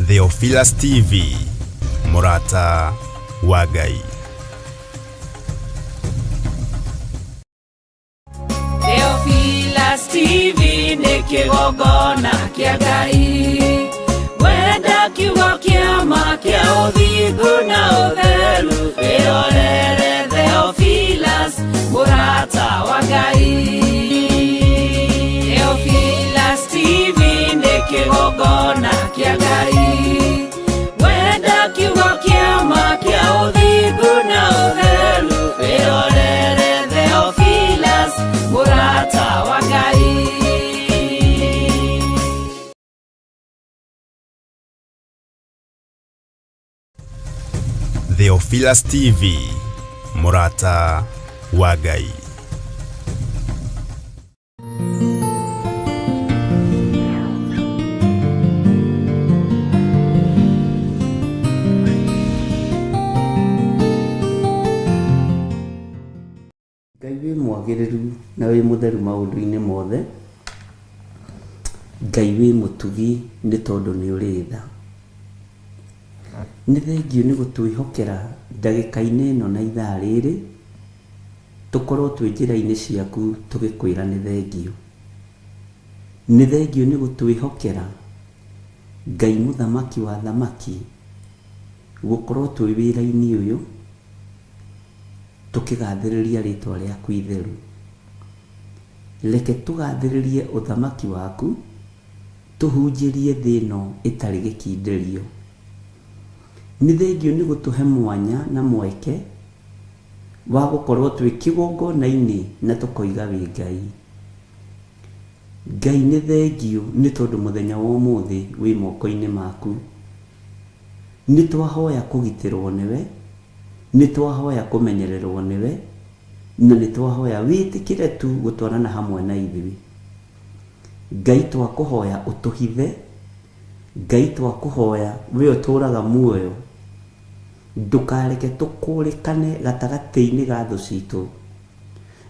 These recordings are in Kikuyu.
Theophilus TV, Mũrata wa Ngai. Theophilus TV nĩ kĩgongona kĩa Ngai. Wenda kiugo kĩa ma kĩa ũthingu na ũtheru, wĩrorere Theophilus, mũrata wa Ngai. Theophilus TV nĩ kĩgongona kĩa Ngai. Wenda kiugo kĩa ma kĩa ũthingu na ũtheru, wĩrorere Theophilus, mũrata wa Ngai. Theophilus TV, Mũrata wa Ngai. Ngai wĩ mwagĩrĩru na wĩ mũtheru maũndũ-inĩ mothe. Ngai wĩ mũtugi nĩ tondũ nĩ ũrĩ tha. Nĩ thengiũ nĩ gũtwĩhokera ndagĩka-inĩ ĩno na ithaa rĩrĩ, tũkorwo twĩ njĩra-inĩ ciaku tũgĩkwĩra nĩ thengiũ. Nĩ thengiũ nĩ gũtwĩhokera Ngai mũthamaki wa athamaki, gũkorwo twĩ wĩra-inĩ ũyũ, tũkĩgathĩrĩria rĩtwa rĩaku itheru. Reke tũgathĩrĩrie ũthamaki waku, tũhunjĩrie thĩ ĩno ĩtarĩ gĩkindĩrio. Nĩ thengiũ nĩ gũtũhe mwanya na mweke wa gũkorwo twĩ kĩgongona-inĩ na tũkoiga wĩ Ngai. Ngai nĩ thengiũ nĩ tondũ mũthenya wa ũmũthĩ wĩ moko-inĩ maku. Nĩ twahoya kũgitĩrwo nĩwe, nĩ twahoya kũmenyererwo nĩwe, na nĩ twahoya wĩtĩkĩre tu gũtwarana hamwe na ithuĩ. Ngai twakũhoya ũtũhithe, Ngai twakũhoya we ũtũraga muoyo, ndũkareke tũkũrĩkane gatagatĩ-inĩ ga thũ citũ.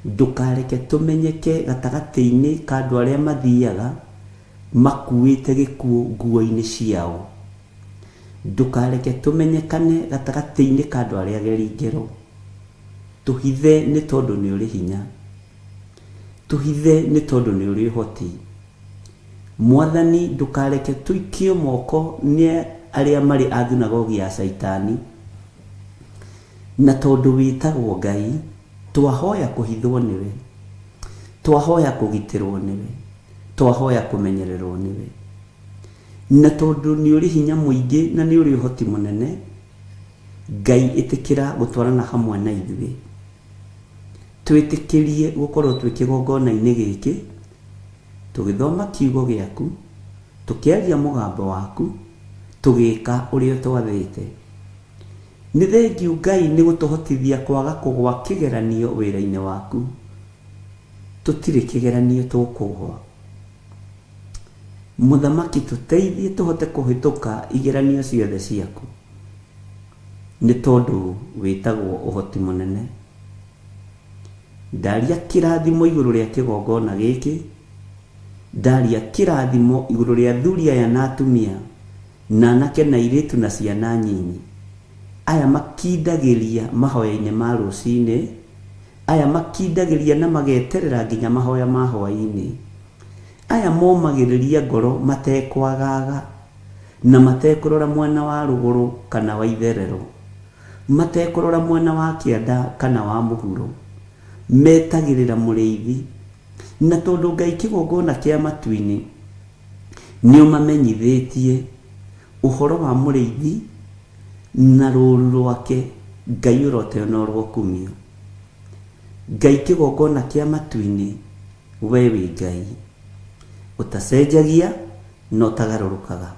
Ndũkareke tũmenyeke gatagatĩ-inĩ ka andũ arĩa mathiaga makuĩte gĩkuũ nguo-inĩ ciao. Ndũkareke tũmenyekane gatagatĩ-inĩ ka andũ arĩa ageri ngero. Tũhithe nĩ tondũ nĩ ũrĩ hinya. Tũhithe nĩ tondũ nĩ ũrĩ ũhoti. Mwathani ndũkareke tũikio moko nĩ arĩa marĩ a thunagogi ya Caitani. Na tondũ wĩtagwo Ngai, twahoya kũhithwo nĩwe. Twahoya kũgitĩrwo nĩwe. Twahoya kũmenyererwo nĩwe. Na tondũ nĩ ũrĩ hinya mũingĩ na nĩ ũrĩ ũhoti mũnene, Ngai ĩtĩkĩra gũtwarana hamwe na ithuĩ. Twĩtĩkĩrie gũkorwo twĩ kĩgongona-inĩ gĩkĩ, tũgĩthoma kiugo gĩaku, tũkĩaria mũgambo waku, tũgĩka ũrĩa ũtwathĩte. Nĩ thengiũ Ngai nĩ gũtũhotithia kwaga kũgwa kĩgeranio wĩra-inĩ waku. Tũtirĩ kĩgeranio tũkũgwa. Mũthamaki tũteithie tũhote kũhĩtũka igeranio ciothe ciaku. Nĩ tondũ wĩtagwo ũhoti mũnene. Ndaria kĩrathimo igũrũ rĩa kĩgongona gĩkĩ, ndaria kĩrathimo igũrũ rĩa athuri aya na atumia, na anake na airĩtu na ciana nyinyi, aya makindagĩria mahoya-inĩ ma rũcinĩ, aya makindagĩria na mageterera nginya mahoya ma hwaĩ-inĩ, aya momagĩrĩria ngoro matekwagaga, na matekũrora mwena wa rũgũrũ kana wa itherero, matekũrora mwena wa kĩanda kana wa mũhuro, metagĩrĩra mũrĩithi. Na tondũ Ngai kĩgongona kĩa matu-inĩ nĩũmamenyithĩtie ũhoro wa mũrĩithi na rũũru rwake, Ngai ũroteo na ũrokumio. Ngai kĩgongona kĩa matu-inĩ, we wĩ Ngai ũtacenjagia na ũtagarũrũkaga.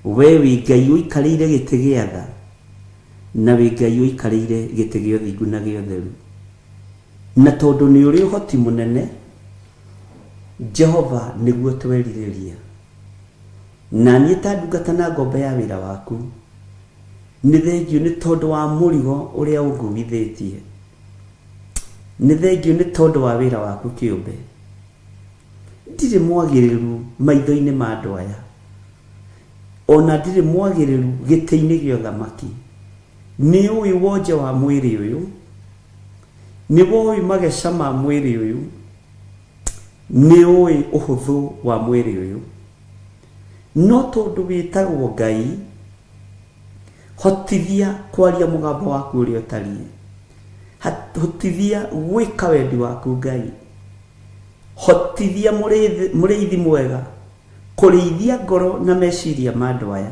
We wĩ Ngai ũikarĩire gĩtĩ gĩa tha, na wĩ Ngai ũikarĩire gĩtĩ gĩa ũthingu na gĩa ũtheru. Na tondũ nĩ ũrĩ ũhoti mũnene, Jehova nĩguo twerirĩria. Na niĩ ta ndungata na ngombo ya wĩra waku, nĩ thengiũ nĩ tondũ wa mũrigo ũrĩa ũnguithĩtie. Nĩ thengiũ nĩ tondũ wa wĩra waku kĩũmbe. Ndirĩ mwagĩrĩru maitho-inĩ ma andũ aya. Ona ndirĩ mwagĩrĩru gĩtĩ-inĩ gĩa ũthamaki. Nĩ ũĩ wonje wa mwĩrĩ ũyũ, nĩ woĩ mageca ma mwĩrĩ ũyũ, nĩ ũĩ ũhũthũ wa mwĩrĩ ũyũ. No tondũ wĩtagwo Ngai, hotithia kwaria mũgambo waku ũrĩa ũtariĩ. Hotithia gwĩka wendi waku Ngai. Hotithia mũrĩithi mwega kũrĩithia ngoro na meciria ma andũ aya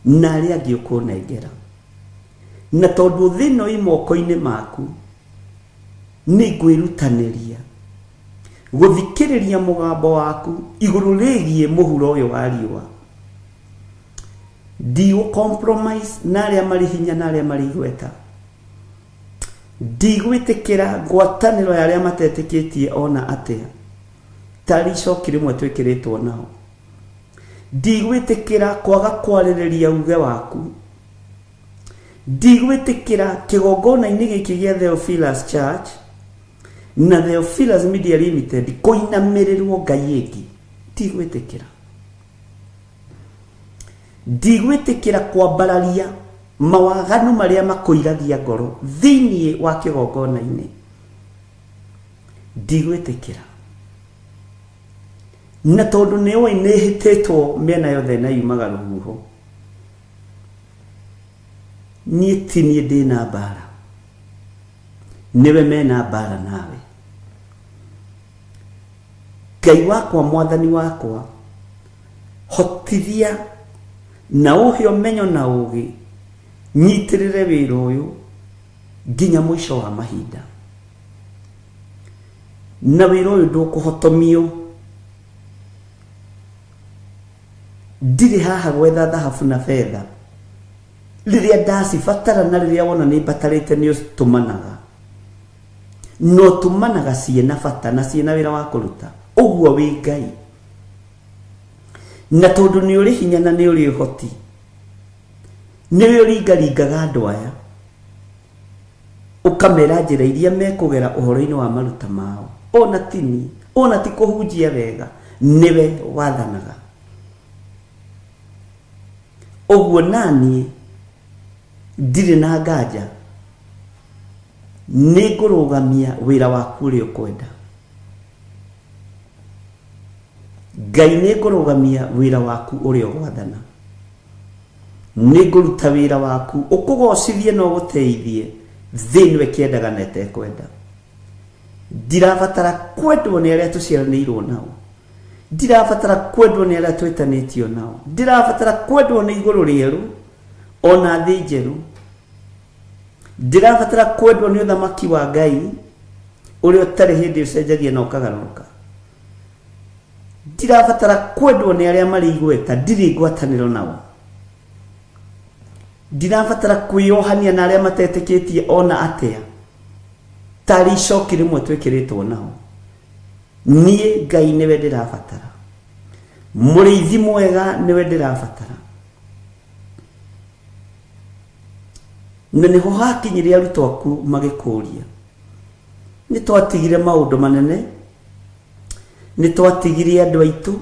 na arĩa angĩ ũkũnengera. Na tondũ thĩ ĩno ĩ moko-inĩ maku, nĩ ngwĩrutanĩria gũthikĩrĩria mũgambo waku igũrũ rĩgiĩ mũhuro ũyũ wa riũa. Ndigũ compromise na arĩa marĩ hinya na arĩa marĩ igweta. Ndigwĩtĩkĩra ngwatanĩro ya arĩa matetĩkĩtie ona atĩa, tarĩ icoki rĩmwe twĩkĩrĩtwo nao. Ndigwĩtĩkĩra kwaga kwarĩrĩria uge waku. Ndigwĩtĩkĩra kĩgongona-inĩ gĩkĩ gĩa Theophilus Church na Theophilus Media Limited kũinamĩrĩrwo ngai ĩngĩ. Ndigwĩtĩkĩra. Ndigwĩtĩkĩra kwambararia mawaganu marĩa makũiragia ngoro thĩinĩ wa kĩgongona-inĩ. Ndigwĩtĩkĩra. Na tondũ nĩ ũĩ nĩ hĩtĩtwo mĩena yothe na yumaga rũhuho, niĩ ti niĩ ndĩna mbara, nĩwe mena mbara nawe. Ngai wakwa, mwathani wakwa, hotithia na ũhe ũmenyo na ũgĩ, nyitĩrĩre wĩra ũyũ nginya mũico wa mahinda. Na wĩra ũyũ ndũkũhotomio. Ndirĩ haha gwetha thahabu na betha. Rĩrĩa ndacibatara na rĩrĩa wona nĩ mbatarĩte nĩ ũtũmanaga. Na ũtũmanaga ciĩna bata na ciĩna wĩra wa kũruta. Ũguo wĩ Ngai. Na tondũ nĩ ũrĩ hinya na nĩ ũrĩ ũhoti, nĩwe ũringaringaga andũ aya, ũkamera njĩra iria mekũgera ũhoro-inĩ wa maruta mao. Ona ti niĩ, ona ti kũhunjia wega, nĩwe wathanaga. Ũguo naniĩ ndirĩ na nganja, nĩ ngũrũgamia wĩra waku ũrĩa ũkwenda. Ngai nĩ ngũrũgamia wĩra waku ũrĩa ũgwathana. Nĩ ngũruta wĩra waku ũkũgocithie na ũgũteithie thĩ ĩno ĩkĩendaga na ĩtekwenda. Ndirabatara kwendwo nĩ arĩa tũciaranĩirwo nao. Ndirabatara kwendwo nĩ arĩa twĩtanĩtio nao. Ndirabatara kwendwo nĩ igũrũ rĩerũ ona thĩ njerũ. Ndirabatara kwendwo nĩ ũthamaki wa Ngai ũrĩa ũtarĩ hĩndĩ ũcenjagia na ũkagarũrũka. Ndirabatara kwendwo nĩ arĩa marĩ igweta, ndirĩ ngwatanĩro nao. Ndirabatara kwĩyohania na arĩa matetĩkĩtie ona atĩa, tarĩ icoki rĩmwe twĩkĩrĩtwo nao. Niĩ Ngai nĩwe ndĩrabatara, mũrĩithi mwega nĩwe ndĩrabatara. Na nĩho hakinyire arutwo aku magĩkũria, nĩ twatigire maũndũ manene, nĩ twatigire andũ aitũ,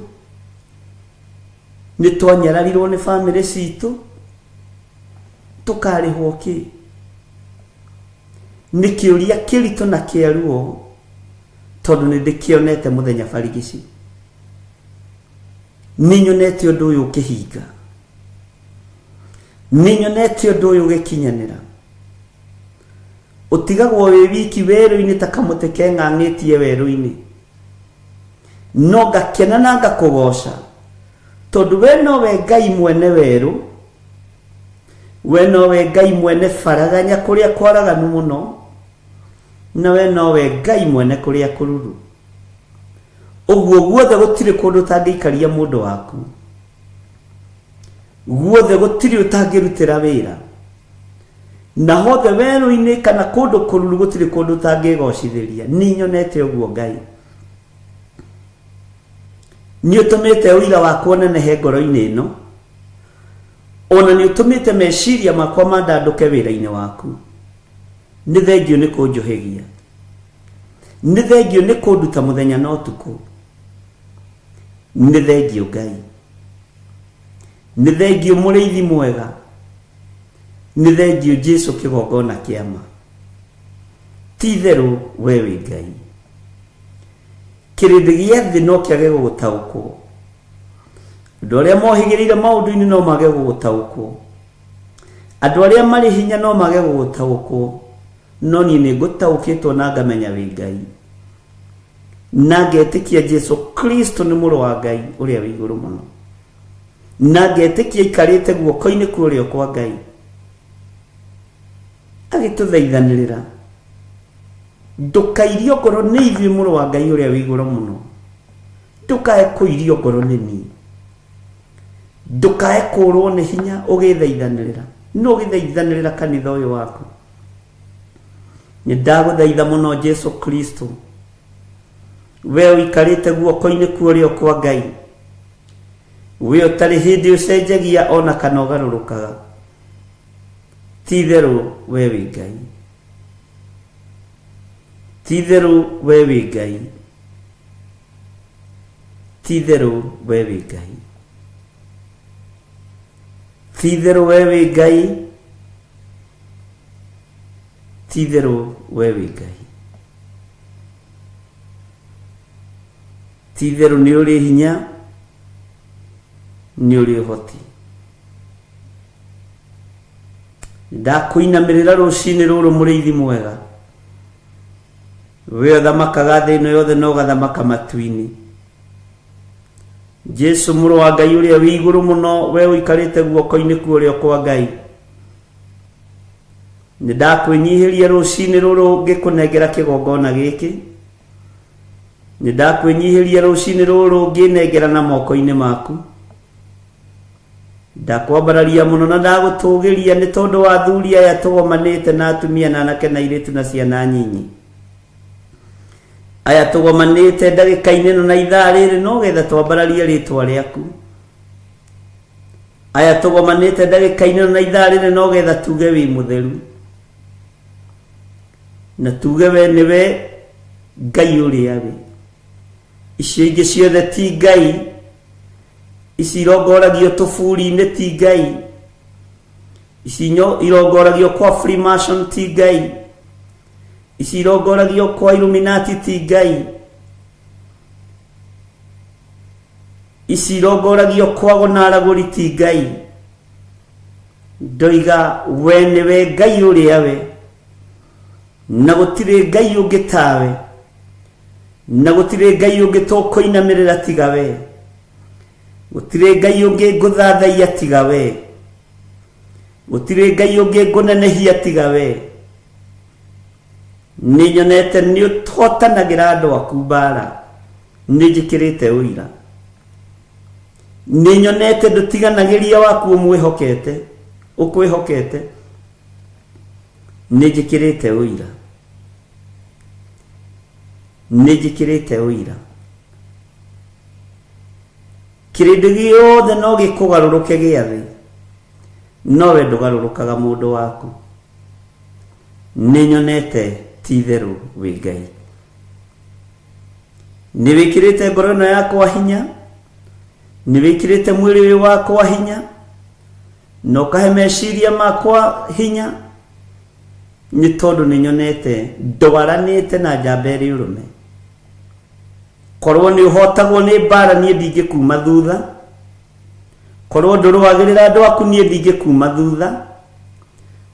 nĩ twanyararirwo nĩ bamĩrĩ citũ, tũkarĩhwo kĩ? Nĩ kĩũria kĩritũ na kĩa ruo, tondũ nĩ ndĩkĩonete mũthenya barigici. Nĩ nyonete ũndũ ũyũ ũkĩhinga. Nĩ nyonete ũndũ ũyũ ũgĩkinyanĩra. Ũtigagwo wĩ wiki werũ-inĩ ta kamũtĩ keng'ang'ĩtie werũ-inĩ. No ngakena na ngakũgoca, tondũ we nowe Ngai mwene werũ, we nowe Ngai mwene baraganya kũrĩa kwaraganu mũno, na we nowe Ngai mwene kũrĩa kũruru. Ũguo guothe gũtirĩ kũndũ ũtangĩikaria mũndũ waku. Guothe gũtirĩ ũtangĩrutĩra wĩra. Na hothe werũ-inĩ kana kũndũ kũruru gũtirĩ kũndũ ũtangĩgocithĩria. Nĩ nyonete ũguo Ngai. Nĩ ũtũmĩte ũira wakwa ũnenehe ngoro-inĩ ĩno. Ona nĩ ũtũmĩte meciria makwa mandandũke wĩra-inĩ waku. Nĩ thengiũ nĩ kũnjũhĩgia. Nĩ thengiũ nĩ kũnduta mũthenya na ũtukũ. Nĩ thengiũ Ngai. Nĩ thengiũ mũrĩithi mwega. Nĩ thengiũ Jesu kĩgongona kĩa ma. Ti itherũ we wĩ Ngai. Kĩrĩndĩ gĩa thĩ no kĩage gũgũtaũkwo. Andũ arĩa mohĩgĩrĩire maũndũ-inĩ no mage gũgũtaũkwo. Andũ arĩa marĩ hinya no mage gũgũtaũkwo. No niĩ nĩ ngũtaũkĩtwo na ngamenya wĩ Ngai. Na ngetĩkia Jesu Kristo nĩ mũrũ wa Ngai ũrĩa wĩ igũrũ mũno. Na ngetĩkia aikarĩte guoko-inĩ kwa ũrĩo kwa Ngai. Agĩtũthaithanĩrĩra. Ndũkairio ngoro nĩ ithuĩ mũrũ wa Ngai ũrĩa wĩ igũrũ mũno. Ndũkae kũirio ngoro nĩ niĩ. Ndũkae kũrwo nĩ hinya ũgĩthaithanĩrĩra. No ũgĩthaithanĩrĩra kanitha ũyũ waku. Nĩ ndagũthaitha mũno Jesu Kristo. We ũikarĩte guoko-inĩ kwa ũrĩo kwa Ngai. We ũtarĩ hĩndĩ ũcenjagia ona kana ũgarũrũkaga. Ti itherũ we wĩ Ngai. Ti itherũ we wĩ Ngai. Ti itherũ we wĩ Ngai. Ti itherũ we wĩ Ngai. Ti itherũ we wĩ Ngai. Ti itherũ nĩ ũrĩ hinya, nĩ ũrĩ ũhoti. Ndakũinamĩrĩra rũcinĩ rũrũ mũrĩithi mwega. We ũthamakaga thĩ ĩno yothe na ũgathamaka matu-inĩ. Jesu mũrũ wa Ngai ũrĩa wĩ igũrũ mũno, we ũikarĩte guoko-inĩ kwa ũrĩo kwa Ngai. Nĩ ndakwĩnyihĩria rũcinĩ rũrũ ngĩkũnengera kĩgongona gĩkĩ. Nĩ ndakwĩnyihĩria rũcinĩ rũrũ ngĩnengera na moko-inĩ maku. Ndakwambararia mũno na ndagũtũgĩria nĩ tondũ wa athuri aya tũgomanĩte na atumia na anake na airĩtu na ciana nyinyi. Aya tũgomanĩte ndagĩka-inĩ ĩno na ithaa rĩrĩ no getha twambararie rĩtwa rĩaku. Aya tũgomanĩte ndagĩka-inĩ ĩno na ithaa rĩrĩ no getha tuge wĩ mũtheru. Na tuge we nĩwe Ngai ũrĩa wĩ. Icio ingĩ ciothe ti Ngai. Ici irongoragio tũburi-inĩ ti Ngai. Ici irongoragio kwa Freemason ti Ngai. Ici irongoragio kwa Illuminati ti Ngai. Ici irongoragio kwa gonaragũri ti Ngai. Ndoiga we nĩwe Ngai ũrĩa we. Na gũtirĩ Ngai ũngĩ tawe. Na gũtirĩ Ngai ũngĩ tũkũinamĩrĩra tiga we. Gũtirĩ Ngai ũngĩ ngũthathaiya tiga we. Gũtirĩ Ngai ũngĩ ngũnenehia tiga we. Nĩ nyonete nĩ ũhotanagĩra andũ aku mbara. Nĩ njĩkĩrĩte ũira. Nĩ nyonete ndũtiganagĩria waku ũmwĩhokete, ũkwĩhokete. Nĩ njĩkĩrĩte ũira. Nĩ njĩkĩrĩte ũira. Kĩrĩndĩ gĩothe no gĩkũgarũrũke gĩa thĩ, no we ndũgarũrũkaga mũndũ waku. Nĩ nyonete ti itherũ wĩ Ngai. Nĩ wĩkĩrĩte ngoro ĩno yakwa hinya, nĩ wĩkĩrĩte mwĩrĩ ũyũ wakwa hinya, na ũkahe meciria makwa hinya, nĩ tondũ nĩ nyonete ndwaranĩte na njamba ĩrĩ ũrũme. Korwo nĩ ũhotagwo nĩ mbara niĩ ndingĩkuma thutha, korwo ndũrũagĩrĩra andũ aku niĩ ndingĩkuma thutha,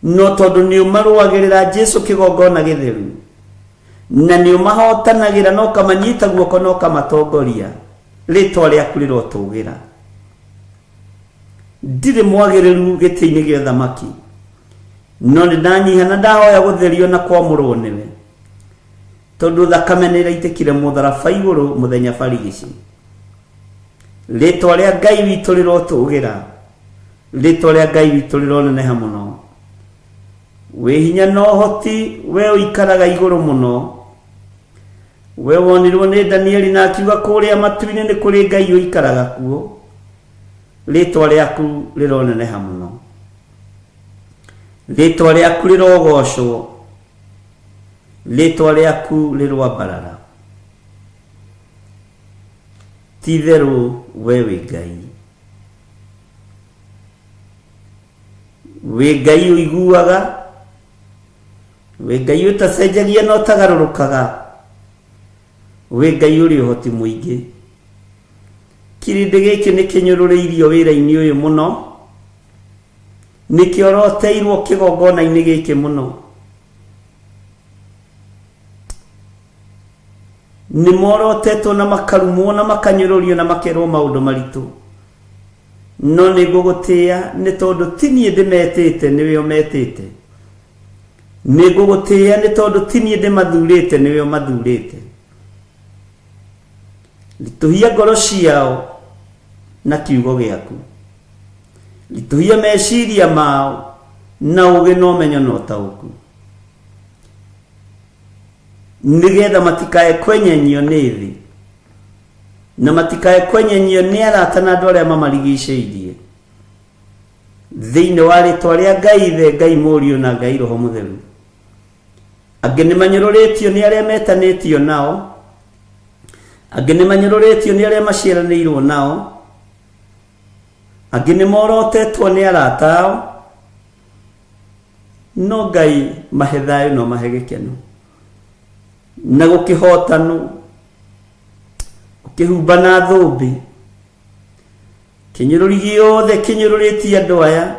no tondũ nĩ ũmarũagĩrĩra Jesu kĩgongona gĩtheru, na nĩ ũmahotanagĩra na ũkamanyita guoko na ũkamatongoria, rĩtwa rĩaku rĩrotũgĩra. Ndirĩ mwagĩrĩru gĩtĩ-inĩ gĩa ũthamaki, no nĩ ndanyiha na ndahoya gũtherio na kwamũrwo nĩwe, tondũ thakame nĩ ĩraitĩkire mũtharaba igũrũ mũthenya barigici. Rĩtwa rĩa Ngai witũ rĩrotũgĩra, rĩtwa rĩa Ngai witũ rĩroneneha mũno. Wĩ hinya na ũhoti, we ũikaraga igũrũ mũno. We wonirwo nĩ Danieli na akiuga kũrĩa matu-inĩ nĩ kũrĩ Ngai ũikaraga kuo. Rĩtwa rĩaku rĩroneneha mũno. Rĩtwa rĩaku rĩrogocwo. Rĩtwa rĩaku rĩroambarara. Ti itherũ we wĩ Ngai. Wĩ Ngai ũiguaga, wĩ Ngai ũtacenjagia na ũtagarũrũkaga, wĩ Ngai ũrĩ ũhoti mũingĩ. Kĩrĩndĩ gĩkĩ nĩ kĩnyũrũrĩirio wĩra-inĩ ũyũ mũno, nĩ kĩoroteirwo kĩgongona-inĩ gĩkĩ mũno. Nĩ morotetwo na makarumwo na makanyũrũrio na makerwo maũndũ maritũ. No nĩ ngũgũtĩĩa nĩ tondũ ti niĩ ndĩmetĩte, nĩwe ũmetĩte. Nĩ ngũgũtĩĩa nĩ tondũ ti niĩ ndĩmathurĩte, nĩwe ũmathurĩte. Ritũhia ngoro ciao na kiugo gĩaku. Ritũhia meciria mao na ũũgĩ na ũmenyo na ũtaũku. Nĩgetha matikae kwenyenyio nĩ thĩ na matikae kwenyenyio nĩ arata na andũ arĩa mamarigicĩirie. Thĩinĩ wa rĩtwa rĩa Ngai Ithe, Ngai Mũriũ na Ngai Roho Mũtheru. Angĩ nĩ manyũrũrĩtio nĩ arĩa metanĩtio nao, angĩ nĩ manyũrũrĩtio nĩ arĩa maciaranĩirwo nao, angĩ nĩ morotetwo nĩ arata ao, no Ngai mahe thayũ no mahe gĩkeno na gũkĩhotanwo ũkĩhumba na thũmbĩ. Kĩnyũrũri gĩothe kĩnyũrũrĩtie andũ aya,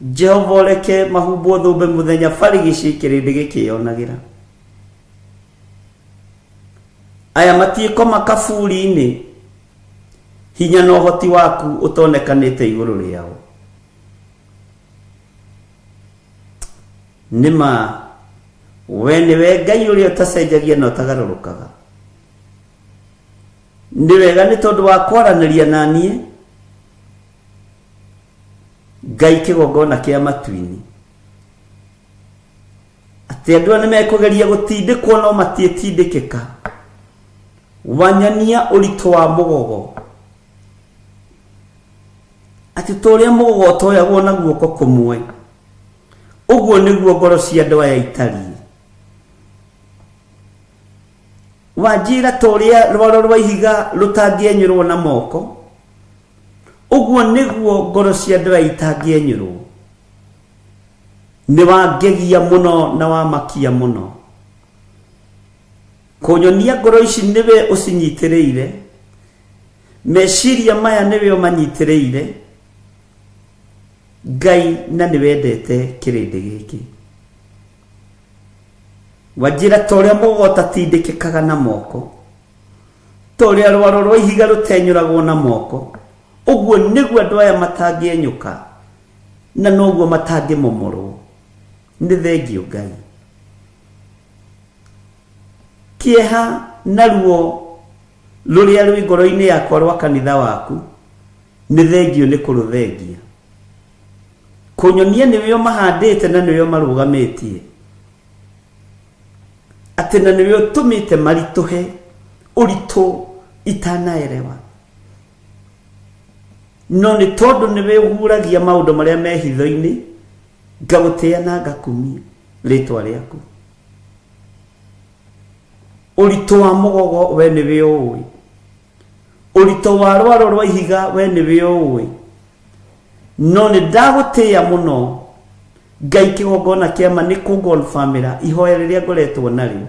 Jehova ũreke mahumbwo thũmbĩ mũthenya barigicĩ kĩrĩndĩ gĩkĩyonagĩra. Aya matiĩkoma kaburi-inĩ, hinya na ũhoti waku ũtonekanĩte igũrũ rĩao. Nĩ ma we nĩwe Ngai ũrĩa ũtacenjagia na ũtagarũrũkaga. Nĩ wega nĩ tondũ wa kwaranĩria na niĩ, Ngai kĩgongona kĩa matu-inĩ, atĩ andũ aya nĩmekũgeria gũtindĩkwo no matiĩtindĩkĩka. Wanyonia ũritũ wa mũgogo, atĩ ta ũrĩa mũgogo ũtoyagwo na guoko kũmwe, ũguo nĩguo ngoro cia andũ aya itariĩ. Wanjĩra ta ũrĩa rwaro rwa ihiga rũtangĩenyũrwo na moko, ũguo nĩguo ngoro cia andũ aya itangĩenyũrwo. Nĩ wangegia mũno na wamakia mũno. Kũnyonia ngoro ici nĩwe ũcinyitĩrĩire, meciria maya nĩwe ũmanyitĩrĩire, Ngai, na nĩwendete kĩrĩndĩ gĩkĩ. Wanjĩra ta ũrĩa mũgogo ũtatindĩkĩkaga na moko, ta ũrĩa rwaro rwa ihiga rũtenyũragwo na moko, ũguo nĩguo andũ aya matangĩenyũka, na noguo matangĩmomorwo. Nĩ thengiũ Ngai. Kĩeha na ruo rũrĩa rwĩ ngoro-inĩ yakwa rwa kanitha waku, nĩ thengiũ nĩ kũrũthengia. Kũnyonia nĩwe ũmahandĩte na nĩwe ũmarũgamĩtie, atĩ na nĩwe ũtũmĩte maritũhe ũritũ itanaerewa. No nĩ tondũ nĩwe ũguũragia maũndũ marĩa me hitho-inĩ, ngagũtĩĩa na ngakumia rĩtwa rĩaku. Ũritũ wa mũgogo we nĩwe ũũĩ, ũritũ wa rwaro rwa ihiga we nĩwe ũũĩ. No nĩ ndagũtĩĩa mũno Ngai kĩgongona kĩa ma nĩ kũngonbamĩra ihoya rĩrĩa ngoretwo narĩo.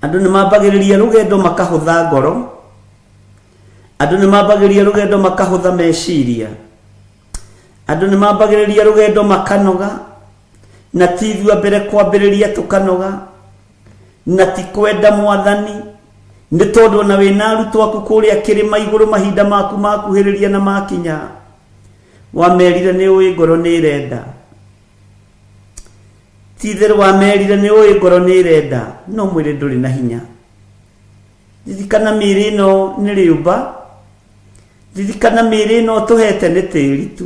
Andũ nĩ mambagĩrĩria rũgendo makahũtha ngoro, andũ nĩ mambagĩrĩria rũgendo makahũtha meciria, andũ nĩ mambagĩrĩria rũgendo makanoga, na ti ithuĩ a mbere kwambĩrĩria tũkanoga, na ti kwenda Mwathani, nĩ tondũ ona wĩna arutwo aku kũrĩa kĩrĩma igũrũ mahinda maku makuhĩrĩria na makinya, wamerire nĩ ũĩ ngoro nĩ ĩrenda. Ti itherũ wamerire nĩ ũĩ ngoro nĩ ĩrenda, no mwĩrĩ ndũrĩ na hinya. Ririkana mĩĩrĩ ĩno nĩ rĩũmba, ririkana mĩĩrĩ ĩno ũtũhete nĩ tĩri tu,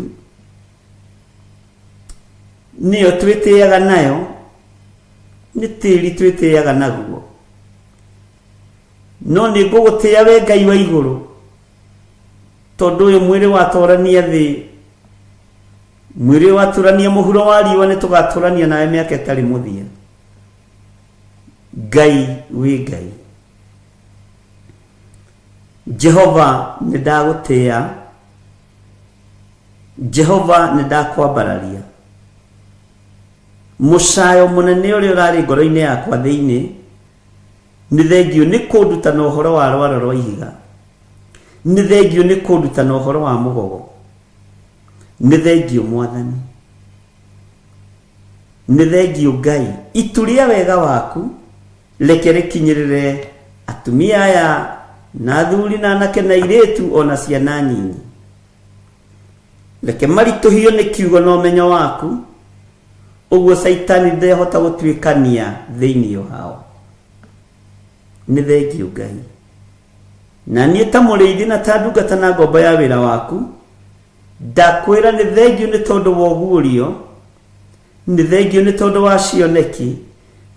nĩyo twĩtĩaga nayo, nĩ tĩri twĩtĩaga naguo. No nĩ ngũgũtĩa we Ngai wa igũrũ, tondũ ũyũ mwĩrĩ watũrania thĩ, mwĩrĩ watũrania mũhuro wa riũa, nĩ tũgatũrania nawe mĩaka ĩtarĩ mũthia. Ngai wĩ Ngai. Jehova nĩ ndagũtĩa. Jehova nĩ ndakwambararia. Mũcayo mũnene ũrĩa ũrarĩ ngoro-inĩ yakwa thĩinĩ, nĩ thengiũ nĩ kũnduta na ũhoro wa rwaro rwa ihiga. Nĩ thengiũ nĩ kũnduta na ũhoro wa mũgogo. Nĩ thengiũ Mwathani. Nĩ thengiũ Ngai. Itu rĩa wega waku reke rĩkinyĩrĩre atumia aya na athuri na anake na airĩtu ona ciana nyinyi. Reke maritũhio nĩ kiugo na ũmenyo waku, ũguo Caitani ndehota gũtuĩkania thĩinĩ wao. Nĩ thengiũ Ngai. Na niĩ ta mũrĩithi na ta ndungata na ngombo ya wĩra waku, ndakwĩra nĩ thengiũ nĩ tondũ wa ũguũrio, nĩ thengiũ nĩ tondũ wa cioneki,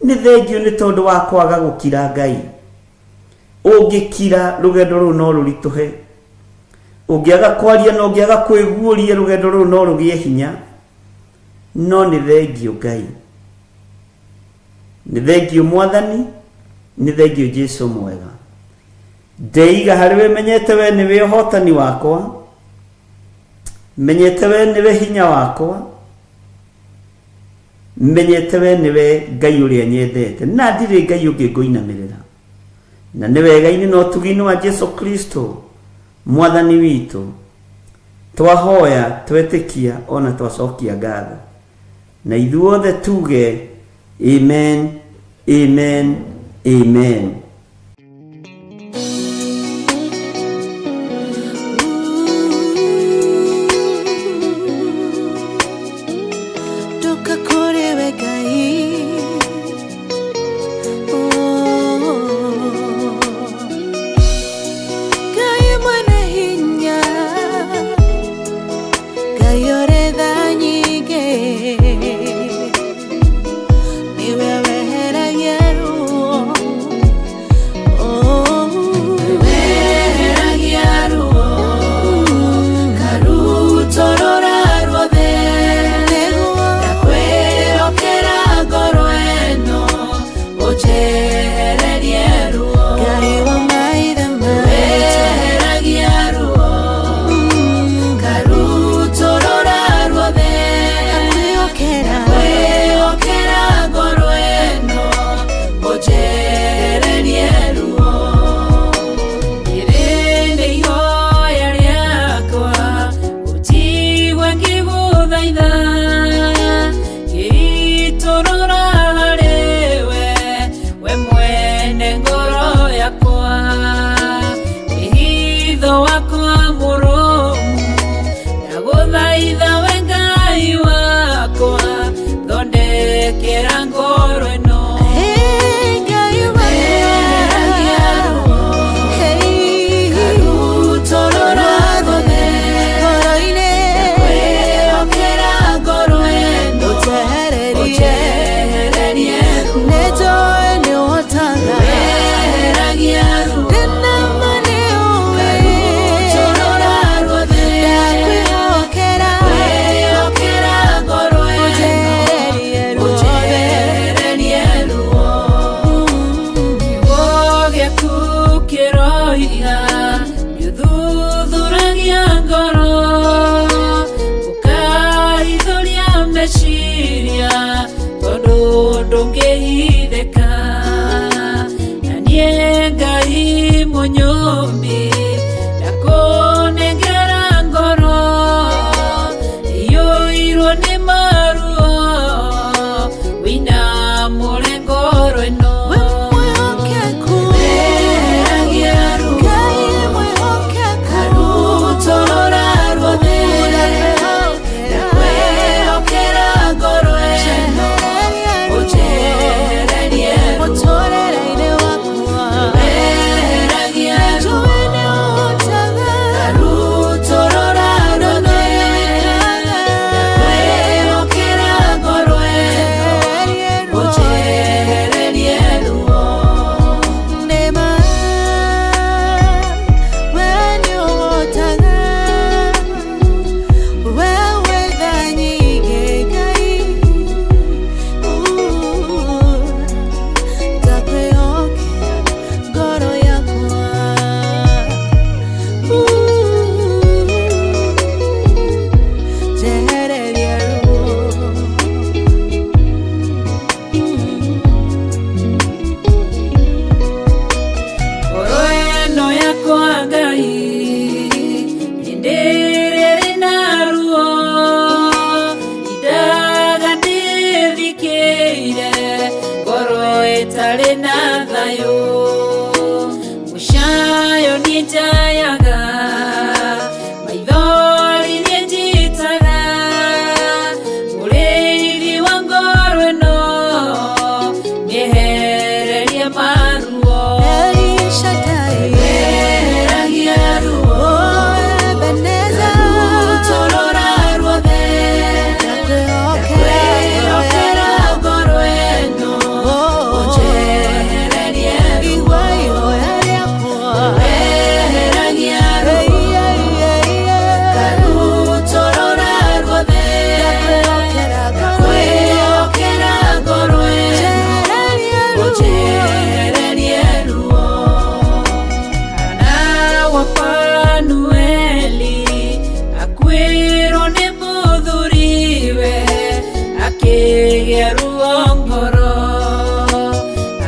nĩ thengiũ nĩ tondũ wa kwaga gũkira Ngai. Ũngĩkira rũgendo rũu no rũritũhe. Ũngĩaga kwaria na ũngĩaga kwĩguũria rũgendo rũu no rũgĩe hinya. No nĩ thengiũ Ngai. Nĩ thengiũ Mwathani, nĩ thengiũ Jesu mwega. Ndeiga harĩ we menyete we nĩwe ũhotani wakwa, menyete we nĩwe hinya wakwa, menyete we nĩwe Ngai ũrĩa nyendete, na ndirĩ Ngai ũngĩ ngũinamĩrĩra. Na nĩ wega-inĩ na ũtugi-inĩ wa Jesu Kristo Mwathani witũ, twahoya twetĩkia ona twacokia ngatho. Na ithuothe tuge amen, amen, amen. Ndoka kũrĩ we Ngai. Oh. Ngai mwene hinya, Ngai ũrĩ tha nyingĩ, nĩwe weheragia ruo. Oh. Weheragia ruo, karutorora ruothe. Nĩguo. Ndakwĩhokera ngoro ĩno, ũnjehererie ruo. Ngai wa maithe maitũ. Weheragia ruo, karutorora ruothe. Ndakwĩhokera. Ndakwĩhokera ngoro ĩno, ũnjehererie ruo. Rĩrĩ nĩ ihoya rĩakwa, ũnjigue ngĩgũthaitha. Ngĩitũrũra harĩ we, we mwene ngoro yakwa. Wĩhitho wakwa mũrũmu, ndagũthaitha we Ngai wakwa, thondekera ngoro ĩno. Hey, Ngai Weheragia ruo, Hey, karutorora ruothe. ngoro-inĩ. Ndakwĩhokera ngoro ĩno, Ũnjehererie. ũnjehererie ruo. Nĩnjũĩ nĩũhotaga. Weheragia ruo, Ndĩna ma nĩũĩ. karutorora ruothe. Ndakwĩhokera. Ndakwĩhokera ngoro ĩno, Ũnjehererie ruothe. ũnjehererie ruo. Kiugo gĩaku kĩroiga nĩũthuthuragia ngoro, ũkahithũria meciria, tondũ ndũngĩhithĩka. Na niĩ Ngai mũnyũmbi, ndakũnengera ngoro iyũirwo nĩ maruo, wĩinamũre ngoro ĩno. We mwĩhokeku. Weheragia ruo, Ngai mwĩhokeku. karutorora ruothe. Ndakwĩhokera ngoro ĩno, ũnjehererie ruo. Mũtũũrĩre-inĩ wakwa. Weheragia ruo, Nĩnjũĩ nĩũhotaga. njayaga, maithori niĩ njitaga, mũrĩithi wa ngoro ĩno, nyehererie maruo. El Shaddai, Weheragia ruo, oh Ebenezer, rutorora ruothe, ndakwĩhokera ndakwĩhokera ngoro ĩno, Oh, ũnjehererie ruo. igua ihoya rĩakwa. Weheragia ruo, Ei, ei, ei, ei. rutorora ruothe, Ndakwĩhokera ngoro ĩno, ndakwĩhokera ngoro ĩno, njehererie ruo. ũnjehererie ruo. Hana wa Fanueli akuĩrwo nĩ mũthuriwe, akĩgĩa ruo ngoro,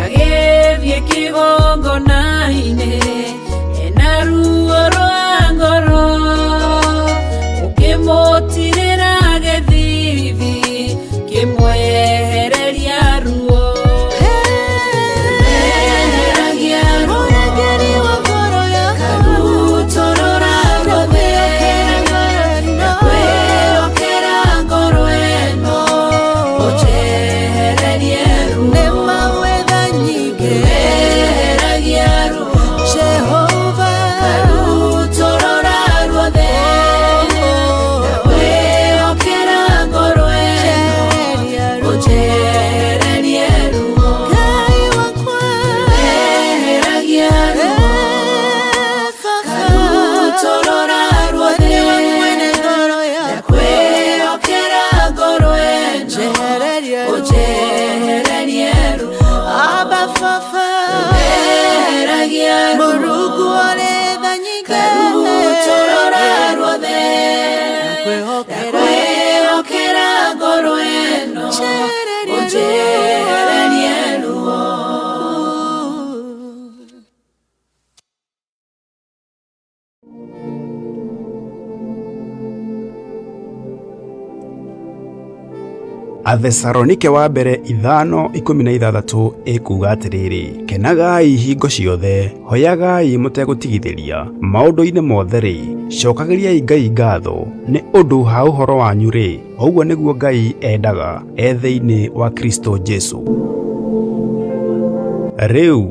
agĩthiĩ kĩgongona-inĩ ena ruo rwa ngoro, ũkĩmũtirĩra gĩthithi kĩmwehereria ruo. Weheragia ruo, Mũrangĩri wa ngoro yakwa, karutorora ruothe, ndakwĩhokera ngoro ĩno, ũnjehererie ruo. nĩ mawetha nyingĩ, Weheragia ruo, Jehova, karutorora ruothe, ndakwĩhokera ngoro ĩno, njehereria ruo. ũnjehererie ruo. Ngai wakwa, Weheragia ruo, eh, Baba, karutorora ruothe, nĩwe mwene ngoro yakwa, ndakwĩhokera ngoro ĩno, njehereria ruo. ũnjehererie ruo. Abba Baba, Weheragia ruo, Mũrungu ũrĩ tha nyingĩ, karutorora ruothe, ndakwĩhokera, ndakwĩhokera ngoro ĩno, njehereria ruo. ũnjehererie ruo. Athesalonike wa mbere 5:16 ĩkuuga atĩrĩrĩ, kenagai hingo ciothe, hoyagai mũtegũtigithĩria, maũndũ-inĩ mothe-rĩ, cokagĩriai Ngai ngatho, nĩ ũndũ ha ũhoro wanyu-rĩ, ũguo nĩguo Ngai endaga e thĩinĩ wa Kristo Jesu. Rĩu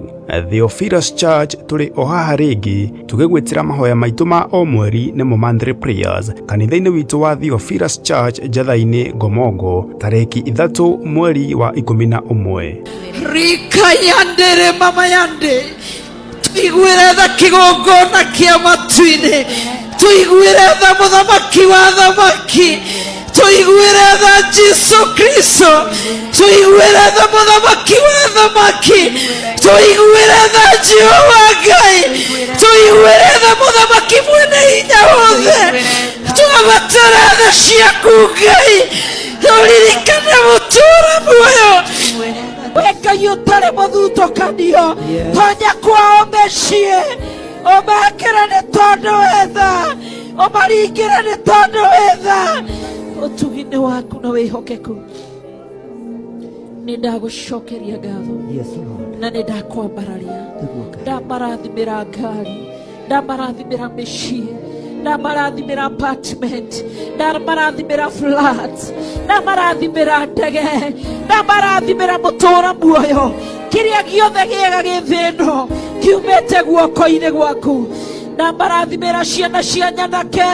Theophilus Church tũrĩ o haha rĩngĩ tũgĩgwĩtĩra mahoya maitũ ma o mweri nĩmo monthly prayers kanitha-inĩ witũ wa Theophilus Church Njatha-inĩ Ngomongo tarĩki 3 mweri wa 11. Rika yandere mama yande tuiguire tha kigongona kia matu-inĩ, tuiguire tha mũthamaki wa thamaki, tuiguire tha Jesu Kristo, tuiguire tha mũthamaki wa thamaki, tuiguire tha Jehova Ngai, tuiguire tha mũthamaki mwene hinya wothe, twabatara tha ciaku Ngai, tũririkane mũtũũra muoyo. We Ngai ũtarĩ mũthutũkanio, tonya kwao mĩciĩ, ũmekĩre nĩ tondũ wĩ tha, ũmaringĩre nĩ tondũ wĩ tha, ũtugi-inĩ waku na wĩhokeku. Nĩ ndagũcokeria ngatho na nĩ ndakwambararia, ndamarathimĩra ngari, ndamarathimĩra mĩciĩ, ndamarathimĩra apartment, ndamarathimĩra flat, ndamarathimĩra ndege, ndamarathimĩra mũtũũra muoyo, kĩrĩa gĩothe gĩega gĩ thĩ ĩno kiumĩte guoko-inĩ gwaku. Ndamarathimĩra ciana cia nyanake,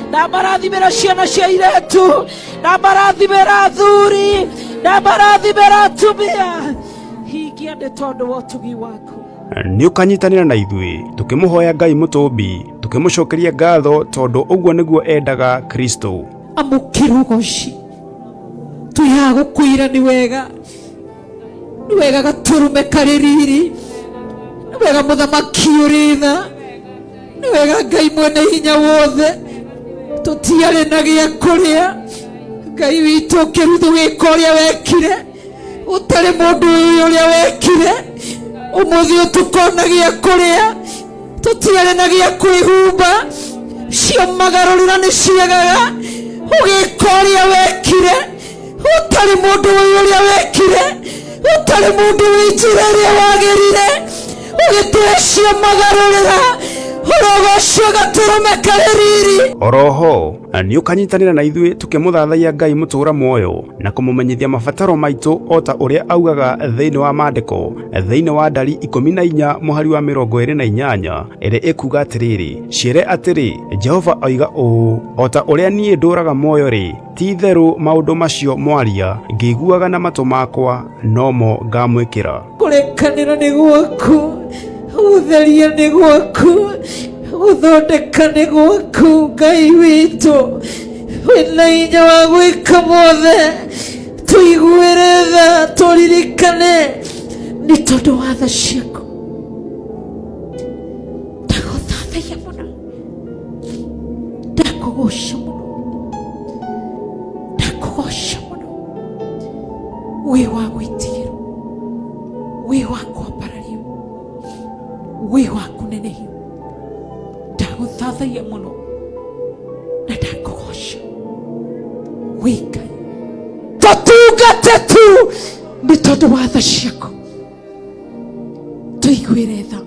ndamarathimĩra ciana cia iretu, ndamarathimĩra athuri, ndamarathimĩra atumia. Hingia nĩ tondũ wa ũtugi waku. Nĩ ũkanyitanĩra na ithuĩ tũkĩmũhoya Ngai mũtũmbi tũkĩmũcokeria ngatho tondũ ũguo nĩguo endaga Kristo. Amũkĩra ũgoci, twĩhaha gũkwĩra nĩ wega, nĩ wega gatũrũme karĩ riri, nĩ wega mũthamaki ũrĩ tha, nĩ wega Ngai mwene hinya wothe, tũtiarĩ na gĩa kũrĩa, Ngai witũ ũkĩruthu wĩka ũrĩa wekire, ũtarĩ mũndũ ũyũ ũrĩa wekire, ũmũthĩ ũtukona gĩa kũrĩa, tũtiarĩ na gĩa kwĩhumba, ciomagarũrĩra nĩ ciagaga, ũgĩka ũrĩa wekire, ũtarĩ mũndũ ũyũ ũrĩa wekire, ũtarĩ mũndũ wĩ njĩra ĩrĩa wagĩrire, ũgĩtũhe ciomagarũrĩra, Ũrogocwo gatũrũme karĩ riri. Oroho nĩ ũkanyitanĩra na ithuĩ tũkĩmũthathaiya Ngai mũtũũra muoyo na kũmũmenyithia mabataro maitũ o ta ũrĩa augaga thĩinĩ wa maandĩko thĩinĩ wa ndari 14 mũhari wa 28 ĩrĩa ĩkuga atĩrĩrĩ, ciĩre atĩrĩ, Jehova oiga ũũ, o ta ũrĩa niĩ ndũũraga muoyo rĩ, ti itherũ maũndũ macio mwaria ngĩiguaga na matũ makwa nomo ngamwĩkĩra. Kũrekanĩra nĩ gwaku, gũtheria nĩ gwaku, gũthondeka nĩ gwaku. Ngai witũ wĩna hinya wa gwĩka mothe, tũiguĩre tha, tũririkane nĩ tondũ wa tha ciaku. Ndagũthathaiya mũno, ndakũgoca mũno, ndakũgoca mũno. Wĩ wa gwĩtigĩrwo, wĩ wa kwambarario, wĩ wa kũnenehio. Ndagũthathaiya mũno na ndakũgoca wĩ Ngai. Tũtungate tu nĩ tondũ wa tha ciaku, tũiguĩre tha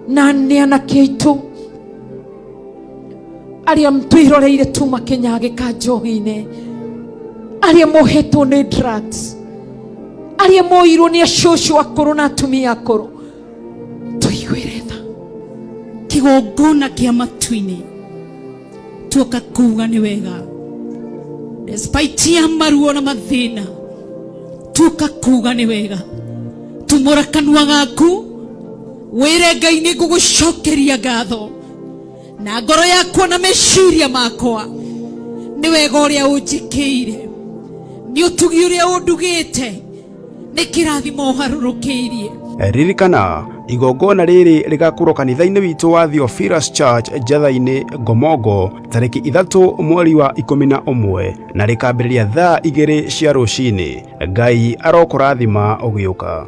na nĩ anake aitũ arĩa twĩroreire tuma kĩnyagĩka njohi-inĩ, arĩa mohetwo nĩ drugs, arĩa moirwo nĩ acũcũ akũrũ na atumia akũrũ, tũiguĩre tha. Kĩgongona kĩa matu-inĩ tuoka kuga nĩ wega, despite ya maruo na mathĩna, tuoka kuga nĩ wega. Tumũra kanua gaku wĩre Ngai nĩ ngũgũcokeria ngatho na ngoro yakwa na meciria makwa, nĩ wega ũrĩa ũnjĩkĩire, nĩ ũtugi ũrĩa ũndugĩte, nĩ kĩrathimo ũharũrũkĩirie. Ririkana igongona rĩrĩ rĩgakorwo kanitha-inĩ witũ wa Theophilus Church Njatha-inĩ Ngomongo tarĩki 3 mweri wa 11 na rĩkambĩrĩria thaa 2 cia rũcinĩ. Ngai arokũrathima ũgĩũka.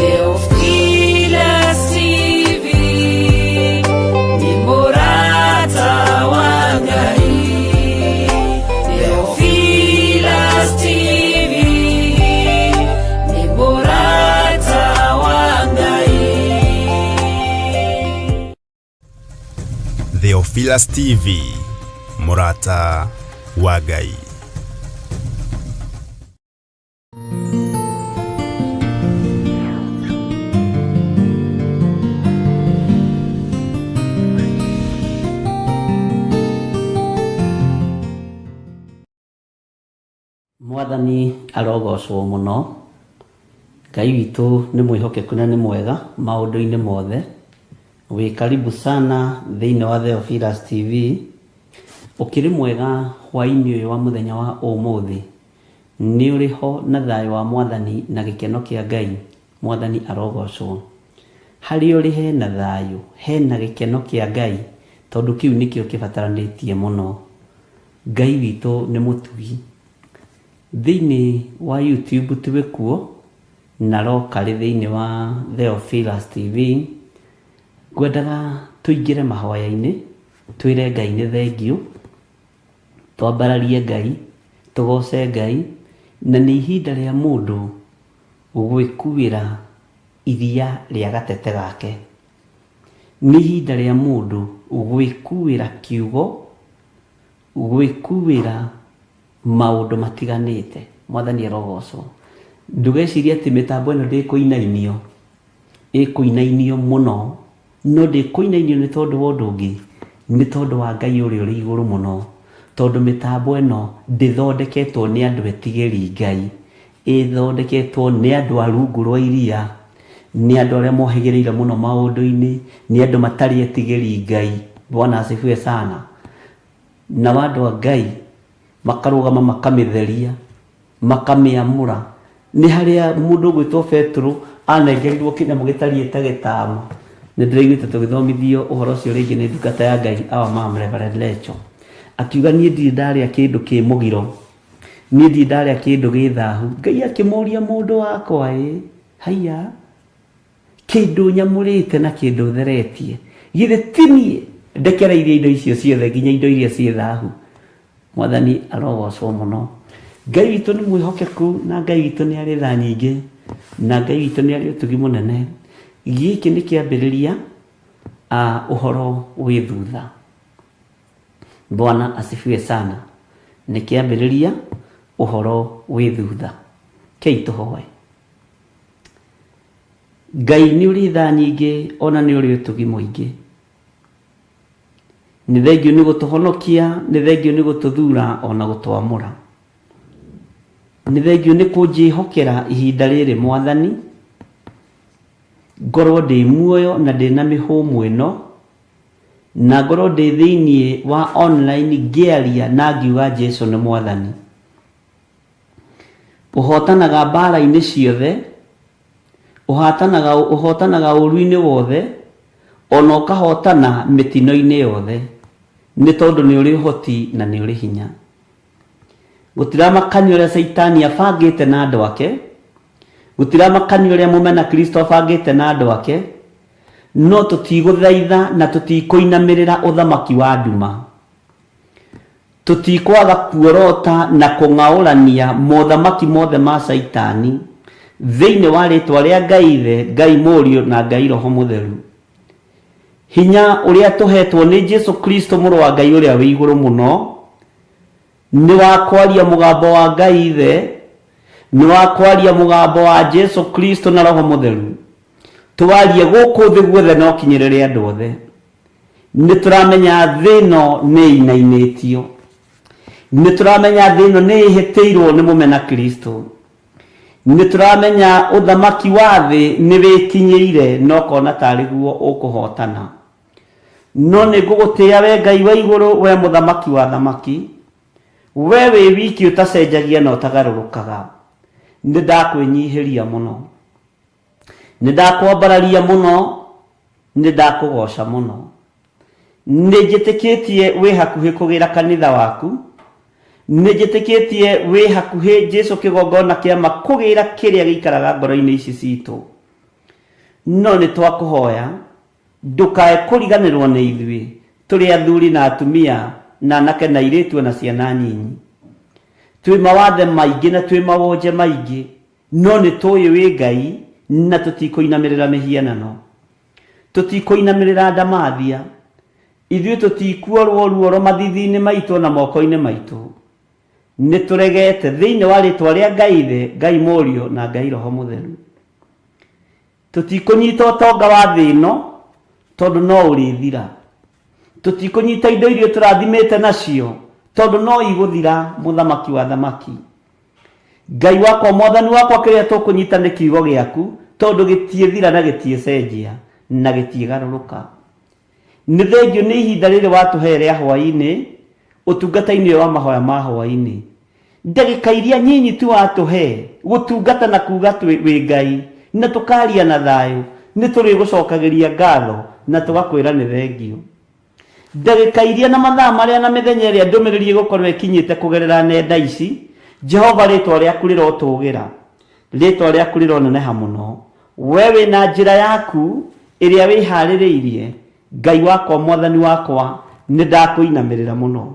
Theophilus TV ni murata wa Ngai. Theophilus TV ni murata wa Ngai. Theophilus TV mũrata wa Ngai. Mwathani arogocwo mũno. Ngai witũ nĩ mwĩhokeku na nĩ mwega maũndũ-inĩ mothe. Wĩ karibu sana thĩinĩ wa Theophilus TV. Ũkĩrĩ mwega hwaĩ-inĩ ũyũ wa mũthenya wa ũmũthĩ. Nĩ ũrĩ ho na thayũ wa Mwathani na gĩkeno kĩa Ngai. Mwathani arogocwo. Harĩa ũrĩ hena thayũ, hena gĩkeno kĩa Ngai, tondũ kĩu nĩkĩo kĩbataranĩtie mũno. Ngai witũ nĩ mũtugi. Thĩinĩ wa YouTube twĩ kuo, na rokarĩ thĩinĩ wa Theophilus TV. Ngwendaga tũingĩre mahoya-inĩ, twĩre Ngai nĩ thengiũ, twambararie Ngai, tũgoce Ngai, na nĩ ihinda rĩa mũndũ gwĩkuĩra iria rĩa gatete gake. Nĩ ihinda rĩa mũndũ gwĩkuĩra kiugo, gwĩkuĩra maũndũ matiganĩte. Mwathani arogocwo. Ndũgecirie atĩ mĩtambo ĩno ndĩkũinainio, ĩkũinainio mũno, no ndĩkũinainio nĩ tondũ wa ũndũ ũngĩ, nĩ tondũ wa Ngai ũrĩa ũrĩ igũrũ mũno, tondũ mĩtambo ĩno ndĩthondeketwo nĩ andũ etigĩri Ngai, ĩthondeketwo nĩ andũ a rungu rwa iria, nĩ andũ arĩa mohĩgĩrĩire mũno maũndũ-inĩ, nĩ andũ matarĩ etigĩri Ngai. Bwana asifiwe sana. Nao andũ a Ngai makarũgama makamĩtheria, makamĩamũra. Nĩ harĩa mũndũ ũgwĩtwo Petero anengerirwo kĩnyamũ gĩtariĩ ta gĩtama. Nĩ ndĩraiguĩte tũgĩthomithio ũhoro ũcio rĩngĩ nĩ ndungata ya Ngai our mom Reverend Lecho. Akiuga niĩ ndirĩ ndarĩa kĩndũ kĩ mũgiro. Niĩ ndirĩ ndarĩa kĩndũ gĩ thahu. Ngai akĩmũria mũndũ wakwa ĩ, haiya, kĩndũ nyamũrĩte na kĩndũ theretie, githĩ ti niĩ ndekereirie indo icio ciothe nginya indo iria ciĩ thahu? Mwathani arogocwo mũno. Ngai witũ nĩ mwĩhokeku na Ngai witũ nĩ arĩ tha nyingĩ na Ngai witũ nĩ arĩ ũtugi mũnene. Gĩkĩ nĩ kĩambĩrĩria ũhoro wĩ thutha. Bwana asifiwe sana. Nĩ kĩambĩrĩria ũhoro wĩ thutha. Kei tũhoe. Ngai nĩ ũrĩ tha nyingĩ ona nĩ ũrĩ ũtugi mũingĩ. Nĩ thengiũ nĩ gũtũhonokia, nĩ thengiũ nĩ gũtũthura ona gũtwamũra. Nĩ thengiũ nĩ kũnjĩhokera ihinda rĩrĩ Mwathani, ngorwo ndĩ muoyo na ndĩ na mĩhũmũ ĩno, na ngorwo ndĩ thĩinĩ wa online ngĩaria na ngiuga Jesu nĩ Mwathani. Ũhotanaga mbara-inĩ ciothe, Ũhatanaga, ũhotanaga ũũru-inĩ wothe, o na ũkahotana mĩtino-inĩ yothe, nĩ tondũ nĩ ũrĩ ũhoti na nĩ ũrĩ hinya. Gũtiramakania ũrĩa Caitani abangĩte na andũ ake, gũtiramakania ũrĩa mũmena Kristo abangĩte na andũ ake, no tũtigũthaitha na tũtikũinamĩrĩra ũthamaki wa nduma. Tũtikwaga kuorota na kũng'aũrania mothamaki mothe ma Caitani thĩinĩ wa rĩtwa rĩa Ngai Ithe, Ngai Mũriũ na Ngai Roho Mũtheru. Hinya ũrĩa tũhetwo nĩ Jesu Kristo Mũrũ wa Ngai ũrĩa wĩ igũrũ mũno nĩ wa kwaria mũgambo wa Ngai Ithe, nĩ wa kwaria mũgambo wa Jesu Kristo na Roho Mũtheru. Tũwarie gũkũ thĩ guothe na ũkinyĩrĩre andũ othe. Nĩ tũramenya thĩ ĩno nĩ ĩinainĩtio. Nĩ tũramenya thĩ ĩno nĩ ĩhĩtĩirwo nĩ mũmena Kristo. Nĩ tũramenya ũthamaki wa thĩ nĩ wĩkinyĩire na ũkona tarĩ guo ũkũhotana. No nĩ ngũgũtĩĩa we Ngai wa igũrũ, we mũthamaki wa athamaki. We wĩ wiki ũtacenjagia na ũtagarũrũkaga. Nĩ ndakwĩnyihĩria mũno. Nĩ ndakwambararia mũno, nĩ ndakũgoca mũno. Nĩ njĩtĩkĩtie wĩ hakuhĩ kũgĩra kanitha waku. Nĩ njĩtĩkĩtie wĩ hakuhĩ Jesu kĩgongona kĩa ma kũgĩra kĩrĩa gĩikaraga ngoro-inĩ ici citũ. No nĩ twakũhoya ndũkae kũriganĩrwo nĩ ithuĩ tũrĩ athuri na atumia na anake na airĩtu ona ciana nyinyi. Twĩ mawathe maingĩ na twĩ mawonje maingĩ. No nĩ tũĩ wĩ Ngai na tũtikũinamĩrĩra mĩhianano. Tũtikũinamĩrĩra ndamathia. Ithuĩ tũtikuorwo ruoro mathithi-inĩ maitũ o na moko-inĩ maitũ. Nĩ tũregete thĩinĩ wa rĩtwa rĩa Ngai Ithe, Ngai Mũriũ na Ngai Roho Mũtheru. Tũtikũnyita ũtonga wa thĩ ĩno tondũ no ũrĩthira. Tũtikũnyita indo iria ũtũrathimĩte nacio tondũ no igũthira, Mũthamaki wa athamaki. Ngai wakwa, Mwathani wakwa, kĩrĩa tũkũnyita nĩ kiugo gĩaku tondũ gĩtiĩthira na gĩtiĩcenjia na gĩtiĩgarũrũka. Nĩ thengiũ nĩ ihinda rĩrĩ watũhe rĩa hwaĩ-inĩ ũtungata-inĩ ũyũ wa mahoya ma hwaĩ-inĩ. Ndagĩka iria nyinyi tu watũhe gũtungata na kuga wĩ Ngai na tũkaria na thayũ, nĩ tũrĩgũcokagĩria ngatho na tũgakwĩra nĩ thengiũ. Ndagĩka iria na mathaa marĩa na mĩthenya ĩrĩa ndũmĩrĩri ĩgũkorwo ĩkinyĩte kũgerera nenda ici, Jehova rĩtwa rĩaku rĩrotũgĩra, rĩtwa rĩaku rĩroneneha mũno. We wĩ na njĩra yaku ĩrĩa wĩharĩrĩirie, Ngai wakwa, Mwathani wakwa, nĩ ndakũinamĩrĩra mũno.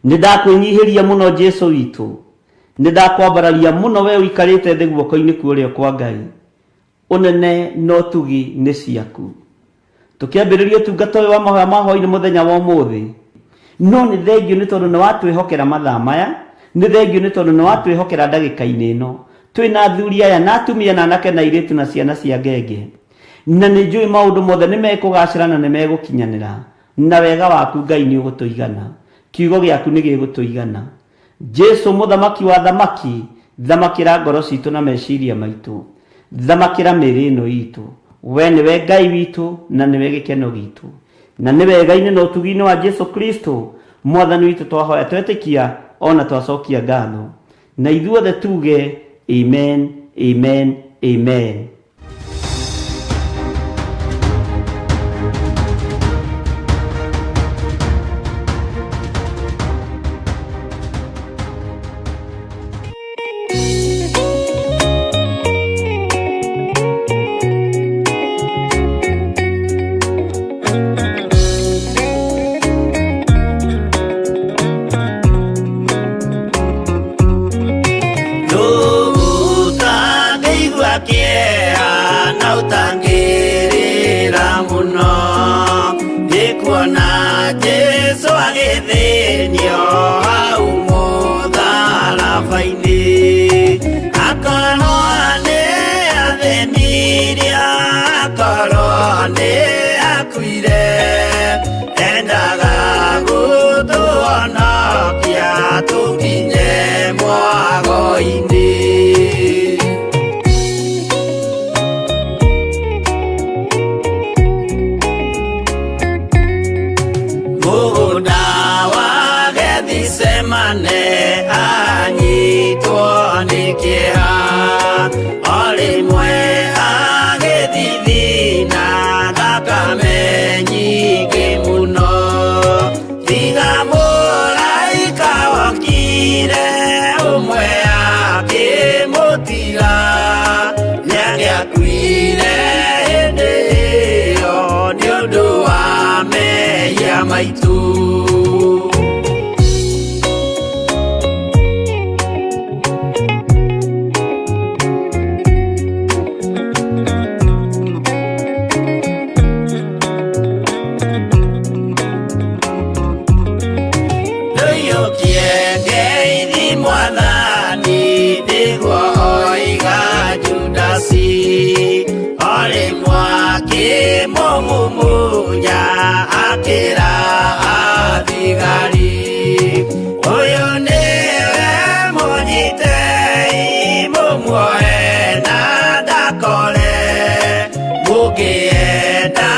Nĩ ndakwĩnyihĩria mũno Jesu witũ. Nĩ ndakwambararia mũno we ũikarĩte thĩ guoko-inĩ kwa ũrĩo kwa Ngai. Ũnene na ũtugi nĩ ciaku. Tũkĩambĩrĩria ũtungata ũyũ wa mahoya ma hwaĩ-inĩ mũthenya wa ũmũthĩ, no nĩ thengiũ nĩ tondũ nĩ watwĩhokera mathaa maya, nĩ thengiũ nĩ tondũ nĩ watwĩhokera ndagĩka-inĩ ĩno. Twĩ na athuri aya na atumia na anake na airĩtu na ciana cia ngenge. Na nĩ njũĩ maũndũ mothe nĩ mekũgacĩra na nĩ megũkinyanĩra. Na wega waku Ngai nĩ ũgũtũigana. Kiugo gĩaku nĩ gĩgũtũigana. Jesu mũthamaki wa athamaki, thamakĩra ngoro citũ na meciria maitũ. Thamakĩra mĩĩrĩ ĩno itũ. We nĩwe Ngai witũ na nĩwe gĩkeno gitũ. Na nĩ wega-inĩ na ũtugi-inĩ wa Jesu Kristo Mwathani witũ twahoya twetĩkia ona twacokia ngatho. Na ithuothe tuge amen, amen, amen. kĩeha, o rĩmwe agĩthithina thakame nyingĩ mũno. Tiga mũraika wokire ũmwe akĩmũtiga, nĩangĩakuire hĩndĩ ĩyo nĩ ũndũ wa mehia maitũ. Ndũiyũkie ngeithi mwathani nĩguo oiga Judasi, o rĩmwe akĩmũmumunya akĩra athigari, ũyũ nĩwe mũnyitei mũmuoe na ndakore, mũngĩenda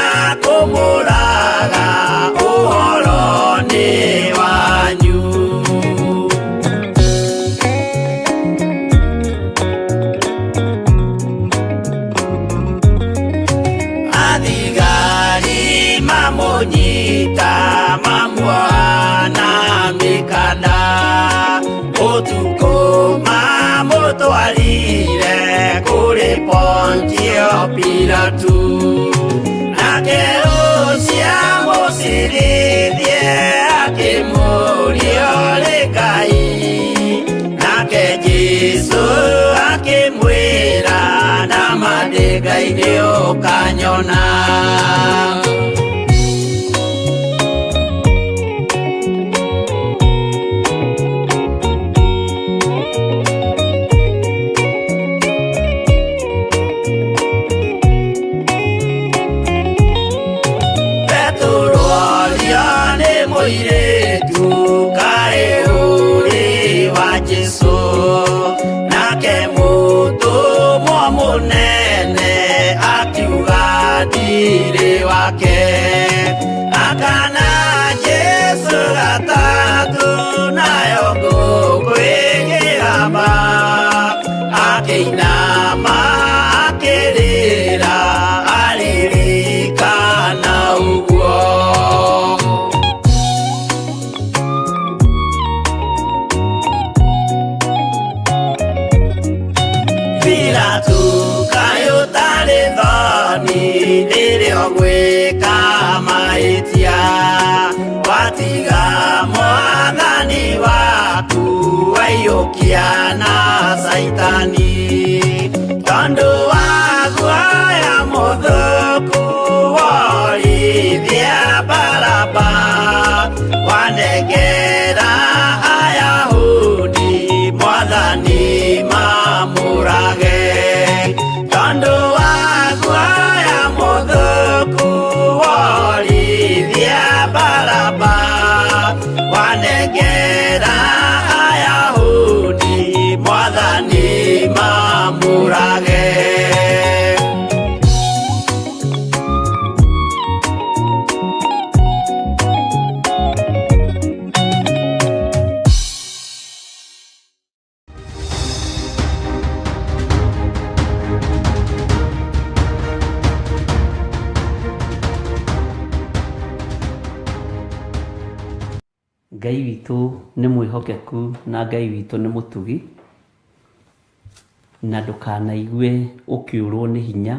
kũmũraga ũhoro nĩ wanyu. Athigari mamũnyita mamuoha na mĩkanda, ũtukũ mamũtwarire kũrĩ Pontio Pilatu, nake ũcio amũcirithie akĩmũũria ũrĩ Ngai, nake Jesũ akĩmwĩra nama ndĩ Ngai nĩũkanyona. Petero orio nĩ mũirĩtu kaĩ ũrĩ wa Jesũ, nake mũtũmwo mũnene akiuga ndirĩ wake, akana Jesũ gatatũ nayo ngũkũ ĩkĩgamba, akĩinama akĩrĩra aririkana ũguo. Pilatu kaĩ ũtarĩ thoni rĩrĩa ũgwĩka mahĩtia, watiga mwathani waku waiyũkia na Caitani, tondũ wa guoya mũthũku worithia Baraba, wanengera Ayahudi mwathani mamũrage, tondũ wa guoya mũthũku worithia Baraba, wanengera Ayahudi mwathani mamũrage. Ngai witũ nĩ mwĩhokeku na Ngai witũ nĩ mũtugi, na ndũkanaigue ũkĩũrwo nĩ hinya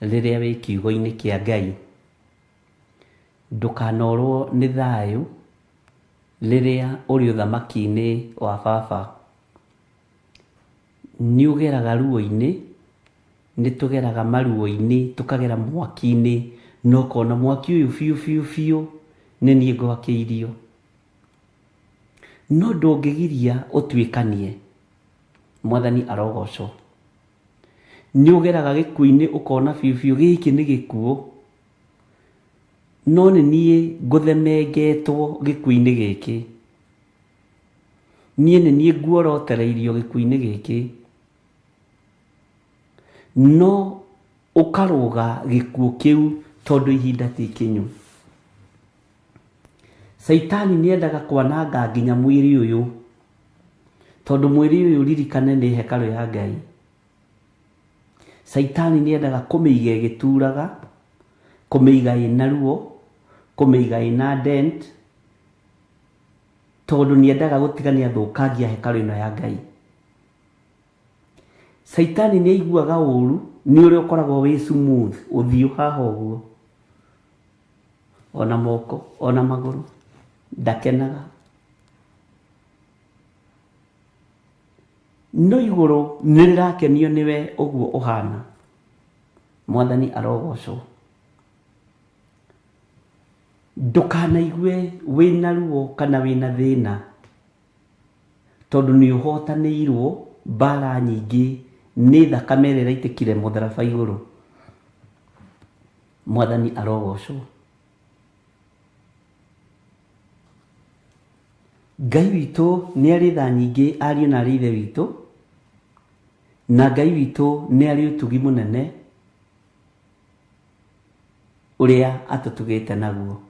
rĩrĩa wĩ kiugo-inĩ kĩa Ngai. Ndũkanorwo nĩ thayũ rĩrĩa ũrĩ ũthamaki-inĩ wa baba. Nĩ ũgeraga ruo-inĩ, nĩ tũgeraga maruo-inĩ, tũkagera mwaki-inĩ, na ũkona mwaki ũyũ biũ biũ biũ nĩ niĩ ngwakĩirio. No ndũngĩgiria ũtuĩkanie. Mwathani arogocwo. Nĩ ũgeraga gĩkuũ-inĩ ũkona biũ biũ gĩkĩ nĩ gĩkuũ, no nĩ niĩ ngũthemengetwo gĩkuũ-inĩ gĩkĩ. Niĩ nĩ niĩ nguorotereirio gĩkuũ-inĩ gĩkĩ. No ũkarũga gĩkuũ kĩu tondũ ihinda ti ikinyu. Caitani nĩ endaga kwananga nginya mwĩrĩ ũyũ, Tondũ mwĩrĩ ũyũ ririkane nĩ hekarũ ya Ngai. Caitani nĩ endaga kũmĩiga ĩgĩturaga, kũmĩiga ĩna ruo, kũmĩiga ĩna dent, tondũ nĩ endaga gũtiga nĩ athũkangia hekarũ ĩno ya Ngai. Caitani nĩ aiguaga ũru nĩ ũrĩa ũkoragwo wĩ smooth ũthiũ haha ũguo, ona moko, ona magũrũ, ndakenaga. No igũrũ nĩ rĩrakenio nĩwe ũguo ũhana. Mwathani arogocwo. Ndũkanaigue wĩna ruo kana wĩna thĩna, tondũ nĩ ũhotanĩirwo mbara nyingĩ nĩ thakame ĩrĩa ĩraitĩkire mũtharaba igũrũ. Mwathani arogocwo. Ngai witũ nĩ arĩ tha nyingĩ ariũ na arĩ ithe witũ, na Ngai witũ nĩ arĩ ũtugi mũnene ũrĩa atũtugĩte naguo.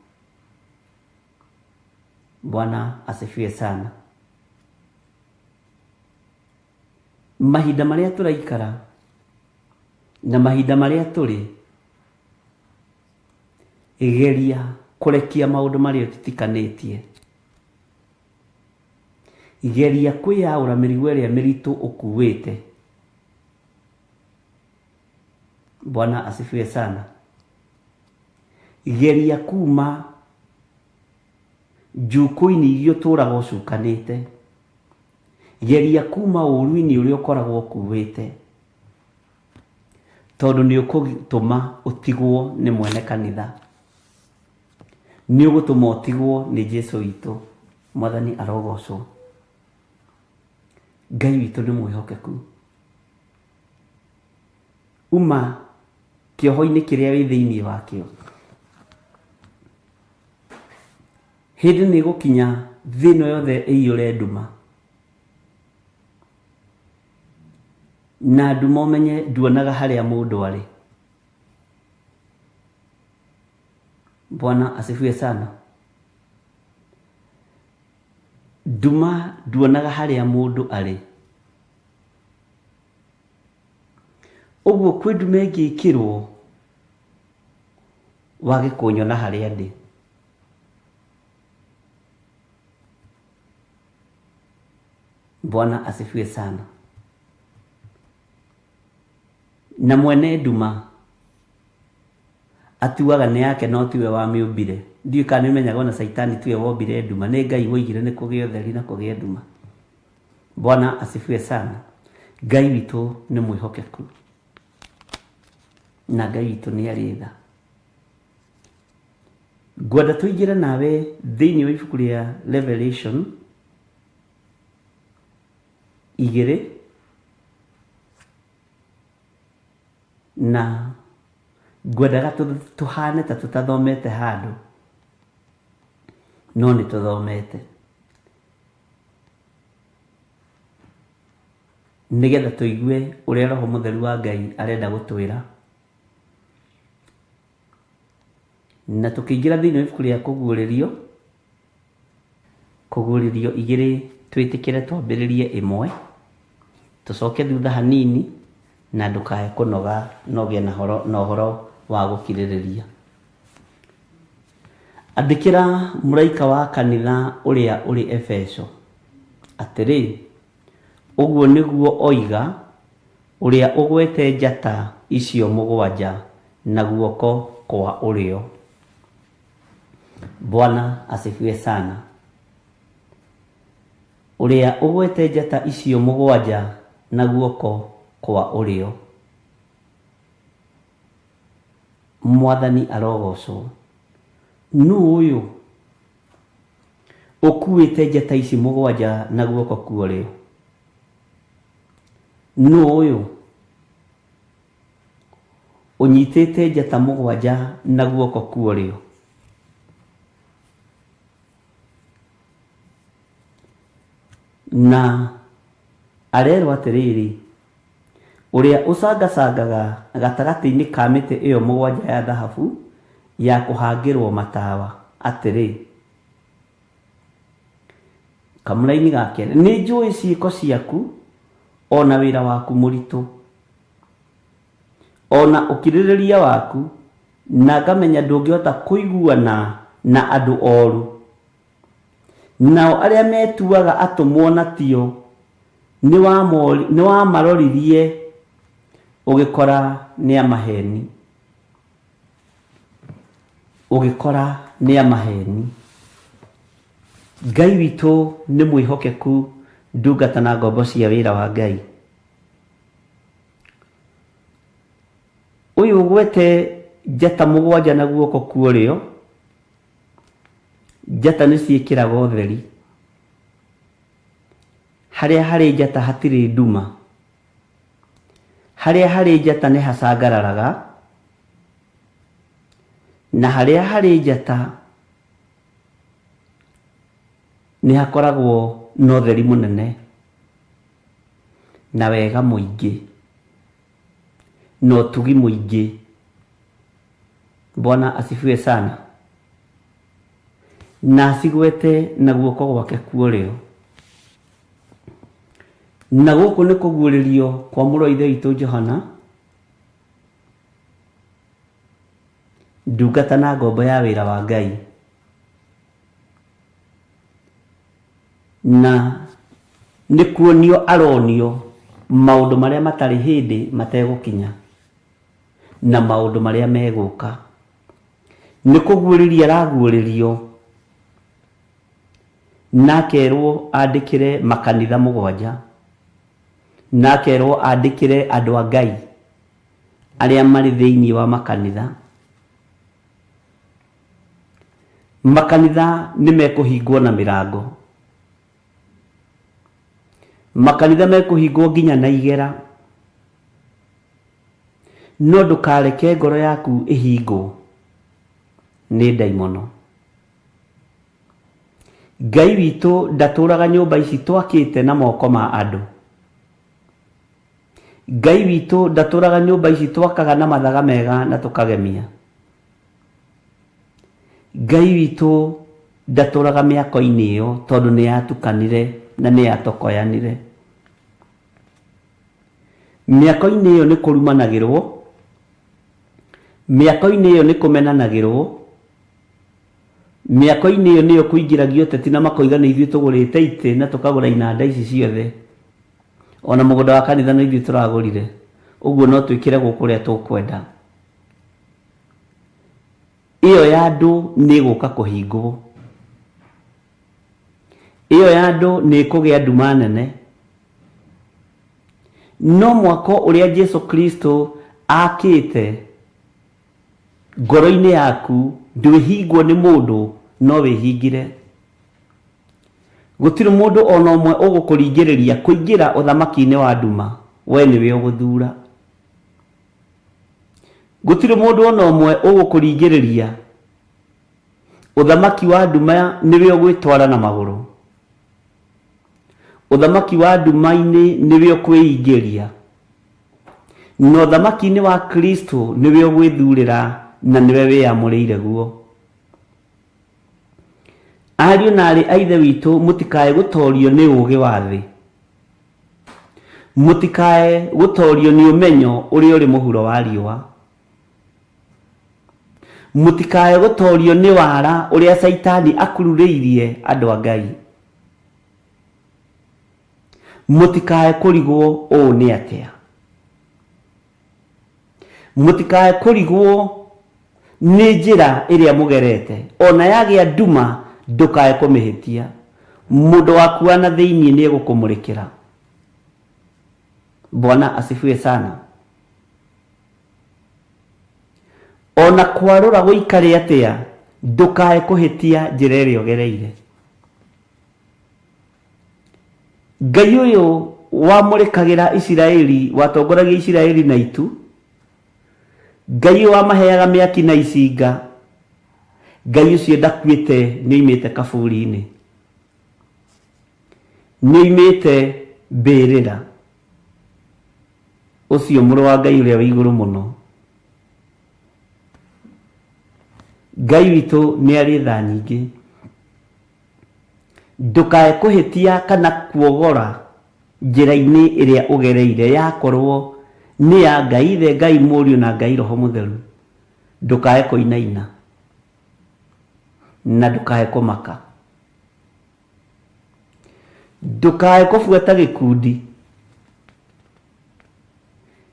Bwana asifiwe sana. Mahinda marĩa tũraikara na mahinda marĩa tũrĩ, Geria kũrekia maũndũ marĩa ũtitikanĩtie. Geria kwĩyaũra mĩrigo ĩrĩa mĩritũ ũkuĩte. Bwana asifiwe sana. Geria kuma njukũ-inĩ iria ũtũraga ũcukanĩte. Geria kuma ũru-inĩ ũrĩa ũkoragwo ũkuĩte. Tondũ nĩ ũkũtũma ũtigwo nĩ mwene kanitha. Nĩ ũgũtũma ũtigwo nĩ Jesu witũ. Mwathani arogocwo. Ngai witũ nĩ mwĩhokeku. Uma kĩoho-inĩ kĩrĩa wĩ thĩinĩ wakĩo. Hĩndĩ nĩ ĩgũkinya thĩ ĩno yothe ĩiyũre nduma. Na nduma ũmenye nduonaga harĩa mũndũ arĩ. Bwana asifiwe sana. Nduma nduonaga harĩa mũndũ arĩ. Ũguo kwĩ nduma ĩngĩkĩrwo wage kũnyona harĩa ndĩ. Bwana asifiwe sana. Na mwene nduma atuaga nĩ yake no tiwe wamĩũmbire. Ndiũĩ kana nĩ ũmenyaga ona caitani tiwe wombire nduma, nĩ Ngai woigire nĩ kũgĩe ũtheri na kũgĩe nduma. Bwana asifiwe sana. Ngai witũ nĩ mwĩhokeku na Ngai witũ nĩ arĩ tha. Ngwenda tũingĩre nawe thĩinĩ wa ibuku rĩa Revelation igĩrĩ na ngwendaga tũhane ta tũtathomete handũ no nĩ tũthomete nĩgetha tũigue ũrĩa Roho Mũtheru wa Ngai arenda gũtwĩra. Na tũkĩingĩra thĩinĩ wa ibuku rĩa Kũguũrĩrio, Kũguũrĩrio igĩrĩ twĩtĩkĩre twambĩrĩrie ĩmwe, tũcoke thutha hanini na ndũkae kũnoga na ũgĩe na horo, na ũhoro wa gũkirĩrĩria. Andĩkĩra mũraika wa kanitha ũrĩa ũrĩ Efeso atĩrĩ, Ũguo nĩguo oiga ũrĩa ũgwete njata icio mũgwanja na guoko kwa ũrĩo. Bwana asifiwe sana. Ũrĩa ũgwete njata icio mũgwanja na guoko kwa ũrĩo. Mwathani arogocwo. Nũ ũyũ ũkuĩte njata ici mũgwanja na guoko kwa ũrĩo? Nũ ũyũ ũnyitĩte njata mũgwanja na guoko kwa ũrĩo? Na arerwo atĩrĩrĩ, ũrĩa ũcangacangaga gatagatĩ-inĩ ka mĩtĩ ĩyo mũgwanja ya thahabu ya kũhangĩrwo matawa, atĩrĩ, Kamũraini ga kerĩ, nĩ njũĩ ciĩko ciaku o na wĩra waku mũritũ, o na ũkirĩrĩria waku, na ngamenya ndũngĩhota kũiguana na andũ oru. Nao arĩa metuaga atũmwo na tio, nĩwamaroririe ũgĩkora nĩ a maheni. Ũgĩkora nĩ a maheni. Ngai witũ nĩ mwĩhokeku ndungata na ngombo cia wĩra wa Ngai. Ũyũ ũgwete njata mũgwanja na guoko kwa ũrĩo, njata nĩ ciĩkĩraga ũtheri. Harĩa harĩ njata hatirĩ nduma. Harĩa harĩ njata nĩ hacangararaga, na harĩa harĩ njata nĩ hakoragwo na ũtheri mũnene na wega mũingĩ na ũtugi mũingĩ. Bwana asifiwe sana. Na acigwete na guoko gwake kwa ũrĩo. Na gũkũ nĩ kũguũrĩrio kwa mũrũ wa Ithe witũ Johana, ndungata na ngombo ya wĩra wa Ngai. Na nĩ kuonio aronio maũndũ marĩa matarĩ hĩndĩ mategũkinya na maũndũ marĩa megũka. Nĩ kũguũrĩrio araguũrĩrio na akerwo andĩkĩre makanitha mũgwanja, na akerwo andĩkĩre andũ a Ngai arĩa marĩ thĩinĩ wa makanitha. Makanitha nĩ mekũhingwo na mĩrango. Makanitha mekũhingwo nginya na igera. No ndũkareke ngoro yaku ĩhingwo nĩ ndaimono. Ngai witũ ndatũraga nyũmba ici twakĩte na moko ma andũ. Ngai witũ ndatũraga nyũmba ici twakaga na mathaga mega na tũkagemia. Ngai witũ ndatũraga mĩako-inĩ ĩyo tondũ nĩ yatukanire na nĩ yatokoyanire. Mĩako-inĩ ĩyo nĩ kũrumanagĩrwo, mĩako-inĩ ĩyo nĩ kũmenanagĩrwo, Mĩako-inĩ ĩyo nĩyo kũingĩragio ũteti na makoiga nĩ ithuĩ tũgũrĩte itĩ na tũkagũra inanda ici ciothe. O na mũgũnda wa kanitha no ithuĩ tũragũrire. Ũguo no twĩkĩre gũkũ ũrĩa tũkwenda. Ĩyo ya andũ nĩ ĩgũka kũhingwo. Ĩyo ya andũ nĩ ĩkũgĩa nduma nene. No mwako ũrĩa Jesu Kristo akĩte Ngoro-inĩ yaku ndwĩhingwo nĩ mũndũ no wĩhingire. Gũtirĩ mũndũ o na ũmwe ũgũkũringĩrĩria kũingĩra ũthamaki-inĩ wa nduma, we nĩwe ũgũthura. Gũtirĩ mũndũ o na ũmwe ũgũkũringĩrĩria ũthamaki wa nduma nĩwe ũgwĩtwara na magũrũ. Ũthamaki wa nduma-inĩ nĩwe ũkwĩingĩria. Na ũthamaki-inĩ wa Kristo nĩwe ũgwĩthurĩra na nĩwe wĩyamũrĩire guo. Ariũ na aarĩ a Ithe witũ mũtikae gũtorio nĩ ũũgĩ wa thĩ. Mũtikae gũtorio nĩ ũmenyo ũrĩa ũrĩ mũhuro wa riũa. Mũtikae gũtorio nĩ wara ũrĩa Caitani akururĩirie andũ a Ngai. Mũtikae kũrigwo ũũ nĩ atĩa. Mũtikae kũrigwo nĩ njĩra ĩrĩa mũgerete, o na yagĩa nduma ndũkae kũmĩhĩtia. Mũndũ waku wa na thĩinĩ nĩ egũkũmũrĩkĩra. Bwana asifiwe sana. O na kwarũra gũikare atĩa, ndũkae kũhĩtia njĩra ĩrĩa ũgereire. Ngai ũyũ wamũrĩkagĩra Isiraeli, watongoragia Isiraeli na itu, Ngai ũyũ wamaheaga mĩaki na icinga, Ngai ũcio ndakuĩte nĩ oimĩte kaburi-inĩ, nĩ oimĩte mbĩrĩra, ũcio mũrũ wa Ngai ũrĩa wĩ igũrũ mũno. Ngai witũ nĩ arĩ tha nyingĩ. Ndũkae kũhĩtia kana kuogora njĩra-inĩ ĩrĩa ũgereire yakorwo nĩ ya Ngai Ithe, Ngai Mũriũ na Ngai Roho Mũtheru. Ndũkae kũinaina na ndũkae kũmaka. Ndũkae kũbuata gĩkundi.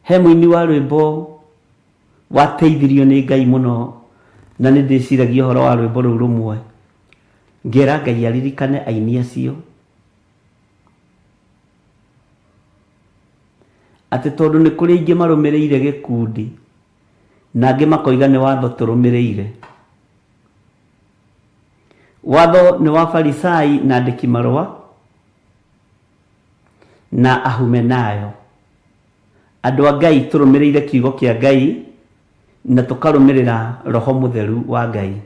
He mũini wa rwĩmbo wateithirio nĩ Ngai mũno na nĩ ndĩciragia ũhoro wa rwĩmbo rũu rũmwe ngera Ngai aririkane aini acio atĩ tondũ nĩ kũrĩ aingĩ marũmĩrĩire gĩkundi na angĩ makoiga nĩ watho tũrũmĩrĩire. Watho nĩ wa Farisai na andĩki marũa na Ahumenayo. Andũ a Ngai tũrũmĩrĩire kiugo kĩa Ngai na tũkarũmĩrĩra Roho Mũtheru wa Ngai.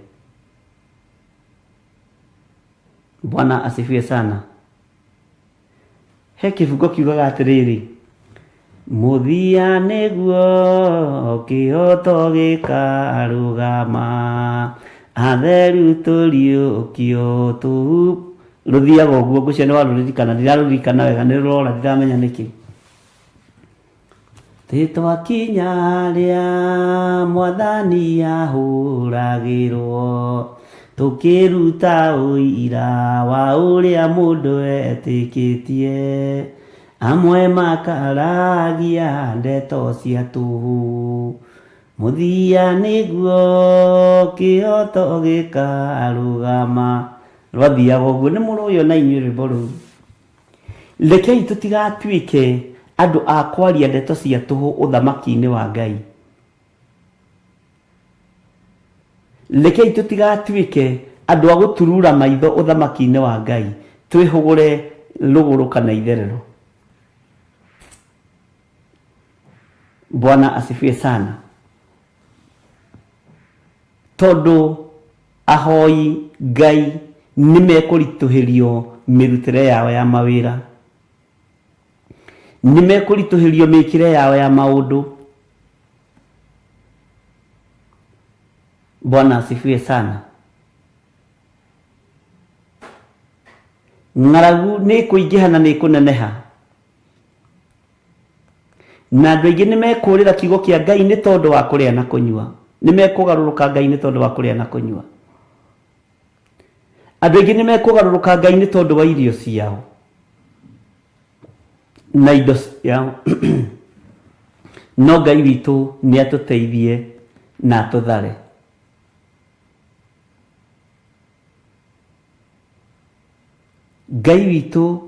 Bwana asifiwe sana. He kĩbungo kiugaga atĩrĩrĩ, mũthia nĩguo kĩhoto gĩkarũgama, atheru tũriũkio tũhu. Rũthiaga ũguo, ngwĩciria nĩ warũririkana, ndirarũririkana wega, nĩ rũrora, ndiramenya nĩkĩ. Twakinya rĩa mwathani ahũragĩrwo, tũkĩruta ũira wa ũrĩa mũndũ etĩkĩtie, amwe makaragia ndeto cia tũhũ. Mũthia nĩguo kĩhoto gĩkarũgama. Rwathiaga ũguo, nĩ mũrũĩ ona inyuĩ rwĩmbo rũu. Rekei tũtigatuĩke andũ a kwaria ndeto cia tũhũ ũthamaki-inĩ wa Ngai. Rekei tũtigatuĩke andũ a gũturura maitho ũthamaki-inĩ wa Ngai, twĩhũgũre rũgũrũ kana itherero. Bwana asifiwe sana. Tondũ ahoi Ngai nĩ mekũritũhĩrio mĩrutĩre yao ya mawĩra, nĩ mekũritũhĩrio mĩkĩre yao ya maũndũ. Bwana asifiwe sana. Ng'aragu nĩ ĩkũingĩha na nĩ ĩkũneneha. Na andũ aingĩ nĩ mekũrĩra kiugo kĩa Ngai nĩ tondũ wa kũrĩa na kũnyua. Nĩ mekũgarũrũka Ngai nĩ tondũ wa kũrĩa na kũnyua. Andũ aingĩ nĩ mekũgarũrũka Ngai nĩ tondũ wa irio ciao na indo ciao. No Ngai witũ nĩ atũteithie na atũthare. Ngai witũ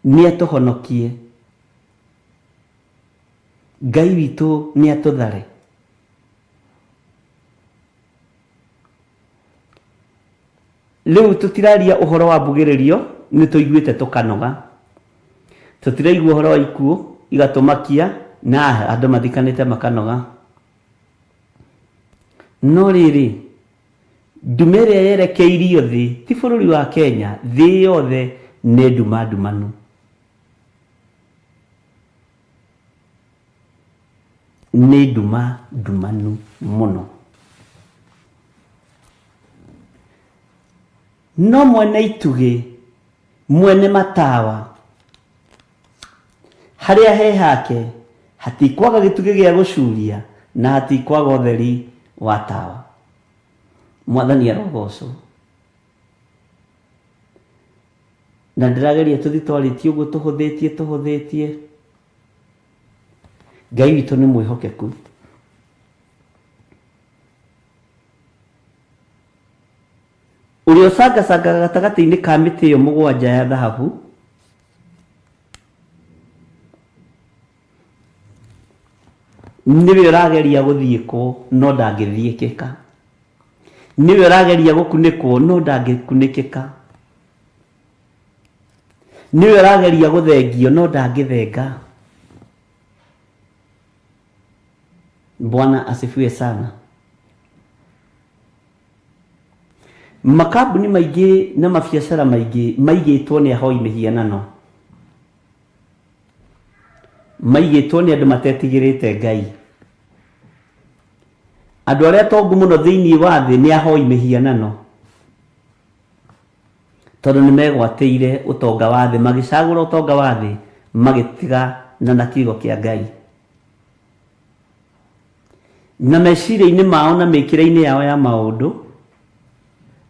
nĩ atũhonokie. Ngai witũ nĩ atũthare. Rĩu tũtiraria ũhoro wa mbugĩrĩrio, nĩ tũiguĩte tũkanoga. Tũtiraigua ũhoro wa ikuũ igatũmakia na andũ mathikanĩte makanoga. No rĩrĩ, Nduma ĩrĩa yerekeirio thĩ, ti bũrũri wa Kenya, thĩ yothe nĩ nduma ndumanu. Nĩ nduma ndumanu mũno. No mwene itugĩ, mwene matawa, harĩa he hake hatikwaga gĩtugĩ gĩa gũcuria na hatikwaga ũtheri wa tawa. Mwathani arogocwo. Na ndĩrageria tũthi twarĩtie ũguo tũhũthĩtie tũhũthĩtie. Ngai witũ nĩ mwĩhokeku. Ũrĩa ũcangacangaga gatagatĩ-inĩ ka mĩtĩ ĩyo mũgwanja ya thahabu, nĩwe ũrageria gũthiĩkwo no ndangĩthiĩkĩka. Nĩwe ũrageria gũkunĩkwo no ndangĩkunĩkĩka. Nĩwe ũrageria gũthengio no ndangĩthenga. Bwana asifiwe sana. Makambuni maingĩ na mabiacara maingĩ maigĩtwo nĩ ahoi mĩhianano. Maigĩtwo nĩ andũ matetigĩrĩte Ngai. Andũ arĩa atongu mũno thĩinĩ wa thĩ nĩ ahoi mĩhianano. Tondũ nĩ megwatĩire ũtonga wa thĩ, magĩcagũra ũtonga wa thĩ, magĩtiga na na kiugo kĩa Ngai. Na meciria-inĩ mao na mĩkĩre-inĩ yao ya maũndũ,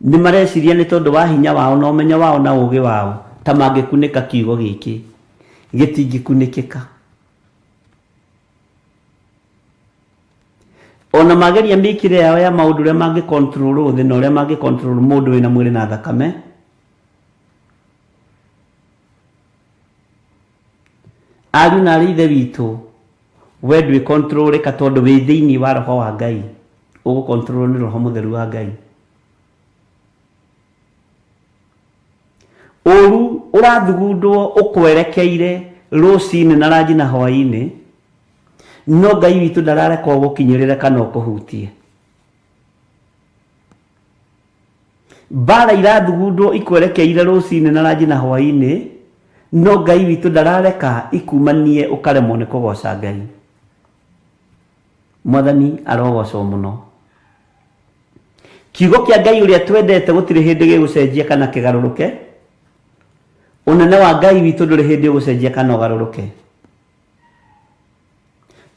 nĩ mareciria nĩ tondũ wa hinya wao na ũmenyo wao na ũũgĩ wao ta mangĩkunĩka kiugo gĩkĩ. Gĩtingĩkunĩkĩka. Ona mageria mĩkĩre yao ya maũndũ ũrĩa mangĩ control thĩ na ũrĩa mangĩ control mũndũ wĩna mwĩrĩ na thakame, ariũ na arĩ ithe witũ, we ndwĩ controlĩka tondũ wĩ thĩinĩ wa roho wa Ngai, ũgũ control nĩ roho mũtheru wa Ngai. Ũru ũrathugundwo ũkwerekeire rũcinĩ na ranji na hwaĩ-inĩ, no Ngai witũ ndarareka ũgũkinyĩrĩre kana ũkũhutie. Mbara irathugundwo ikwerekeire rũcinĩ na ranji na hwaĩ-inĩ, no Ngai witũ ndarareka ikumanie ũkaremwo nĩ kũgoca Ngai. Mwathani arogocwo mũno. Kiugo kĩa Ngai ũrĩa twendete gũtirĩ hĩndĩ gĩgũcenjia kana kĩgarũrũke. Ũnene wa Ngai witũ ndũrĩ hĩndĩ ũgũcenjia kana ũgarũrũke.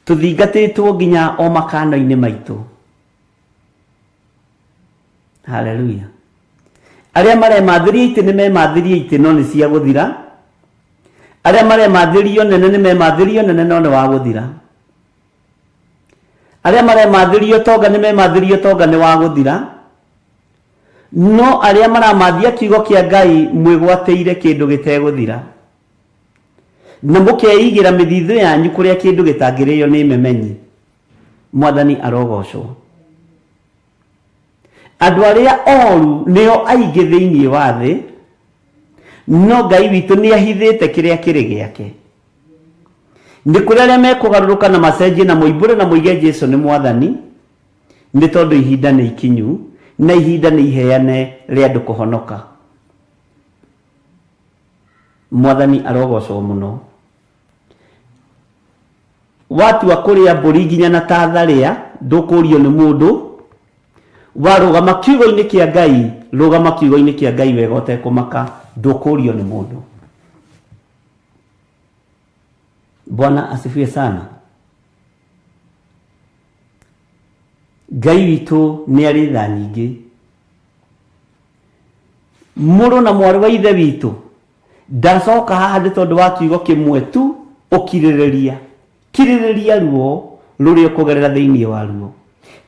Tũthingatĩtwo nginya o makano-inĩ maitũ. Haleluya. Arĩa maremathĩria itĩ nĩ memathĩria itĩ no nĩ cia gũthira. Arĩa maremathĩria ũnene nĩ memathĩria ũnene no nĩ wa gũthira. Arĩa maremathĩria ũtonga nĩ memathĩria ũtonga nĩ wa gũthira. No arĩa maramathia kiugo kĩa Ngai mwĩgwatĩire kĩndũ gĩtegũthira. Na mũkeigĩra mĩthithũ yanyu kũrĩa kĩndũ gĩtangĩrĩo nĩ memenyi. Mwathani arogocwo. Andũ arĩa oru nĩo aingĩ thĩinĩ wa thĩ, no Ngai witũ nĩ ahithĩte kĩrĩa kĩrĩ gĩake. Nĩ kũrĩ arĩa mekũgarũrũka na macenjie na moimbũre na moige Jesu nĩ Mwathani, nĩ tondũ ihinda nĩ ikinyu na ihinda nĩ iheane rĩa andũ kũhonoka. Mwathani arogocwo mũno. Watua kũrĩa mbũri nginya na tatharĩa, ndũkũrio nĩ mũndũ. Warũgama kiugo-inĩ kĩa Ngai, rũgama kiugo-inĩ kĩa Ngai wega ũtekũmaka, ndũkũrio nĩ mũndũ. Bwana asifiwe sana. Ngai witũ nĩ arĩ tha nyingĩ. Mũrũ na mwarĩ wa ithe witũ, ndacoka haha nĩ tondũ wa kiugo kĩmwe tu, ũkirĩrĩria. Kirĩrĩria ruo rũrĩa ũkũgerera thĩinĩ wa ruo.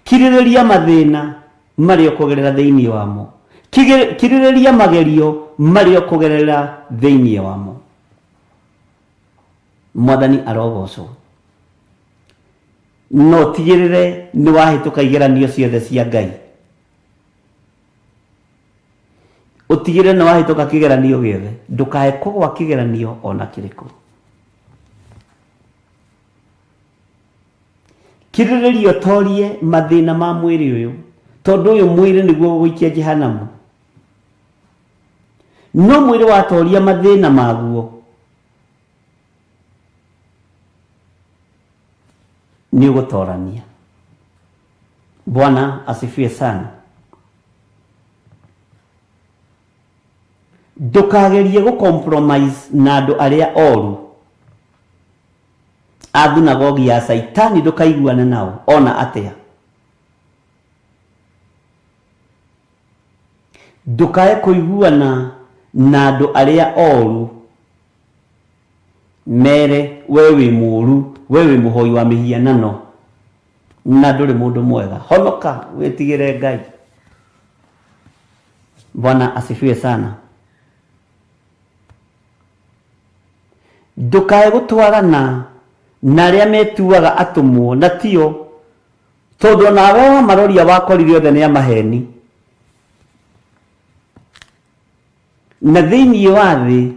Kirĩrĩria mathĩna marĩa ũkũgerera thĩinĩ wamo. Kirĩrĩria magerio marĩa ũkũgerera thĩinĩ wamo. Mwathani arogocwo. No ũtigĩrĩre nĩ wahĩtũka igeranio ciothe cia Ngai. Ũtigĩrĩre nĩ wahĩtũka kĩgeranio gĩothe. Ndũkae kũgwa kĩgeranio ona kĩrĩkũ. Kirĩrĩria ũtorie mathĩna ma mwĩrĩ ũyũ, tondũ ũyũ mwĩrĩ nĩguo ũgũikia jehanamu. No mwĩrĩ watoria mathĩna maguo, nĩ ũgũtorania. Bwana asifiwe sana. Ndũkagerie gũ compromise na andũ arĩa oru a thunagogi ya Caitani, ndũkaiguane nao ona atĩa. Ndũkae kũiguana na andũ arĩa oru, mere we wĩ mũru, we wĩ mũhoi wa mĩhianano na ndũrĩ mũndũ mwega. Honoka wĩtigĩre Ngai. Bwana asifiwe sana. Ndũkae gũtwarana na arĩa metuaga atũmwo na tio, tondũ onawe wamaroria wakorire othe nĩ a maheni. Na thĩinĩ wa thĩ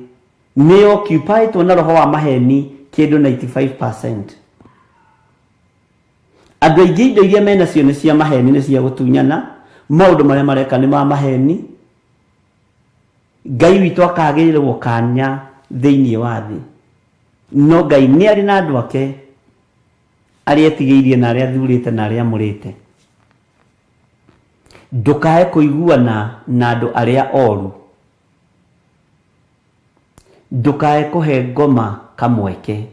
nĩ occupytwo na roho wa maheni kĩndũ 95%. Andũ aingĩ indo iria menacio nĩ cia maheni, nĩ cia gũtunyana, maũndũ marĩa mareka nĩ ma maheni. Ngai witũ akagĩrĩrwo kanya thĩinĩ wa thĩ. No Ngai nĩ arĩ na andũ ake arĩa etigĩirie na arĩa athurĩte na arĩa amũrĩte. Ndũkae kũiguana na andũ arĩa oru. Ndũkae kũhe ngoma kamweke.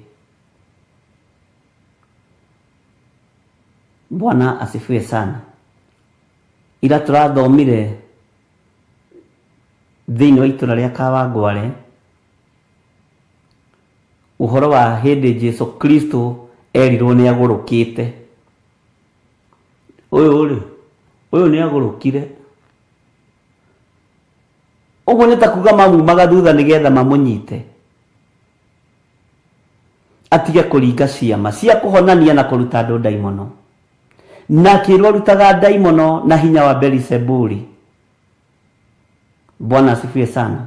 Bwana asifiwe sana. Ira tũrathomire thĩinĩ wa itũra rĩa Kawangware ũhoro wa hĩndĩ Jesu Kristo erirwo nĩ agũrũkĩte. Ũyũ rĩ, ũyũ nĩ agũrũkire. Ũguo nĩ ta kuga mamumaga thutha nĩgetha mamũnyite atige kũringa ciama cia kũhonania na kũruta andũ ndaimono. Na akĩrwo arutaga ndaimono na hinya wa Beelizebuli. Bwana asifiwe sana.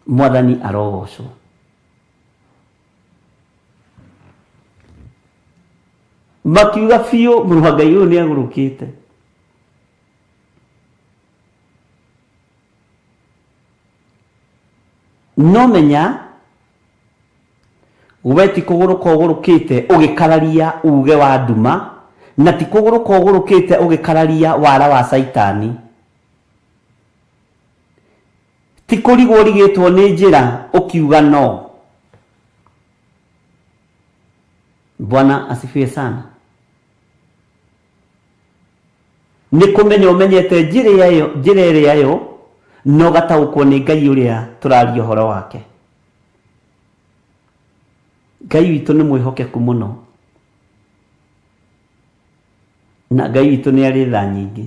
Mwathani arogocwo. Makiuga biũ mũrũ wa Ngai ũyũ nĩ agũrũkĩte. No menya we ti kũgũrũka ũgũrũkĩte ũgĩkararia uge wa nduma, na ti kũgũrũka ũgũrũkĩte ũgĩkararia wara wa Caitani. Ti kũrigwo ũrigĩtwo nĩ njĩra ũkiuga no. Bwana asifiwe sana. Nĩ kũmenya ũmenyete njĩra ĩyo njĩra ĩrĩa yo na ũgataũkwo nĩ Ngai ũrĩa tũraria ũhoro wake. Ngai witũ nĩ mwĩhokeku mũno na Ngai witũ nĩ arĩ tha nyingĩ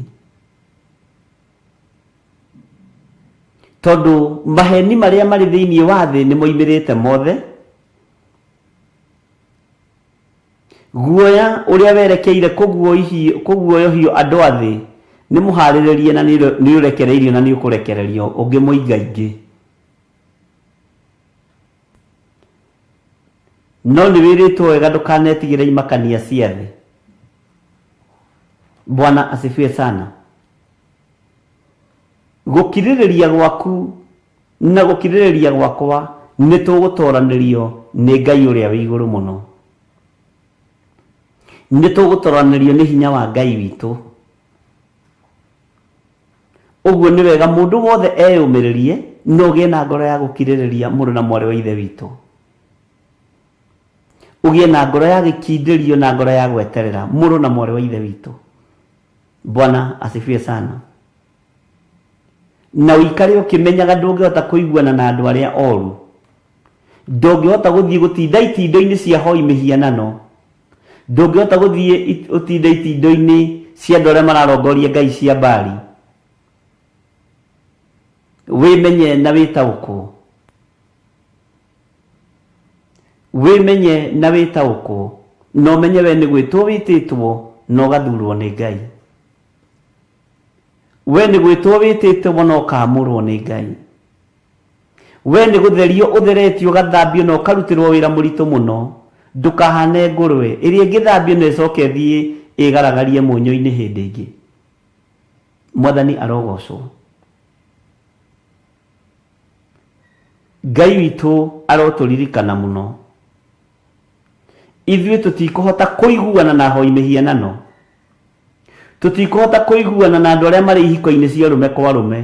tondũ maheni marĩa marĩ thĩinĩ wa thĩ nĩ moimĩrĩte mothe. Guoya ũrĩa werekeire kũguoyohio andũ a thĩ nĩ mũhaarĩrĩrie na nĩ ũrekereirio na nĩ ũkũrekererio ũngĩ mũingaingĩ. No nĩ wĩrĩtwo wega ndũkanetigĩre imakania cia thĩ. Bwana asifiwe sana. Gũkirĩrĩria gwaku na gũkirĩrĩria gwakwa nĩ tũgũtoranĩrio nĩ Ngai ũrĩa wĩ igũrũ mũno. Nĩ tũgũtoranĩrio nĩ hinya wa Ngai witũ. Ũguo nĩ wega mũndũ wothe eyũmĩrĩrie na ũgĩe na ngoro ya gũkirĩrĩria mũrũ na mwarĩ wa Ithe witũ. Ũgĩe na ngoro ya gĩkindĩrio na ngoro ya gweterera mũrũ na mwarĩ wa Ithe witũ. Bwana asifiwe sana. Na ũikare ũkĩmenyaga ndũngĩhota kũiguana na andũ arĩa oru. Ndũngĩhota gũthiĩ gũtinda itindo-inĩ cia hoi mĩhianano. Ndũngĩhota gũthiĩ ũtinde itindo-inĩ cia andũ arĩa mararongoria ngai cia Baali. Wĩmenye na wĩtaũkwo. Wĩmenye na wĩtaũkwo. Na ũmenye we nĩ gwĩtwo wĩtĩtwo na ũgathurwo nĩ Ngai. We nĩ gwĩtwo wĩtĩtwo na ũkaamũrwo nĩ Ngai. We nĩ gũtherio ũtheretio ũgathambio na ũkarutĩrwo wĩra mũritũ mũno. Ndũkahane ngũrwe ĩrĩa ĩngĩthambio na ĩcoke ĩthiĩ ĩgaragarie mũnyũ-inĩ hĩndĩ ĩngĩ. Mwathani arogocwo. Ngai witũ arotũririkana mũno. Ithuĩ tũtikũhota kũiguana na ahoi mĩhianano. Tũtikũhota kũiguana na andũ arĩa marĩ ihiko-inĩ cia ũrũme kwa ũrũme.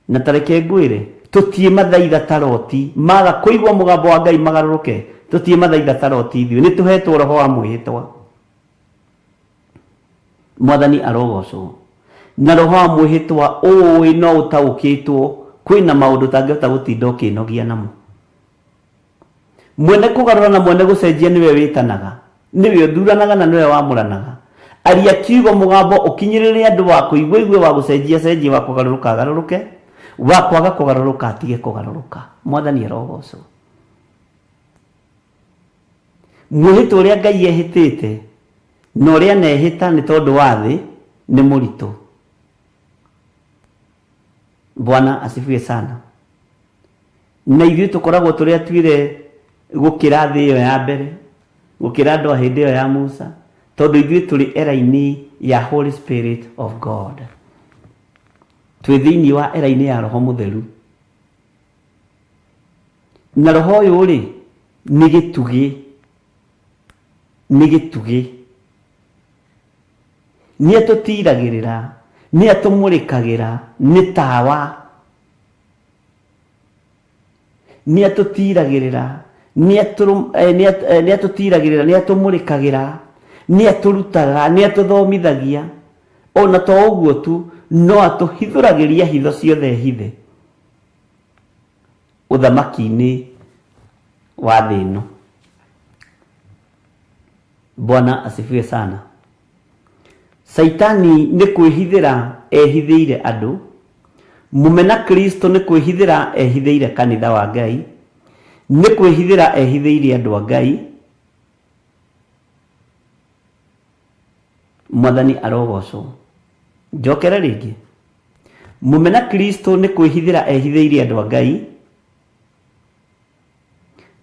Na ta reke ngwĩre, tũtiĩ mathaitha ta Loti, maga kũigua mũgambo wa Ngai magarũrũke, tũtiĩ mathaitha ta Loti ithuĩ, nĩ tũhetwo roho wa mwĩhĩtwa. Mwathani arogocwo. Na roho wa mwĩhĩtwa ũĩ no ũtaũkĩtwo kwĩna maũndũ ũtangĩhota gũtinda ũkĩnogia namo. Mwene kũgarũra na mwene gũcenjia nĩwe wĩtanaga, nĩwe ũthuranaga na nĩwe wamũranaga. Aria kiugo mũgambo ũkinyĩrĩre andũ wa kũigua igue wa gũcenjia cenjie wa kũgarũrũka agarũrũke wa kwaga kũgarũrũka atige kũgarũrũka. Mwathani arogocwo. Mwĩhĩtwa ũrĩa Ngai ehĩtĩte na ũrĩa anehĩta nĩ tondũ wa thĩ nĩ mũritũ. Bwana asifiwe sana. Na ithuĩ tũkoragwo tũrĩ atuĩre gũkĩra thĩ ĩyo ya mbere, gũkĩra andũ a hĩndĩ ĩyo ya Musa, tondũ ithuĩ tũrĩ era-inĩ ya Holy Spirit of God. Twĩ thĩinĩ wa era-inĩ ya Roho Mũtheru. Na roho ũyũ rĩ, nĩ gĩtugĩ, nĩ gĩtugĩ. Nĩ atũtiragĩrĩra, Nĩ atũmũrĩkagĩra, nĩ tawa. Nĩ atũtiragĩrĩra, nĩ atũtiragĩrĩra, nĩ atũmũrĩkagĩra, nĩ atũrutaga, nĩ atũthomithagia. Ona to ũguo tu, no atũhithũragĩria hitho ciothe hithe ũthamaki-inĩ wa thĩ ĩno. Bwana asifiwe sana. Caitani nĩ kwĩhithĩra ehithĩire andũ, mũmena Kristo nĩ kwĩhithĩra ehithĩire kanitha wa Ngai, nĩ kwĩhithĩra ehithĩire andũ a Ngai. Mwathani arogocwo. Njokere rĩngĩ. Mũmena Kristo nĩ kwĩhithĩra ehithĩire andũ a Ngai,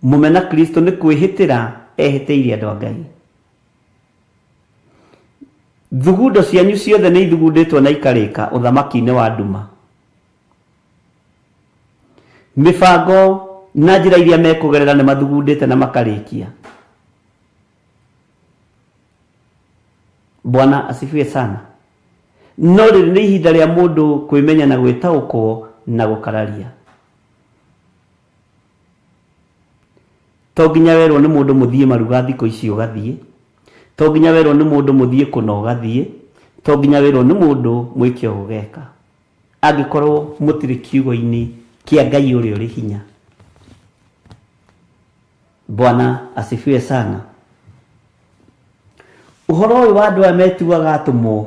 mũmena Kristo nĩ kwĩhĩtĩra ehĩtĩire andũ a Ngai. Thugundo cianyu ciothe nĩ ithugundĩtwo na ikarĩka ũthamaki-inĩ wa nduma. Mĩbango na njĩra iria mekũgerera nĩ mathugundĩte na makarĩkia. Bwana asifiwe sana. No rĩrĩ nĩ ihinda rĩa mũndũ kwĩmenya na gwĩtaũkwo na gũkararia. To nginya werwo nĩ mũndũ mũthiĩ maruga thikũ ici ũgathiĩ, to nginya werwo nĩ mũndũ mũthiĩ kũna ũgathiĩ, to nginya werwo nĩ mũndũ mwĩke ũũ ũgeka. Angĩkorwo mũtirĩ kiugo-inĩ kĩa Ngai ũrĩa ũrĩ hinya. Bwana asifiwe sana. Ũhoro ũyũ wa andũ aya metuaga atũmwo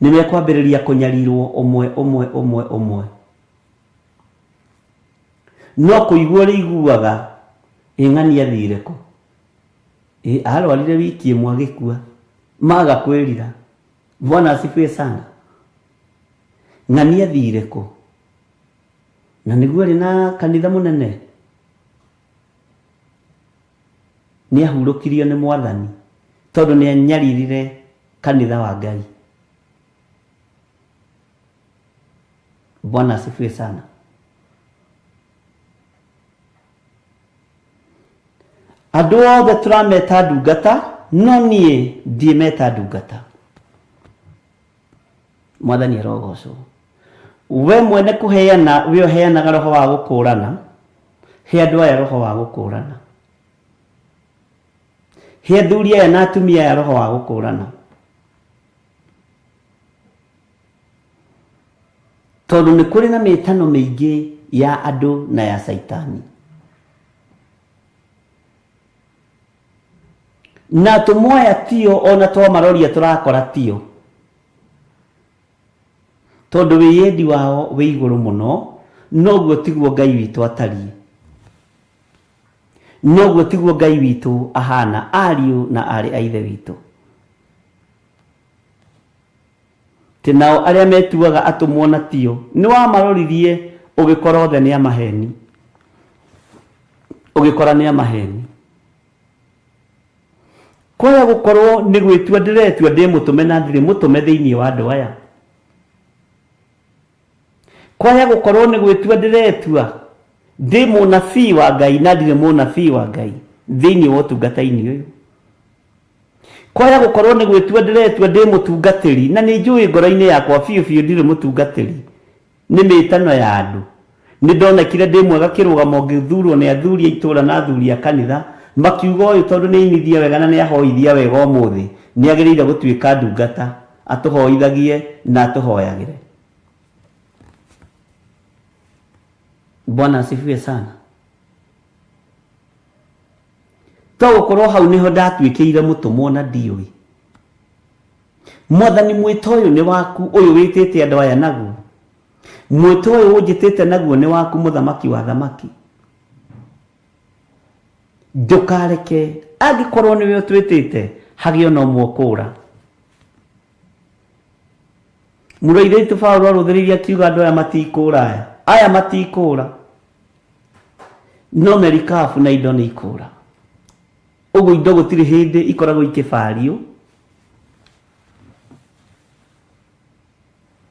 nĩ mekwambĩrĩria kũnyarirwo ũmwe ũmwe ũmwe ũmwe. No kũigua ũrĩiguaga, ĩ ng'ani athire kũ? Ĩ arwarire wiki ĩmwe agĩkua. Maga kwĩrira. Bwana asifiwe sana. Ng'ani athire kũ? Na nĩguo arĩ na kanitha mũnene? Nĩ ahurũkirio nĩ Mwathani tondũ nĩ anyaririre kanitha wa Ngai. Bwana asifiwe sana. Andũ othe tũrameta ndungata, no niĩ ndiĩmeta ndungata. Mwathani arogocwo. We mwene kũheana, we ũheanaga roho wa gũkũrana, he andũ aya roho wa gũkũrana. He athuri aya na atumia aya roho wa gũkũrana. Tondũ nĩ kũrĩ na mĩtano mĩingĩ ya andũ na ya Caitani. Na atũmwo aya tio ona twamaroria tũrakora tio. Tondũ wĩyendi wao wĩ igũrũ mũno, noguo tiguo Ngai witũ atariĩ. Noguo tiguo Ngai witũ ahana, ariũ na aarĩ a Ithe witũ. Atĩ nao arĩa metuaga atũmwo na tio, nĩwamaroririe ũgĩkora othe nĩ a maheni. Ũgĩkora nĩ a maheni. Kwaya gũkorwo nĩ gwĩtua ndĩretua ndĩ mũtũme na ndirĩ mũtũme thĩinĩ wa andũ aya. Kwaya gũkorwo nĩ gwĩtua ndĩretua ndĩ mũnabii wa Ngai na ndirĩ mũnabii wa Ngai thĩinĩ wa ũtungata-inĩ ũyũ. Kwaya gũkorwo nĩ gwĩtua ndĩretua ndĩ mũtungatĩri na nĩ njũĩ ngoro-inĩ yakwa biũ biũ ndirĩ mũtungatĩri. Nĩ mĩtano ya andũ. Nĩ ndonekire ndĩ mwega kĩrũgamo ngĩthurwo nĩ athuri a itũra na athuri a kanitha, makiuga ũyũ tondũ nĩ ainithia wega na nĩ ahoithia wega ũmũthĩ, nĩ agĩrĩire gũtuĩka ndungata, atũhoithagie na atũhoyagĩre. Bwana asifiwe sana. To gũkorwo hau nĩho ndatuĩkĩire mũtũmwo na ndiũĩ. Mwathani mwĩto ũyũ nĩ waku ũyũ wĩtĩte andũ aya naguo. Mwĩto ũyũ ũnjĩtĩte naguo nĩ waku mũthamaki wa athamaki. Ndũkareke angĩkorwo nĩwe ũtwĩtĩte hagĩe ona ũmwe ũkũra. Mũrũ wa Ithe witũ Paũlũ arũthĩrĩirie akiuga andũ aya matikũra aya. Aya matikũra. No merikabu na indo nĩ ikũra. Ũguo indo gũtirĩ hĩndĩ ikoragwo ikĩbario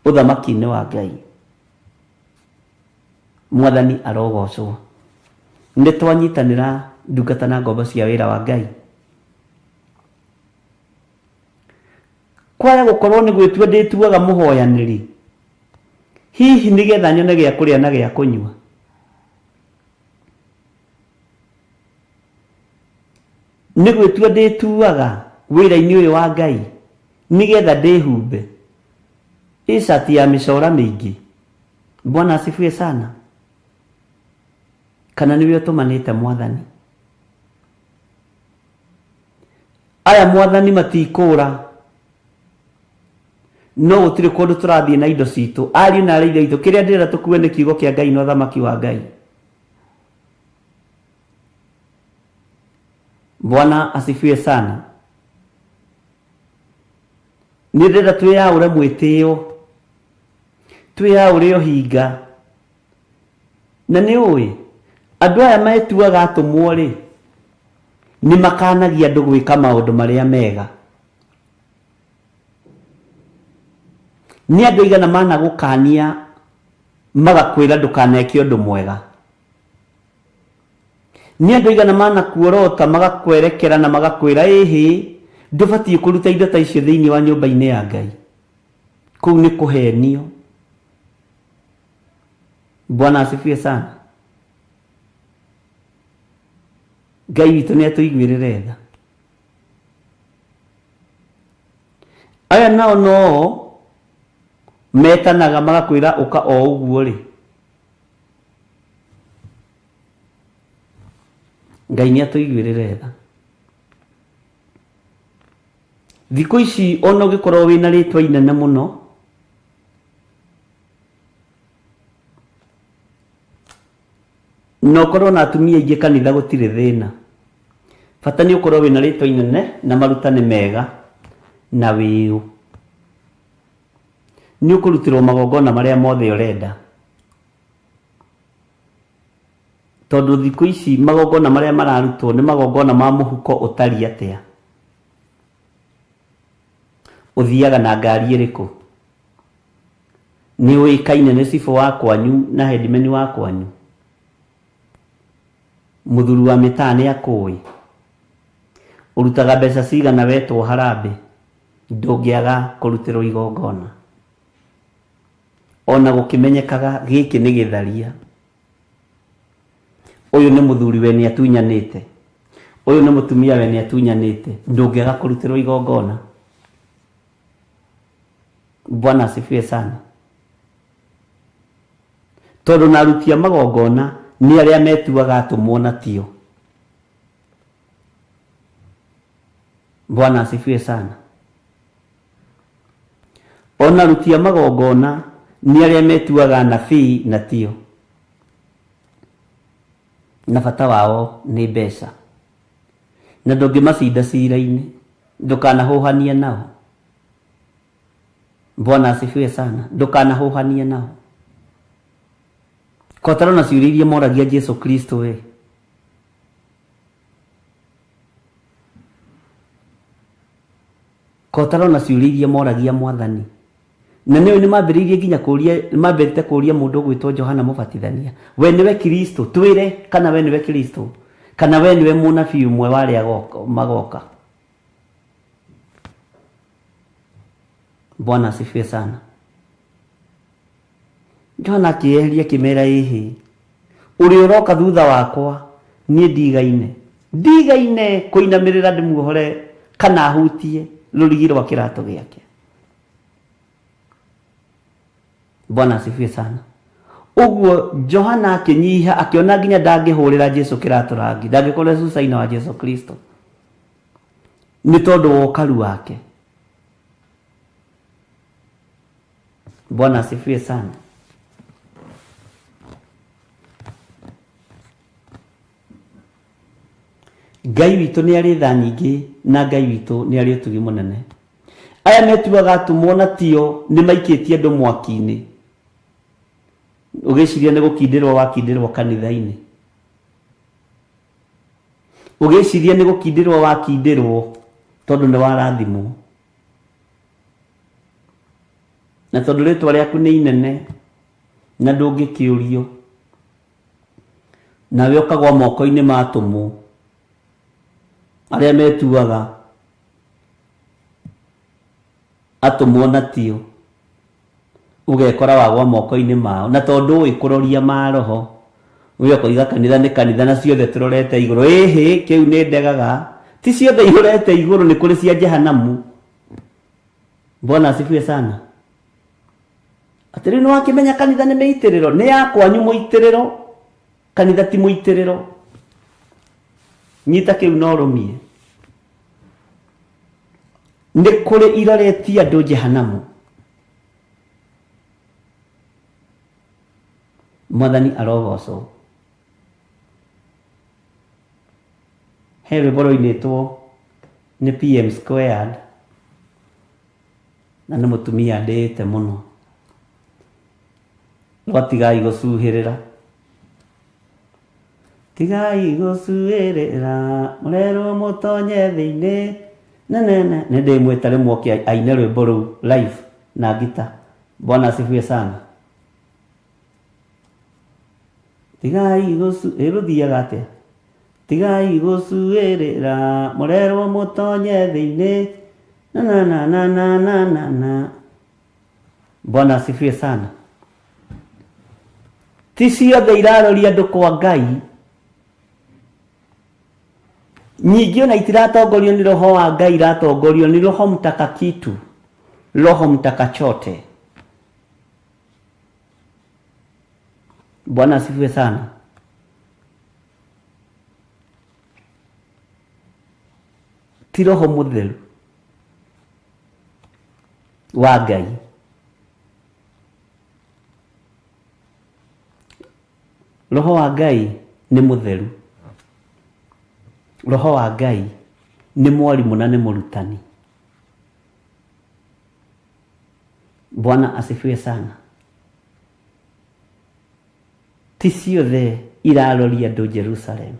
ũthamaki-inĩ wa Ngai. Mwathani arogocwo. Nĩ twanyitanĩra ndungata na ngombo cia wĩra wa Ngai. Kwaya gũkorwo nĩ gwĩtua ndĩtuaga mũhoyanĩri, hihi nĩgetha nyone gĩa kũrĩa na gĩa kũnyua? Nĩ gwĩtua ndĩtuaga wĩra-inĩ ũyũ wa Ngai nĩgetha ndĩhumbe ĩcati ya mĩcora mĩingĩ? Bwana asifiwe sana. Kana nĩwe ũtũmanĩte Mwathani? Aya Mwathani matikũra, no gũtirĩ kũndũ tũrathiĩ na indo citũ. Ariũ na aarĩ a Ithe witũ, kĩrĩa ndĩrenda tũkue nĩ kiugo kĩa Ngai na ũthamaki wa Ngai. Bwana asifiwe sana. Nĩ ndĩrenda twĩyaũre mwĩtĩo, twĩyaũre ũhinga. Na nĩ ũĩ, andũ aya metuaga atũmwo-rĩ, nĩ makanagia andũ gwĩka maũndũ marĩa mega. Nĩ andũ aigana managũkania magakwĩra ndũkaneke ũndũ mwega? Nĩ andũ aigana manakuorota magakwerekera na magakwĩra ĩhĩ, ndũbatiĩ kũruta indo ta icio thĩinĩ wa nyũmba-inĩ ya Ngai? Kũu nĩ kũhenio. Bwana asifiwe sana. Ngai witũ nĩ atũiguĩrĩre tha. Aya nao no metanaga magakwĩra ũka o ũguo rĩ. Ngai nĩ atũiguĩrĩre tha. Thikũ ici ona ũngĩkorwo wĩna rĩtwa inene mũno, na ũkorwo na atumia aingĩ kanitha gũtirĩ thĩna. Bata nĩ ũkorwo wĩna rĩtwa inene na maruta nĩ mega na wĩũ. Nĩ ũkũrutĩrwo magongona marĩa mothe ũrenda. Tondũ thikũ ici magongona marĩa mararutwo nĩ magongona ma mũhuko ũtariĩ atĩa? Ũthiaga na ngari ĩrĩkũ? Nĩ ũĩkaine nĩ cibũ wa kwanyu na hendimeni wa kwanyu? Mũthuri wa mĩtaa nĩ akũĩ? Ũrutaga mbeca cigana wetwo harambee? Ndũngĩaga kũrutĩrwo igongona. Ona gũkĩmenyekaga gĩkĩ nĩ gĩtharia. Ũyũ nĩ mũthuri we nĩ atunyanĩte. Ũyũ nĩ mũtumia we nĩ atunyanĩte. Ndũngĩaga kũrutĩrwo igongona. Bwana asifiwe sana. Tondũ na aruti a magongona nĩ arĩa metuaga atũmwo na tio. Bwana asifiwe sana. Ona aruti a magongona nĩ arĩa metuaga anabii na tio. Na bata wao nĩ mbeca. Na ndũngĩmacinda cira-inĩ. Ndũkanahũhanie nao. Bwana asifiwe sana. Ndũkanahũhanie nao. Kotaro na ciũria iria moragia Jesu Kristo we. Kotaro na ciũria iria moragia Mwathani. Na nĩũĩ nĩmambĩrĩirie nginya kũria, nĩmambĩrĩte kũria mũndũ ũgwĩtwo Johana Mũbatithania, we nĩwe Kristo? Twĩre kana we nĩwe Kristo, kana we nĩwe mũnabii ũmwe wa arĩa magoka. Bwana asifiwe sana. Johana akĩyeheria akĩmera ĩhĩ, ũrĩa ũroka thutha wakwa niĩ ndigaine, ndigaine kũinamĩrĩra ndĩmuohore kana hutie rũrigi rwa kĩratũ gĩake. Bwana asifiwe sana. Ũguo Johana akĩnyiha akĩona nginya ndangĩhũrĩra Jesu kĩratũ rangi, ndangĩkorwo cucaina wa Jesu Kristo nĩ tondũ wa ũkaru wake. Bwana asifiwe sana. Ngai witũ nĩ arĩ tha nyingĩ na Ngai witũ nĩ arĩ ũtugi mũnene. Aya metuaga atũmwo na tio nĩ maikĩtie andũ mwaki-inĩ. Ũgĩciria nĩ gũkindĩrwo wakindĩrwo kanitha-inĩ. Ũgĩciria nĩ gũkindĩrwo wakindĩrwo tondũ nĩ warathimwo. Na tondũ rĩtwa rĩaku nĩ inene na ndũngĩkĩũrio, nawe ũkagwa moko-inĩ ma atũmwo arĩa metuaga Atũmwo na tio. Ũgekora wagwa moko-inĩ mao. Na tondũ ũĩ kũroria maroho, we ũkoiga kanitha nĩ kanitha na ciothe tũrorete igũrũ. Ĩhĩ, kĩu nĩ ndegaga. Ti ciothe irorete igũrũ, nĩ kũrĩ cia jehanamu. Bwana asifiwe sana. Atĩ rĩu nĩ wakĩmenya kanitha nĩ mĩitĩrĩro? Nĩ ya kwanyu mũitĩrĩro. Kanitha ti mũitĩrĩro. Nyita kĩu na ũrũmie. Nĩ kũrĩ iroretie andũ jehanamu. Mwathani arogocwo. He rwĩmbo rũinĩtwo nĩ PM Squared na nĩ mũtumia ndĩĩte mũno. Rwa tigai gũcuhĩrĩra. Tigai gũcuĩrĩra mũrerwo mũtonye thĩinĩ nenene. Nĩ ndĩmwĩta rĩmwe oke aine rwĩmbo rũu live na ngita. Bwana asifiwe sana. Tigai gũcu ĩ rũthiaga atĩa? Tigai gũcuĩrĩra mũrerwo mũtonye thĩinĩ na na na na na na na na. Bwana asifiwe sana. Ti ciothe iraroria andũ kwa Ngai. Nyingĩ ona itiratongorio nĩ roho wa Ngai, iratongorio nĩ roho mtakakitu, roho mtakachote. Bwana asifiwe sana. Ti roho mũtheru wa Ngai. Roho wa Ngai nĩ mũtheru. Roho wa Ngai nĩ mwarimũ na nĩ mũrutani. Bwana asifiwe sana. Ti ciothe iraroria andũ Jerusalem.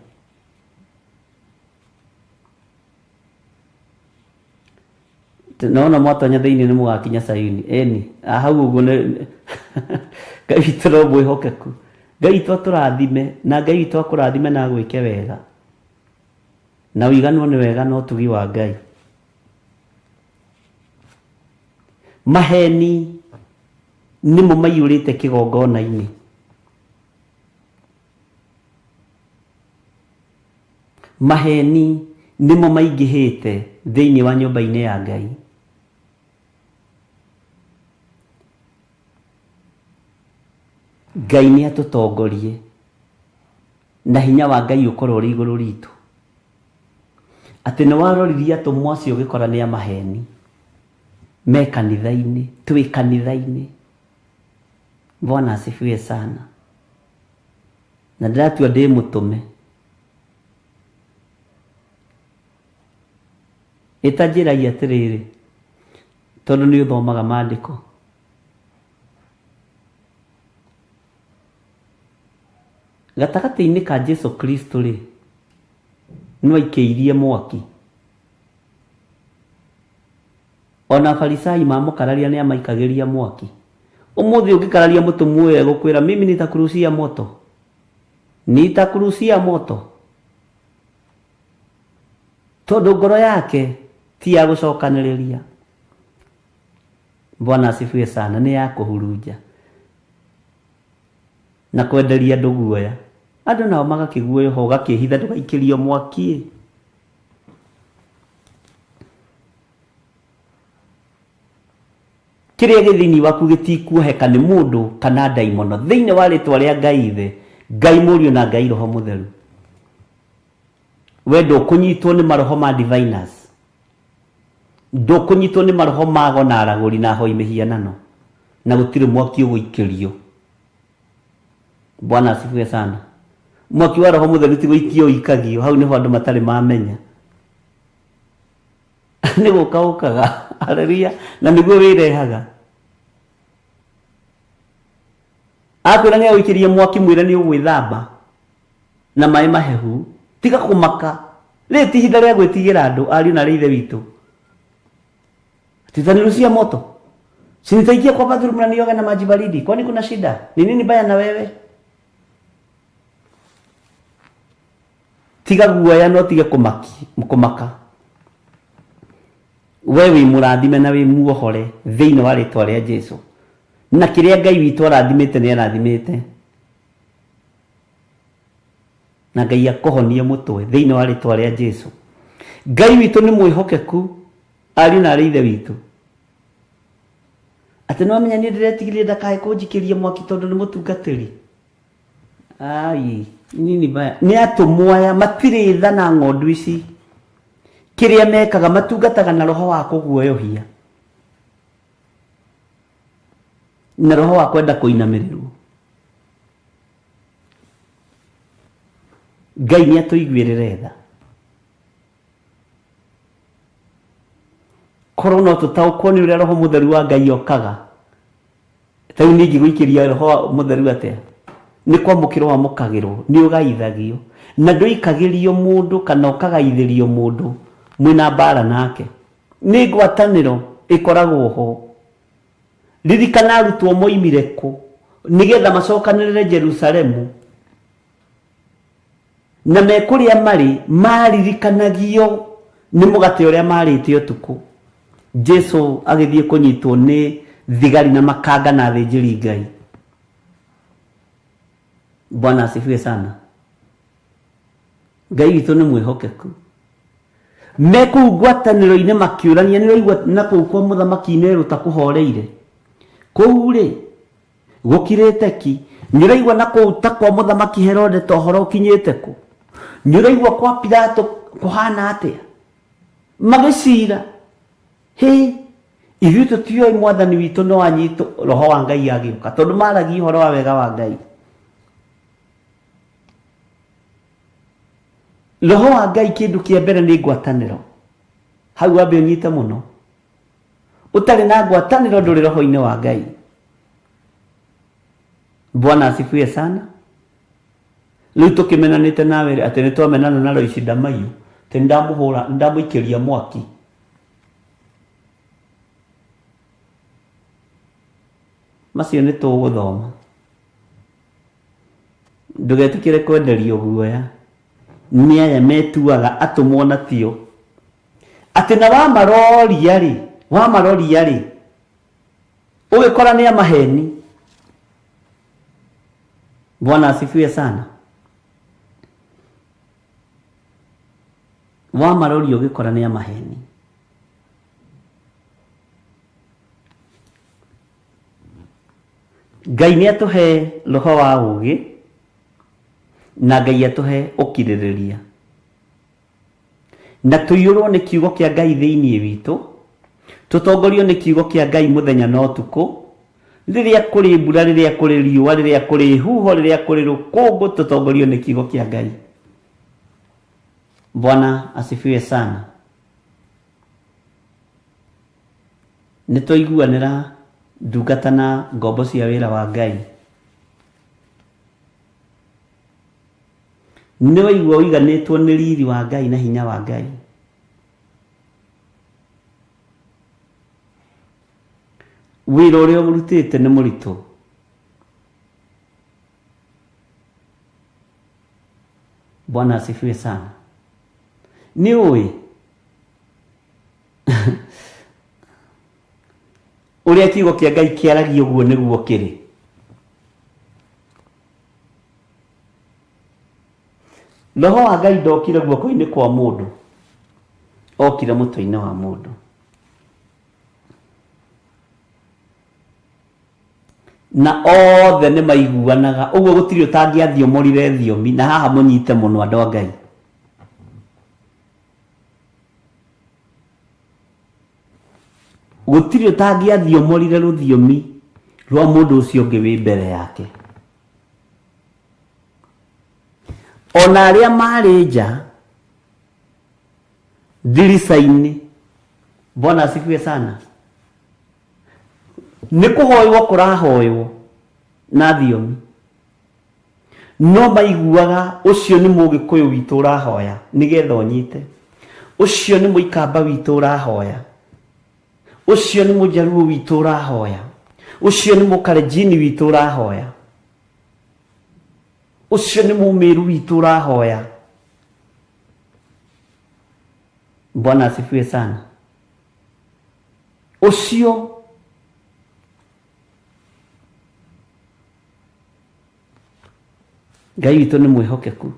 Nona mwatonya thĩinĩ nĩ mũgakinya Sayuni. Ĩni, hau ũguo nĩ Ngai witũ no mwĩhokeku. Ngai witũ atũrathime na Ngai witũ akũrathime na agwĩke wega. Na ũiganwo nĩ wega na ũtugi wa Ngai. Maheni nĩmo maiyũrĩte kĩgongona-inĩ. Maheni nĩmo maingĩhĩte thĩinĩ wa nyũmba-inĩ ya Ngai. Ngai nĩ atũtongorie na hinya wa Ngai ũkorwo ũrĩ igũrũ ritũ. Atĩ nĩ waroririe atũmwo acio ũgĩkora nĩ a maheni me kanitha-inĩ, twĩ kanitha-inĩ. Bwana asifiwe sana. Na ndĩratua ndĩ mũtũme. Ĩtanjĩrai atĩrĩrĩ, tondũ nĩ ũthomaga maandĩko. Gatagatĩ-inĩ ka Jesu Kristo rĩ, nũ aikĩirie mwaki? Ona Afarisai mamũkararia nĩ amaikagĩria mwaki. Ũmũthĩ ũngĩkararia mũtũmwo ũyũ egũkwĩra mimi nitakurushia moto. Nitakurushia moto. Tondũ ngoro yake ti ya gũcokanĩrĩria. Bwana asifiwe sana, nĩ ya kũhurunja na kwenderia andũ guoya. Andũ nao magakĩguoyoha ũgakĩhitha ndũgaikĩrio mwaki. Kĩrĩa gĩ thĩinĩ waku gĩtikuoheka nĩ mũndũ kana ndaimono thĩinĩ wa rĩtwa rĩa Ngai Ithe, Ngai Mũriũ na Ngai Roho Mũtheru. We ndũkũnyitwo nĩ maroho ma diviners, ndũkũnyitwo nĩ maroho ma ago na aragũri na ahoi mĩhianano, na gũtirĩ mwaki ũgũikĩrio. Bwana asifiwe sana. Mwaki wa Roho Mũtheru ti gũikio ũikagio, hau nĩho andũ matarĩ mamenya. Nĩ gũka ũkaga, haleluya, na nĩguo wĩrehaga. Akwĩra nĩ agũikĩrie mwaki mwĩre nĩ ũgwĩthamba na maĩ mahehu, tiga kũmaka. Rĩrĩ ti ihinda rĩa gwĩtigĩra andũ, ariũ na arĩ ithe witũ. Tutanirushia moto. Si nitaingia kwa bathroom na nioge na maji baridi. Kwani kuna shida? Ni nini baya na wewe? Tiga guoya no tige kũmaki, kũmaka. We wĩ mũrathime na wĩ muohore thĩinĩ wa rĩtwa rĩa Jesu. Na kĩrĩa Ngai witũ arathimĩte nĩ arathimĩte. Na Ngai akũhonie mũtwe thĩinĩ wa rĩtwa rĩa Jesu. Ngai witũ nĩ mwĩhokeku ariũ na arĩ ithe witũ. Atĩ nĩ wamenya niĩ ndĩretigĩrire ndakae kũnjikĩria mwaki tondũ nĩ mũtungatĩri. Ai, nini baya. Nĩ atũmwo aya matirĩ tha na ng'ondu ici. Kĩrĩa mekaga matungataga na roho wa kũguoyohia na roho wa kwenda kũinamĩrĩrwo. Ngai nĩ atũiguĩrĩre tha. Korwo no tũtaũkwo nĩ ũrĩa roho mũtheru wa Ngai okaga. Ta rĩu niĩ ingĩgũikĩria roho wa mũtheru atĩa? Nĩ kwamũkĩrwo wamũkagĩrwo, nĩ ũgaithagio. Na ndũikagĩrio mũndũ kana ũkagaithĩrio mũndũ mwĩna mbara nake. Nĩ ngwatanĩro ĩkoragwo ho. Ririkana arutwo moimire kũ nĩgetha macokanĩrĩre Jerusalemu. Na me kũrĩa marĩ maririkanagio nĩ mũgate ũrĩa marĩte ũtukũ. Jesu agĩthiĩ kũnyitwo nĩ thigari na makanga na athĩnjĩri Ngai. Bwana asifiwe sana. Ngai witũ nĩ mwĩhokeku. Me kũu ngwatanĩro-inĩ makĩũrania, nĩ ũraigua na kũu kwa mũthamaki Nero ta kũhoreire? Kũu rĩ, Gũkirĩte ki. Nĩũraigua na kũu ta kwa mũthamaki Herode ta ũhoro ũkinyĩte kũ? Nĩũraigua kwa Pilato kũhana atĩa? Magĩcira, Hĩ, ithuĩ tũtiũĩ mwathani witũ no anyitwo roho wa Ngai agĩũka, tondũ maragia ũhoro wa wega wa Ngai. Roho wa Ngai kĩndũ kĩa mbere nĩ ngwatanĩro. Hau wambe ũnyite mũno. Ũtarĩ na ngwatanĩro ndũrĩ roho-inĩ wa Ngai. Bwana asifiwe sana. Rĩu tũkĩmenanĩte nawe rĩ, atĩ nĩ twamenana na Loice Ndamaiyũ, atĩ nĩ ndamũhũra, nĩ ndamũikĩria mwaki. Macio nĩ tũgũthoma. Ndũgetĩkĩre kwenderio guoya nĩ aya metuaga atũmwo na tio. Atĩ na wamaroria rĩ, wamaroria rĩ, ũgĩkora nĩ amaheni. Bwana asifiwe sana. Wamaroria ũgĩkora nĩ amaheni. Ngai nĩ atũhe roho wa ũgĩ na Ngai atũhe ũkirĩrĩria. Na tũiyũrwo nĩ kiugo kĩa Ngai thĩinĩ witũ, tũtongorio nĩ kiugo kĩa Ngai mũthenya na ũtukũ, rĩrĩa kũrĩ mbura, rĩrĩa kũrĩ riũa, rĩrĩa kũrĩ huho, rĩrĩa kũrĩ rũkũngũ, tũtongorio nĩ kiugo kĩa Ngai. Bwana asifiwe sana. Nĩ twaiguanĩra ndungata na ngombo cia wĩra wa Ngai. Nĩ waigua ũiganĩtwo nĩ riri wa Ngai na hinya wa Ngai. Wĩra ũrĩa ũrutĩte nĩ mũritũ. Bwana asifiwe sana. Nĩ ũĩ ũrĩa kiugo kĩa Ngai kĩaragia ũguo nĩguo kĩrĩ. Roho wa Ngai ndokire guoko-inĩ kwa mũndũ, okire mũtwe-inĩ wa mũndũ. Na othe nĩ maiguanaga ũguo gũtirĩ ũtangĩathiomorire thiomi, na haha mũnyite mũno andũ a Ngai. Gũtirĩ ũtangĩathiomorire rũthiomi rwa mũndũ ũcio ũngĩ wĩ mbere yake. Ona arĩa marĩ nja ndirica-inĩ, Bwana asifiwe sana, nĩ kũhoywo kũrahoywo na thiomi, no maiguaga ũcio nĩ mũgĩkũyũ witũ ũrahoya nĩgetha ũnyite, ũcio nĩ mũikamba witũ ũrahoya, ũcio nĩ mũjaruo witũ ũrahoya, ũcio nĩ mũkalenjini witũ ũrahoya, ũcio nĩ mũmĩru witũ ũrahoya. Bwana asifiwe sana. Ũcio Ngai witũ nĩ mwĩhokeku.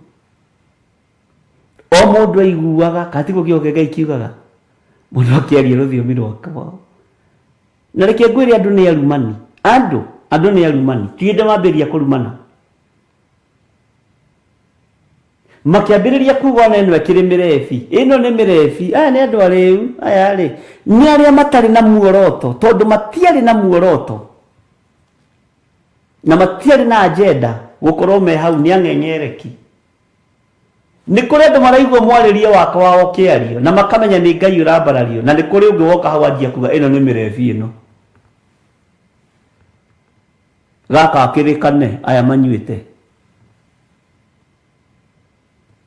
O mũndũ aiguaga, kana tiguo kiugo kĩa Ngai kiugaga? Mũndũ akĩaria rũthiomi rwakwa. Na reke ngwĩre andũ nĩ arumani. Andũ, andũ nĩ arumani. Ti hĩndĩ mambĩrĩria kũrumana. Makĩambĩrĩria kuga ona ĩno ĩkĩrĩ mĩrebi. Ĩno nĩ mĩrebi. Aya nĩ andũ arĩu. Aya rĩ, nĩ arĩa matarĩ na muoroto, tondũ matiarĩ na muoroto. Na matiarĩ na agenda gũkorwo me hau nĩ ang'eng'ereki. Nĩ kũrĩ andũ maraigua mwarĩrie wakwa wa ũkĩario na makamenya nĩ Ngai ũrambarario na nĩ kũrĩ ũngĩ woka hau anjia kuga ĩno nĩ mĩrebi ĩno. Gaka akĩrĩ kane aya manyuĩte.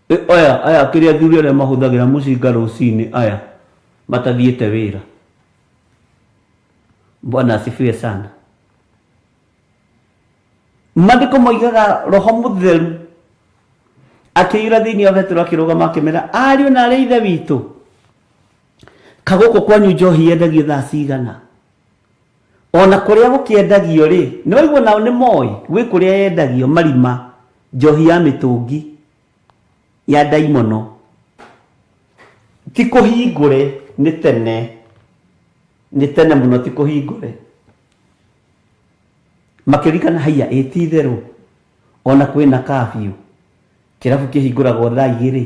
E, aya aya kĩrĩa athuri arĩa mahũthagĩra mũcinga rũcinĩ aya matathiĩte wĩra. Bwana asifiwe sana. Maandĩko moigaga roho mũtheru akĩiyũra thĩinĩ wa Petero akĩrũgama akĩmera ariũ na arĩ ithe witũ kagũkũ kwanyu njohi yendagio thaa cigana ona kũrĩa gũkĩendagio rĩ nĩ waigua nao nĩ moĩ gwĩ kũrĩa yendagio marima njohi ya mĩtũngi ya ndaimono ti kũhingũre nĩ tene nĩ tene mũno ti kũhingũre makĩririkana haiya ĩ ti itherũ ona kwĩna kabiũ kĩrabu kĩhingũragwo thaa igĩrĩ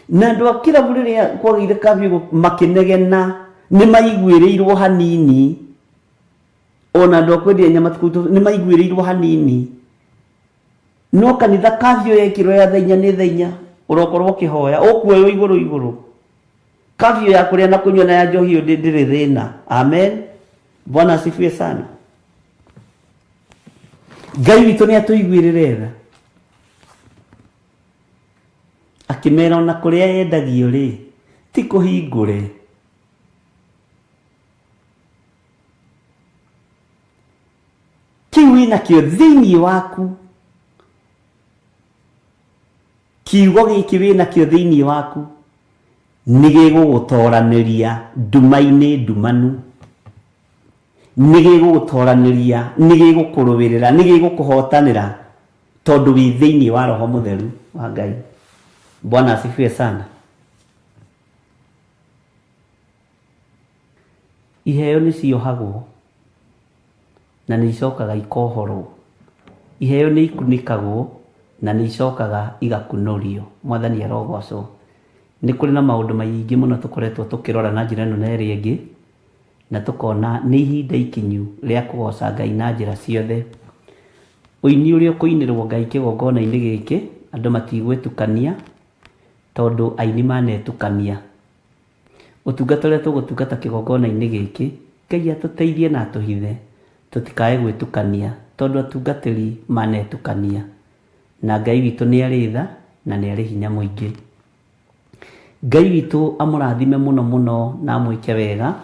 na andũ a kĩrabu rĩrĩa kwagĩire kabiũ makĩnegena nĩ maiguĩrĩirwo hanini ona andũ a kwendia nyama kũu nĩ maiguĩrĩirwo hanini no kanitha kabiũ yekĩrwo ya thaa inya nĩ thaa inya ũrokorwo ũkĩhoya ũkuoywo igũrũ igũrũ kabiũ ya kũrĩa na kũnyua na ya njohi ĩyo ndĩrĩ thĩna amen bwana asifiwe sana ngai witũ nĩ atũiguĩrĩre tha akĩmera ona kũrĩa yendagio rĩ ti kũhingũre kĩu wĩnakĩo thĩinĩ waku kiugo gĩkĩ wĩnakĩo thĩinĩ waku nĩ gĩgũgũtoranĩria nduma-inĩ ndumanu nĩ gĩgũgũtoranĩria nĩ gĩgũkũrũĩrĩra nĩ gĩgũkũhotanĩra tondũ wĩ thĩinĩ wa roho mũtheru wa Ngai bwana asifiwe sana iheo nĩ ciohagwo na nĩ icokaga ikohorwo iheo nĩ ikunĩkagwo na nĩ icokaga igakunũrio mwathani arogocwo nĩ kũrĩ na maũndũ maingĩ mũno tũkoretwo tũkĩrora na njĩra ĩno na ĩrĩa ĩngĩ na tũkona nĩ ihinda ikinyu rĩa kũgoca Ngai na njĩra ciothe ũini ũrĩa ũkũinĩrwo Ngai kĩgongona-inĩ gĩkĩ andũ matigwĩtukania tondũ aini manetukania ũtungata ũrĩa tũgũtungata kĩgongona-inĩ gĩkĩ Ngai atũteithie na atũhithe tũtikae gwĩtukania tondũ atungatĩri manetukania na Ngai witũ nĩ arĩ tha na nĩ arĩ hinya mũingĩ Ngai witũ amũrathime mũno mũno na amwĩke wega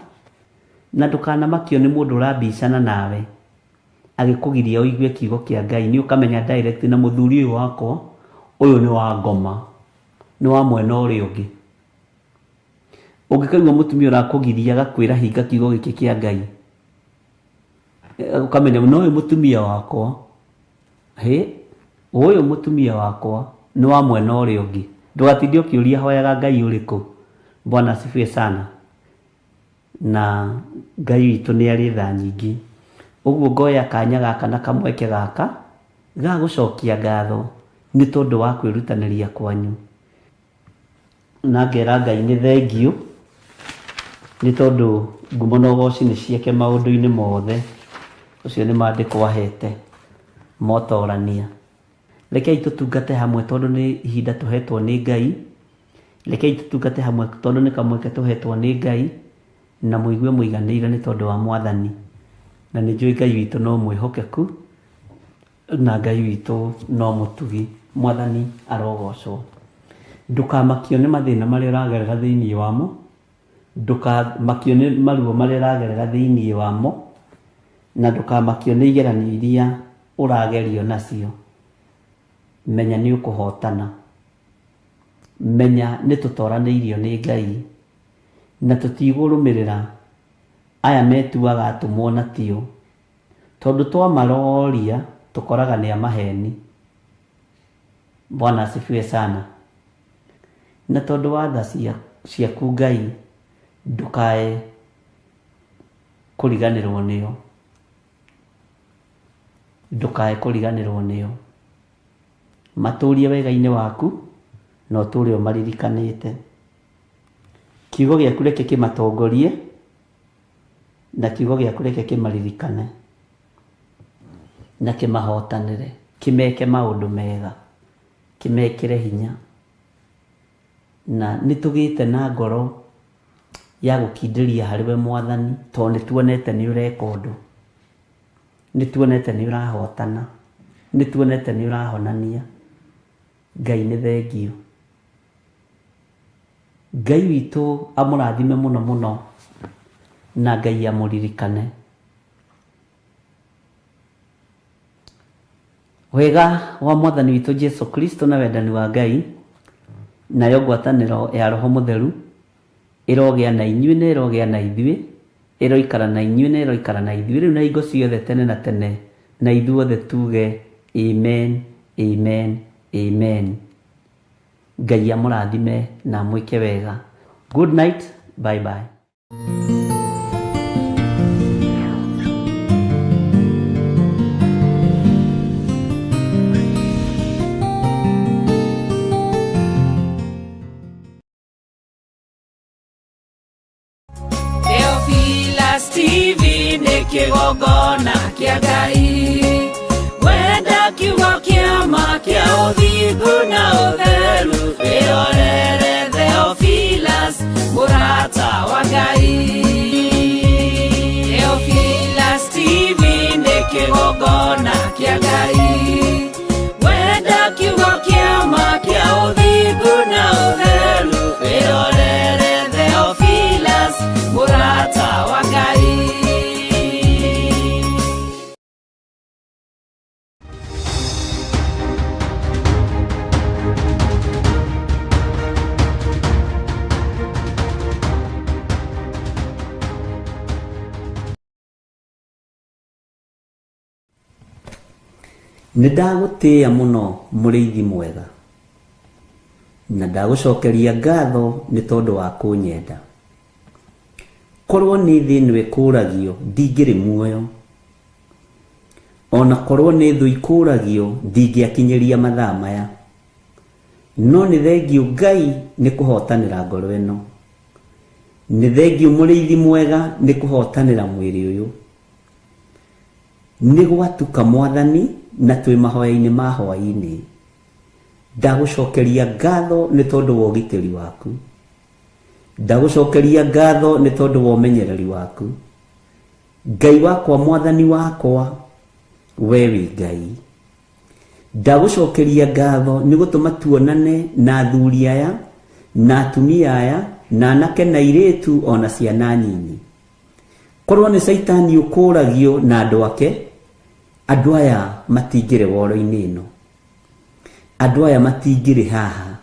na ndũkanamakio nĩ mũndũ ũrambicana nawe agĩkũgiria ũigue kiugo kĩa Ngai nĩ ũkamenya direct na mũthuri ũyũ wakwa ũyũ nĩ wa ngoma nĩ wa mwena ũrĩa ũngĩ ũngĩkaigua mũtumia ũrakũgiria agakwĩra hinga kiugo gĩkĩ kĩa Ngai ũkamenya no ũyũ mũtumia wakwa hĩ ũyũ mũtumia wakwa nĩ wa mwena ũrĩa ũngĩ ndũgatinde ũkĩũria hoyaga Ngai ũrĩkũ bwana asifiwe sana na Ngai witũ nĩ arĩ tha nyingĩ ũguo ngoya kanya gaka na kamweke gaka ga gũcokia ngatho nĩ tondũ wa kwĩrutanĩria kwanyu na ngera Ngai nĩ thengiũ nĩ tondũ ngumo na ũgoci nĩ ciake maũndũ-inĩ mothe ũcio nĩ maandĩko ahete motorania rekei tũtungate hamwe tondũ nĩ ihinda tũhetwo nĩ Ngai rekei tũtungate hamwe tondũ nĩ kamweke tũhetwo nĩ Ngai na mũigue mũiganĩire nĩ tondũ wa mwathani na nĩ njũĩ Ngai witũ no mwĩhokeku na Ngai witũ no mũtugi mwathani arogocwo ndũkamakio nĩ mathĩna marĩa ũragerera thĩinĩ wamo ndũkamakio nĩ maruo marĩa ũragerera thĩinĩ wamo na ndũkamakio nĩ igeranio iria ũragerio nacio menya nĩ ũkũhotana Menya nĩ tũtoranĩirio nĩ Ngai na tũtigũrũmĩrĩra aya metuaga atũmwo na tio, tondũ twamaroria tũkoraga nĩ a maheni. Bwana asifiwe sana. Na tondũ wa tha ciaku Ngai, ndũkae kũriganĩrwo nĩo, ndũkae kũriganĩrwo nĩo. Matũrie wega-inĩ waku na ũtũre ũmaririkanĩte. Kiugo gĩaku reke kĩmatongorie na kiugo gĩaku reke kĩmaririkane na kĩmahotanĩre, kĩmeke maũndũ mega, kĩmekĩre hinya. Na nĩ tũgĩte na ngoro ya gũkindĩria harĩ we Mwathani, tondũ nĩ tuonete nĩ ũreka ũndũ, nĩ tuonete nĩ ũrahotana, nĩ tuonete nĩ ũrahonania. Ngai nĩ thengiũ. Ngai witũ amũrathime mũno mũno, na Ngai amũririkane. Wega wa Mwathani witũ Jesu Kristo na wendani wa Ngai, nayo ngwatanĩro ya Roho Mũtheru, ĩrogĩa na inyuĩ na ĩrogĩa na ithuĩ, ĩroikara na inyuĩ na ĩroikara na ithuĩ rĩu na hingo ciothe tene na tene, na ithuothe tuge amen, amen, amen. Ngai amũrathime na amwĩke wega. Good night, bye bye. Theophilus TV nĩ kĩgongona kĩa Ngai, wenda kiugo kĩa ma kĩa ũthingu na ũtheru, wĩrorere Theophilus mũrata wa Ngai. Theophilus TV nĩ kĩgongona kĩa Ngai, wenda kiugo kĩa ma kĩa ũthingu na ũtheru, wĩrorere Theophilus mũrata wa Ngai. Nĩ ndagũtĩĩa mũno mũrĩithi mwega, na ndagũcokeria ngatho nĩ tondũ wa kũnyenda. Korwo nĩ thĩ ĩno ĩkũragio ndingĩrĩ muoyo, ona korwo nĩ thũ ikũragio ndingĩakinyĩria mathaa maya. No nĩ thengiũ Ngai nĩ kũhotanĩra ngoro ĩno, nĩ thengiũ mũrĩithi mwega nĩ kũhotanĩra mwĩrĩ ũyũ. Nĩ gwatuka Mwathani na twĩ mahoya-inĩ ma hwaĩ-inĩ. Ndagũcokeria ngatho nĩ tondũ wa ũgitĩri waku. Ndagũcokeria ngatho nĩ tondũ wa ũmenyereri waku. Ngai wakwa, Mwathani wakwa, we wĩ Ngai. Ndagũcokeria ngatho nĩ gũtũma tuonane na athuri aya, na atumia aya, na anake na airĩtu o na ciana nyinyi. Korwo nĩ Caitani ũkũragio na andũ ake, andũ aya matingĩrĩ woro-inĩ ĩno. Andũ aya matingĩrĩ haha.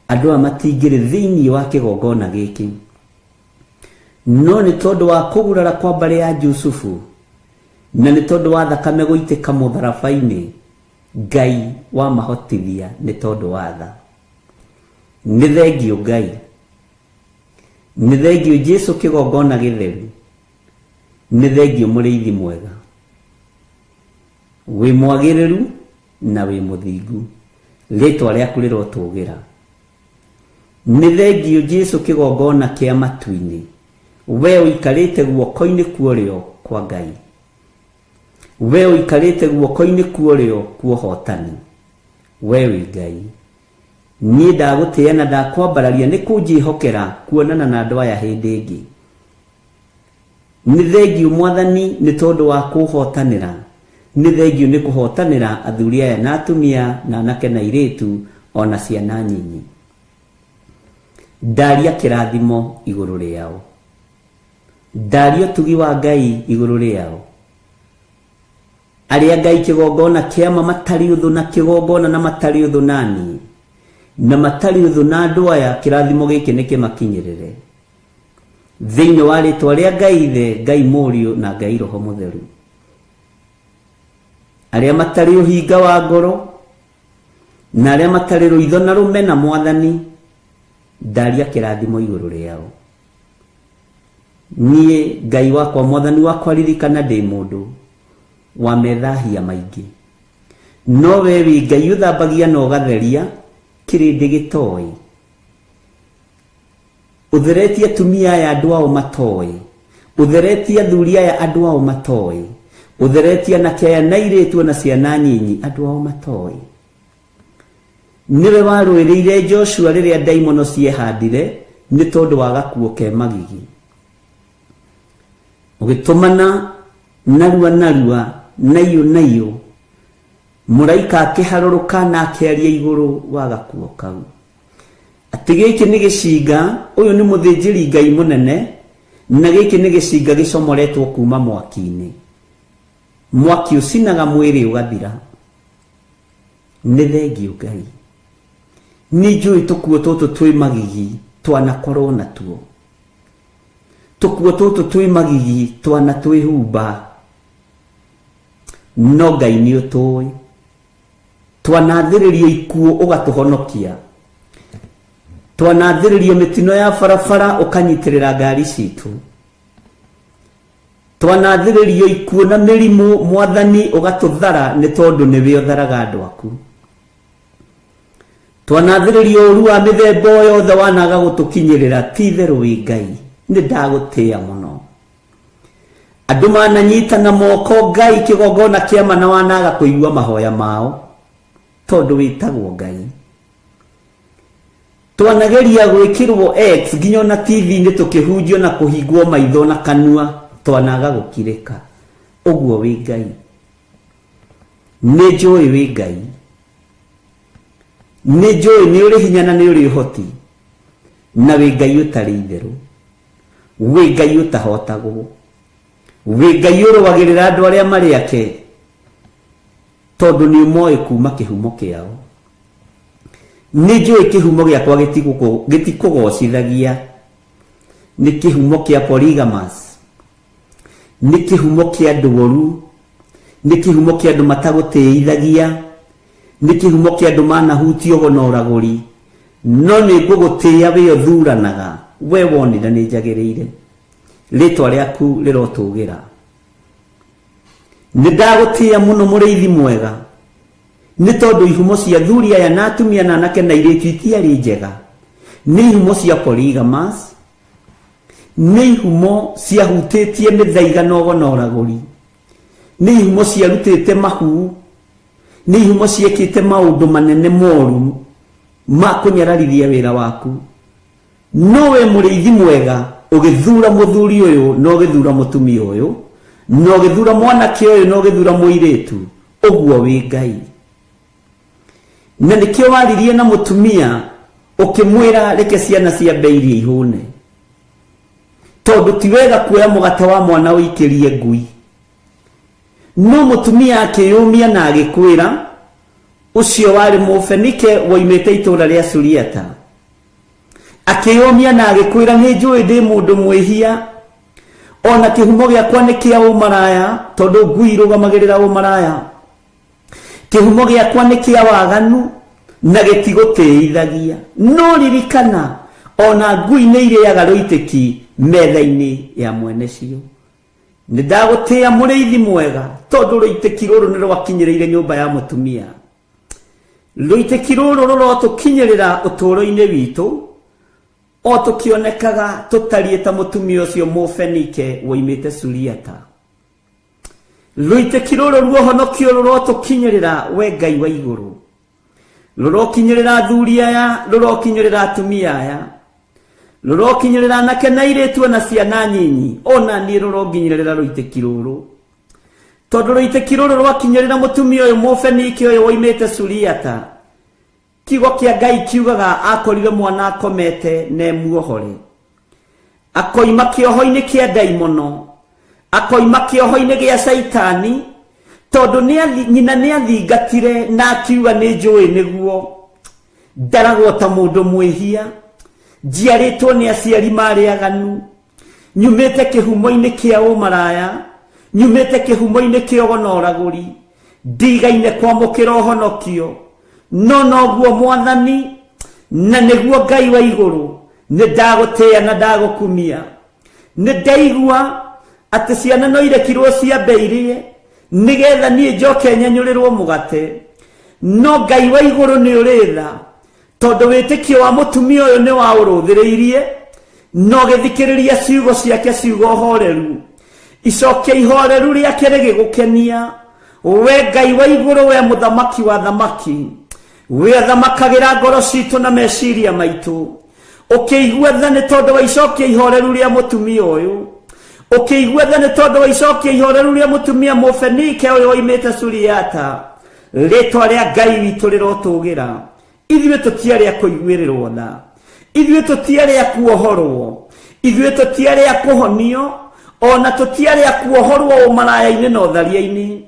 Andũ aya matingĩrĩ thĩinĩ wa kĩgongona gĩkĩ. No nĩ tondũ wa kũgurara kwa mbarĩ ya Jusufu, na nĩ tondũ wa thakame gũitĩka mũtharaba-inĩ, Ngai wamahotithia nĩ tondũ wa tha. Nĩ thengiũ Ngai. Nĩ thengiũ Jesu kĩgongona gĩtheru. Nĩ thengiũ mũrĩithi mwega. Wĩ mwagĩrĩru na wĩ mũthingu. Rĩtwa rĩaku rĩrotũgĩra. Nĩ thengiũ Jesu kĩgongona kĩa matu-inĩ. We ũikarĩte guoko-inĩ kwa ũrĩo kwa Ngai. We ũikarĩte guoko-inĩ kwa ũrĩo kwa ũhotani. We wĩ Ngai. Niĩ ndagũtĩĩa na ndakwambararia nĩ kũnjĩhokera kuonana na andũ aya hĩndĩ ĩngĩ. Nĩ thengiũ Mwathani nĩ tondũ wa kũhotanĩra. Nĩ thengiũ nĩ kũhotanĩra athuri aya na atumia na anake na airĩtu o na ciana nyinyi. Ndaria kĩrathimo igũrũ rĩao. Ndaria ũtugi wa Ngai igũrũ rĩao. Arĩa Ngai kĩgongona kĩa ma matarĩ ũthũ na kĩgongona na matarĩ ũthũ naniĩ. Na matarĩ ũthũ na andũ aya, kĩrathimo gĩkĩ nĩ kĩmakinyĩrĩre thĩinĩ wa rĩtwa rĩa Ngai Ithe, Ngai Mũriũ na Ngai Roho Mũtheru. Arĩa matarĩ ũhinga wa ngoro na arĩa matarĩ rũitho na rũmena, Mwathani, ndaria kĩrathimo igũrũ rĩao. Niĩ Ngai wakwa, Mwathani wakwa, ririkana ndĩ mũndũ wa methahia maingĩ, no we wĩ Ngai ũthambagia na ũgatheria kĩrĩndĩ gĩtoĩ. Ũtheretie atumia aya andũ ao matoĩ, ũtheretie athuri aya andũ ao matoĩ, ũtheretie anake aya na airĩtu na ciana nyinyi andũ ao matoĩ. Nĩwe warũĩrĩire Joshua rĩrĩa ndaimono ciehandire nĩ tondũ wa gakuo ke magigi, ũgĩtũmana narua narua, naiyũ naiyũ, mũraika akĩharũrũka na akĩaria igũrũ wa gakuo kau atĩ gĩkĩ nĩ gĩcinga, ũyũ nĩ mũthĩnjĩri Ngai mũnene, na gĩkĩ nĩ gĩcinga gĩcomoretwo kuma mwaki-inĩ. Mwaki ũcinaga mwĩrĩ ũgathira. Nĩ thengiũ Ngai, nĩ njũĩ tũkuo tũtũ twĩ magigi twanakorwo natuo, tũkuo tũtũ twĩ magigi twanatwĩhumba, no Ngai nĩ ũtũĩ. Twanathĩrĩrio ikuũ ũgatũhonokia, twanathĩrĩrio mĩtino ya barabara ũkanyitĩrĩra ngari citũ, twanathĩrĩrio ikuũ na mĩrimũ, Mwathani, ũgatũthara nĩ tondũ nĩwe ũtharaga andũ aku. Twanathĩrĩrio ũru wa mĩthemba o yothe wanaga gũtũkinyĩrĩra. Ti itherũ wĩ Ngai, nĩ ndagũtĩĩa mũno. Andũ mananyitana moko, Ngai, kĩgongona kĩama, na wanaga kũigua mahoya mao tondũ wĩtagwo Ngai. Twanageria gwĩkĩrwo X nginya ona TV-inĩ tũkĩhunjio na kũhingwo maitho na kanua, twanaga gũkirĩka. Ũguo wĩ Ngai, nĩ njũĩ wĩ Ngai, nĩ njũĩ nĩ ũrĩ hinya na nĩ ũrĩ ũhoti, na wĩ Ngai ũtarĩ itherũ, wĩ Ngai ũtahotagwo, wĩ Ngai ũrũagĩrĩra andũ arĩa marĩ ake tondũ nĩ ũmoĩ kuma kĩhumo kĩao. Nĩ njũĩ kĩhumo gĩakwa gĩtikũgocithagia, nĩ kĩhumo kĩa polygamous, nĩ kĩhumo kĩa andũ oru, nĩ kĩhumo kĩa andũ matagũtĩithagia, nĩ kĩhumo kĩa andũ manahutio ũgo na ũragũri, no nĩ ngũgũtĩĩa wĩ ũthuranaga. We wonire nĩ njagĩrĩire, rĩtwa rĩaku rĩrotũgĩra. Nĩ ndagũtĩĩa mũno, mũrĩithi mwega, nĩ tondũ ihumo cia thuri aya na atumia na anake na airĩtu itiarĩ njega. Nĩ ihumo cia polygamous, nĩ ihumo ciahutĩtie mĩthaiga na ũgo na ũragũri, nĩ ihumo ciarutĩte mahu, nĩ ihumo ciekĩte maũndũ manene moru ma kũnyararithia wĩra waku. No we mũrĩithi mwega ũgĩthura mũthuri ũyũ na ũgĩthura mũtumia ũyũ na ũgĩthura mwanake ũyũ na ũgĩthura mũirĩtu. Ũguo wĩ Ngai, na nĩkĩo waririe na mũtumia ũkĩmwĩra reke ciana ciambe iria ihũne, tondũ ti wega kuoya mũgate wa mwana ũikĩrie ngui. No mũtumia akĩyũmia na agĩkwĩra, ũcio warĩ mũfenike woimĩte itũũra rĩa Suriata, akĩyũmia na agĩkwĩra, nĩ njũĩ ndĩ mũndũ mwĩhia, ona kĩhumo gĩakwa nĩ kĩa ũmaraya, tondũ ngui irũgamagĩrĩra ũmaraya, kĩhumo gĩakwa nĩ kĩa waganu na gĩtigũtĩithagia, no ririkana ona ngui nĩ irĩaga rũitĩki metha-inĩ ya mwene cio. Nĩ ndagũtĩĩa mũrĩithi mwega, tondũ rũitĩki rũrũ nĩ rwakinyĩrĩire nyũmba ya mũtumia. Rũitĩki rũrũ rũrotũkinyĩrĩra ũtũũro-inĩ witũ o tũkĩonekaga tũtariĩ ta mũtumia ũcio mũfenike woimĩte Suriata. Rũitĩki rũrũ ruohonokio rũrotũkinyĩrĩra, we Ngai wa igũrũ, rũrokinyĩrĩra athuri aya, rũrokinyĩrĩra atumia aya, rũrokinyĩrĩra anake na airĩtu ona ciana nyinyi, ona niĩ rũronginyĩrĩra rũitĩki rũrũ, tondũ rũitĩki rũrũ rwakinyĩrĩra mũtumia ũyũ mũfenike ũyũ woimĩte Suriata. Kiugo kĩa Ngai kiugaga akorire mwana akomete na emuohore, akoima kĩoho-inĩ kĩa ndaimono, akoima kĩoho-inĩ gĩa caitani, tondũ nyina nĩ athingatire na akiuga nĩ njũĩ nĩguo. Ndaragwo ta mũndũ mwĩhia, njiarĩtwo nĩ aciari marĩ aganu, nyumĩte kĩhumo-inĩ kĩa ũmaraya, nyumĩte kĩhumo-inĩ kĩa ũgo na ũragũri, ndigaine kwamũkĩra ũhonokio. No noguo Mwathani, na nĩguo Ngai wa igũrũ, nĩ ndagũtĩĩa na ndagũkumia. Nĩ ndaigua atĩ ciana no irekirwo ciambe irĩe, nĩgetha niĩ njoke nyenyũrĩrwo mũgate. No Ngai wa igũrũ nĩ ũrĩ tha, tondũ wĩtĩkio wa mũtumia ũyũ nĩ waũrũthĩrĩirie, na ũgĩthikĩrĩria ciugo ciake, ciugo horeru. Icokia ihoreru rĩake rĩgĩgũkenia. We Ngai wa igũrũ, we mũthamaki wa thamaki, we athamakagĩra ngoro citũ na meciria maitũ, ũkĩigua tha nĩ tondũ wa icokia ihoreru rĩa mũtumia ũyũ, ũkĩigua tha nĩ tondũ wa icokia ihoreru rĩa mũtumia Mũfenike ũyũ oimĩte Suriata. Rĩtwa rĩa Ngai witũ rĩrotũgĩra. Ithuĩ tũtiarĩ a kũiguĩrĩrwo tha, ithuĩ tũtiarĩ a kuohorwo, ithuĩ tũtiarĩ a kũhonio, ona tũtiarĩ a kuohorwo ũmaraya-inĩ na ũtharia-inĩ,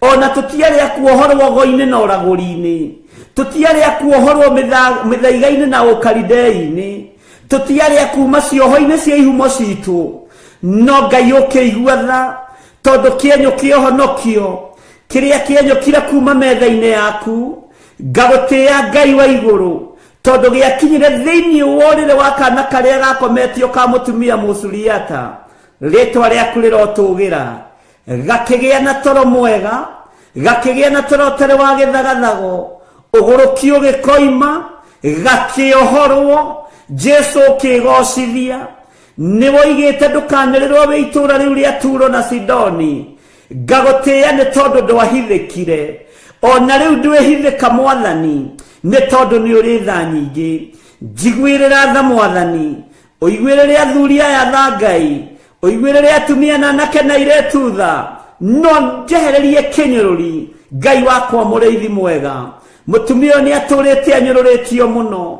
ona tũtiarĩ a kuohorwo ũgo-inĩ na ũragũri-inĩ, tũtiarĩ a kuohorwo mĩthaiga-inĩ na ũkaridei-inĩ, tũtiarĩ a kuma cioho-inĩ cia ihumo citũ. No Ngai ũkĩigua tha, tondũ kĩenyũ kĩa ũhonokio kĩrĩa kĩenyũkire kuma metha-inĩ yaku, ngagũtĩĩa Ngai wa igũrũ, tondũ gĩakinyire thĩinĩ wa ũrĩrĩ wa kana karĩa gakometio ka mũtumia Mũsuriata. Rĩtwa rĩaku rĩrotũgĩra. Gakĩgĩa na toro mwega, gakĩgĩa na toro ũtarĩ wa gĩthagathago, ũgũrũki ũgĩkoima, gakĩohorwo. Jesu ũkĩgocithia. Nĩ woigĩte ndũkanĩrĩrwo wĩ itũũra rĩu rĩa Turo na Sidoni. Ngagũtĩĩa nĩ tondũ ndwahithĩkire, ona rĩu ndwĩhithĩka Mwathani, nĩ tondũ nĩ ũrĩ tha nyingĩ. Njiguĩrĩra tha Mwathani, ũiguĩrĩre athuri aya tha Ngai, ũiguĩrĩre atumia na anake na airĩtu tha, no njehererie kĩnyũrũri. Ngai wakwa mũrĩithi mwega, mũtumia ũyũ nĩ atũrĩte anyũrũrĩtio mũno,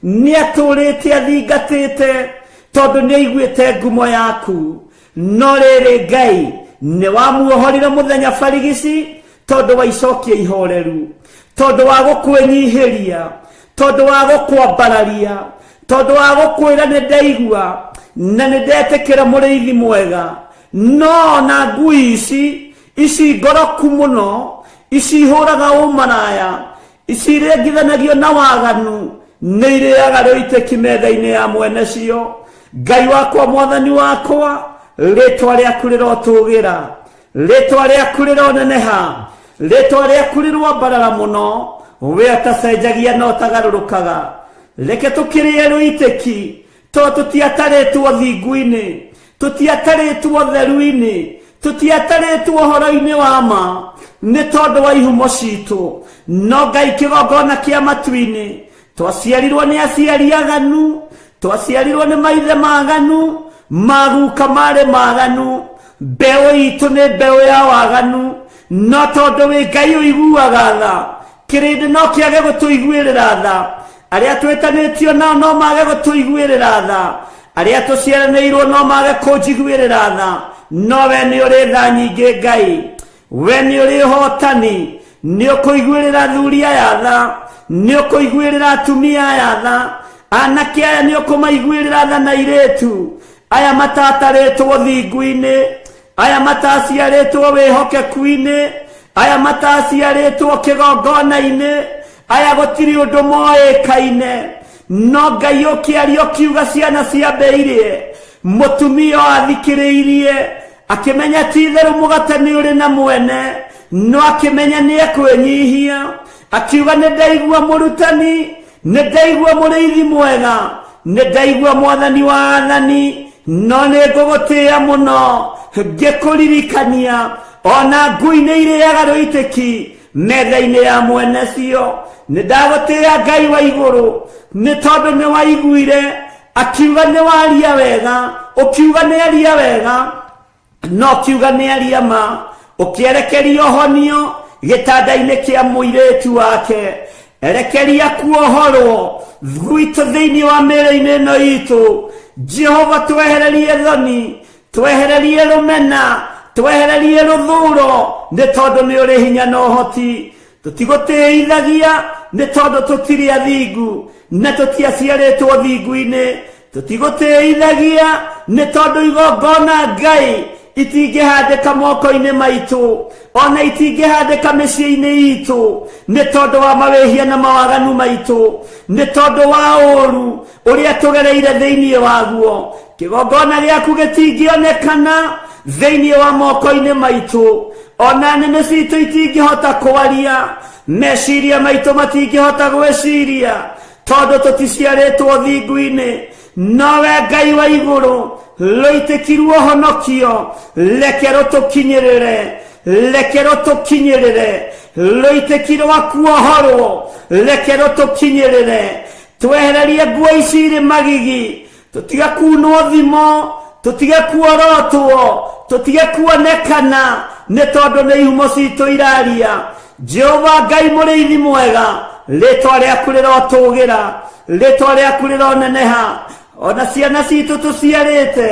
nĩ atũrĩte athingatĩte, tondũ nĩ aiguĩte ngumo yaku. No rĩrĩ Ngai nĩ wamuohorire mũthenya barigici, tondũ wa icokia ihoreru, tondũ wa gũkwĩnyihĩria, tondũ wa gũkwambararia, tondũ wa gũkwĩra nĩ ndaigua na nĩ ndetĩkĩra mũrĩithi mwega. No na ngui ici, ici ngoroku mũno, ici ihũraga ũmaraya, ici irengithanagio na waganu, nĩ irĩaga rũitĩki metha-inĩ ya mwene cio. Ngai wakwa, Mwathani wakwa, rĩtwa rĩaku rĩrotũgĩra, rĩtwa rĩaku rĩroneneha, rĩtwa rĩaku rĩroambarara mũno. We ũtacenjagia na ũtagarũrũkaga, reke tũkĩrĩe rũitĩki, tondũ tũtiatarĩtwo thingu-inĩ, tũtiatarĩtwo theru-inĩ, tũtiatarĩtwo ũhoro-inĩ wa ma, nĩ tondũ wa ihumo citũ. No Ngai kĩgongona kĩa matu-inĩ, twaciarirwo nĩ aciari aganu, twaciarirwo nĩ maithe maganu, maguka marĩ maganu, mbeũ itũ nĩ mbeũ ya waganu. No tondũ wĩ Ngai ũiguaga tha, kĩrĩndĩ no kĩage gũtũiguĩrĩra tha, arĩa twĩtanĩtio nao no mage gũtũiguĩrĩra tha, arĩa tũciaranĩirwo no mage kũnjiguĩrĩra tha, no we nĩ ũrĩ tha nyingĩ. Ngai, we nĩ ũrĩ ũhotani, nĩ ũkũiguĩrĩra athuri aya tha, nĩ ũkũiguĩrĩra atumia aya tha, anake aya nĩ ũkũmaiguĩrĩra tha na airĩtu aya matatarĩtwo thingu-inĩ, aya mataciarĩtwo wĩhokeku-inĩ, aya mataciarĩtwo kĩgongona-inĩ, aya gũtirĩ ũndũ moĩkaine. No Ngai ũkĩaria ũkiuga ciana ciambe irĩe, mũtumia ũyũ athikĩrĩirie akĩmenya ti itherũ mũgate nĩ ũrĩ na mwene, no akĩmenya nĩ ekwĩnyihia, akiuga nĩ ndaigua mũrutani, nĩ ndaigua mũrĩithi mwega, nĩ ndaigua Mwathani wa athani, no nĩ ngũgũtĩĩa mũno ngĩkũririkania, ona ngui nĩ irĩaga rũitĩki metha-inĩ ya mwene cio. Nĩ ndagũtĩĩa Ngai wa igũrũ, nĩ tondũ nĩ waiguire akiuga nĩ waria wega, ũkiuga nĩ aria wega, no kiuga nĩ aria ma, ũkĩerekeria ũhonio gĩtanda-inĩ kĩa mũirĩtu wake, erekeria kuohorwo gwitũ thĩinĩ wa mĩĩrĩ-inĩ ĩno itũ. Jehova, twehererie thoni, twehererie rũmena, twehererie rũthũro, nĩ tondũ nĩ ũrĩ hinya na ũhoti. Tũtigũtĩithagia Nĩ tondũ tũtirĩ athingu na tũtiaciarĩtwo thingu-inĩ. Tũtigũtĩithagia nĩ tondũ igongona Ngai itingĩhandĩka moko-inĩ maitũ, ona itingĩhandĩka mĩciĩ-inĩ itũ, nĩ tondũ wa mawĩhia na mawaganu maitũ, nĩ tondũ wa ũũru ũrĩa tũgereire thĩinĩ waguo. Kĩgongona gĩaku gĩtingĩonekana thĩinĩ wa moko-inĩ maitũ, ona nĩmĩ citũ itingĩhota kwaria, meciria maitũ matingĩhota gwĩciria, tondũ tũticiarĩtwo thingu-inĩ. Nowe Ngai wa igũrũ, rũitĩkirwo honokio, reke rũtũkinyĩrĩre, reke rũtũkinyĩrĩre, rũitĩki rwa kuohorwo, reke rũtũkinyĩrĩre. Twehererie nguo ici irĩ magigi, tũtige kunwo thimo, tũtige kuorotwo, tũtige kuonekana, nĩ tondũ nĩ ihumo citũ iraria. Jehova Ngai mũrĩithi mwega, rĩtwa rĩaku rĩrotũgĩra, rĩtwa rĩaku rĩroneneha. Ona ciana citũ tũciarĩte,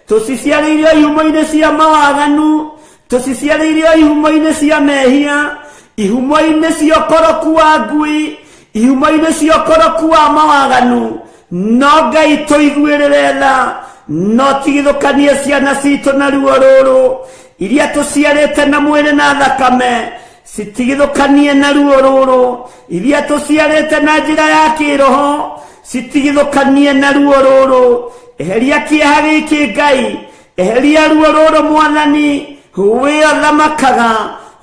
tũciciarĩire ihumo-inĩ cia mawaganu, tũciciarĩire ihumo-inĩ cia mehia, ihumo-inĩ cia ũkoroku wa ngui, ihumo-inĩ cia ũkoroku wa mawaganu. No Ngai tũiguĩrĩre tha, no tigithũkanie ciana citũ na ruo rũrũ, iria tũciarĩte na mwĩrĩ na thakame, citigithũkanie na ruo rũrũ, iria tũciarĩte na njĩra ya kĩroho, citigithũkanie na ruo rũrũ. Eheria kĩeha gĩkĩ Ngai, eheria ruo rũrũ Mwathani, we ũthamakaga,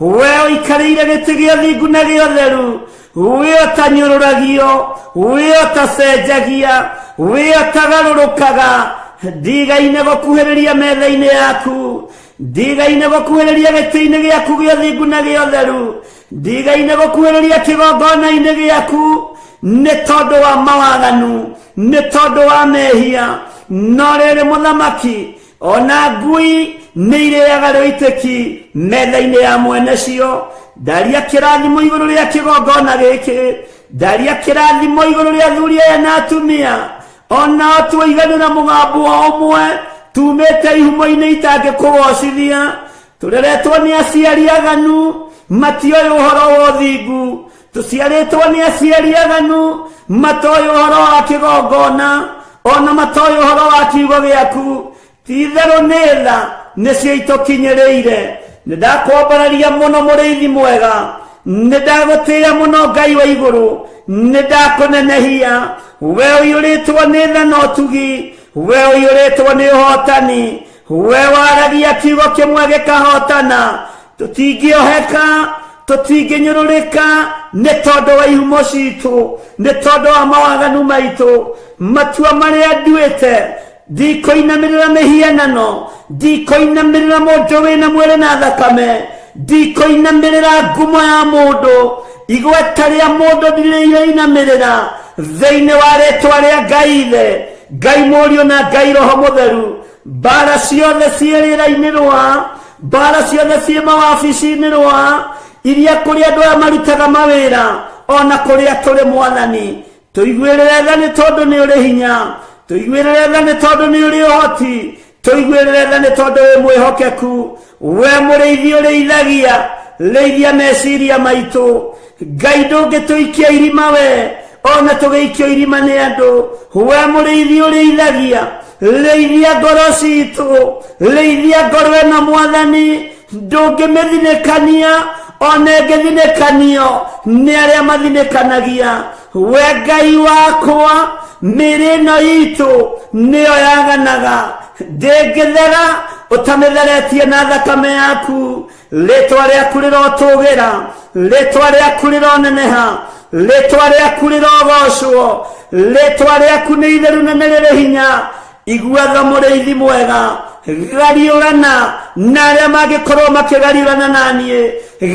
we ũikarĩire gĩtĩ gĩa thingu na gĩa ũtheru, we ũtanyũrũragio, we ũtacenjagia, we ũtagarũrũkaga. Ndigaine gũkuhĩrĩria metha-inĩ yaku, ndigaine gũkuhĩrĩria gĩtĩ-inĩ gĩaku gĩa thingu na gĩa ũtheru, ndigaine gũkuhĩrĩria kĩgongona-inĩ gĩaku, nĩ tondũ wa mawaganu, nĩ tondũ wa mehia. No rĩrĩ mũthamaki, ona ngui nĩ irĩaga rũitĩki metha-inĩ ya mwene cio. Ndaria kĩrathimo igũrũ rĩa kĩgongona gĩkĩ, ndaria kĩrathimo igũrũ rĩa athuri aya na atumia, onao tuiganĩra mũgambo o ũmwe, tumĩte ihumo-inĩ itangĩkũgocithia. Tũreretwo nĩ aciari aganu, matioĩ ũhoro wa ũthingu. Tũciarĩtwo nĩ aciari aganu, matoĩ ũhoro wa kĩgongona, ona matoĩ ũhoro wa kiugo gĩaku. Ti-itherũ nĩ tha nĩcio itũkinyĩrĩire. Nĩ ndakwambararia mũno mũrĩithi mwega, nĩ ndagũtĩĩa mũno Ngai wa igũrũ, nĩ ndakũnenehia. We ũiyũrĩtwo nĩ tha na ũtugi, we ũiyũrĩtwo nĩ ũhotani, we waragia kiugo kĩmwe gĩkahotana. Tũtingĩoheka, tũtingĩnyũrũrĩka nĩ tondũ wa ihumo citũ, nĩ tondũ wa mawaganu maitũ. Matua marĩa nduĩte, ndikũinamĩrĩra mĩhianano, ndikũinamĩrĩra mũndũ wĩna mwĩrĩ na thakame, ndikũinamĩrĩra ngumo ya mũndũ, igweta rĩa mũndũ ndirĩinamĩrĩra. Thĩinĩ wa rĩtwa rĩa Ngai Ithe, Ngai Mũriũ na Ngai Roho Mũtheru, mbara ciothe ciĩ rĩera-inĩ rwa, mbara ciothe ciĩ mawabici-inĩ rwa, iria kũrĩa andũ aya marutaga mawĩra, ona kũrĩa tũrĩ Mwathani, tũiguĩrĩre tha nĩ tondũ nĩ ũrĩ hinya, tũiguĩrĩre tha nĩ tondũ nĩ ũrĩ ũhoti, tũiguĩrĩre tha nĩ tondũ wĩ mwĩhokeku. We mũrĩithi ũrĩithagia, rĩithia meciria maitũ. Ngai ndũngĩtũikia irima we, ona tũgĩikio irima nĩ andũ. We mũrĩithi ũrĩithagia, rĩithia ngoro citũ, rĩithia ngoro ĩno Mwathani, ndũngĩmĩthinĩkania, ona ĩngĩthinĩkanio nĩ arĩa mathinĩkanagia. We Ngai wakwa, mĩĩrĩ ĩno itũ nĩyo yaganaga, ndĩngĩthera ũtamĩtheretie na thakame yaku. Rĩtwa rĩaku rĩrotũgĩra, rĩtwa rĩaku rĩroneneha, rĩtwa rĩaku rĩrogocwo, rĩtwa rĩaku nĩ itheru na nĩ rĩrĩ hinya. Igua tha mũrĩithi mwega, gariũrana na arĩa mangĩkorwo makĩgariũrana na niĩ,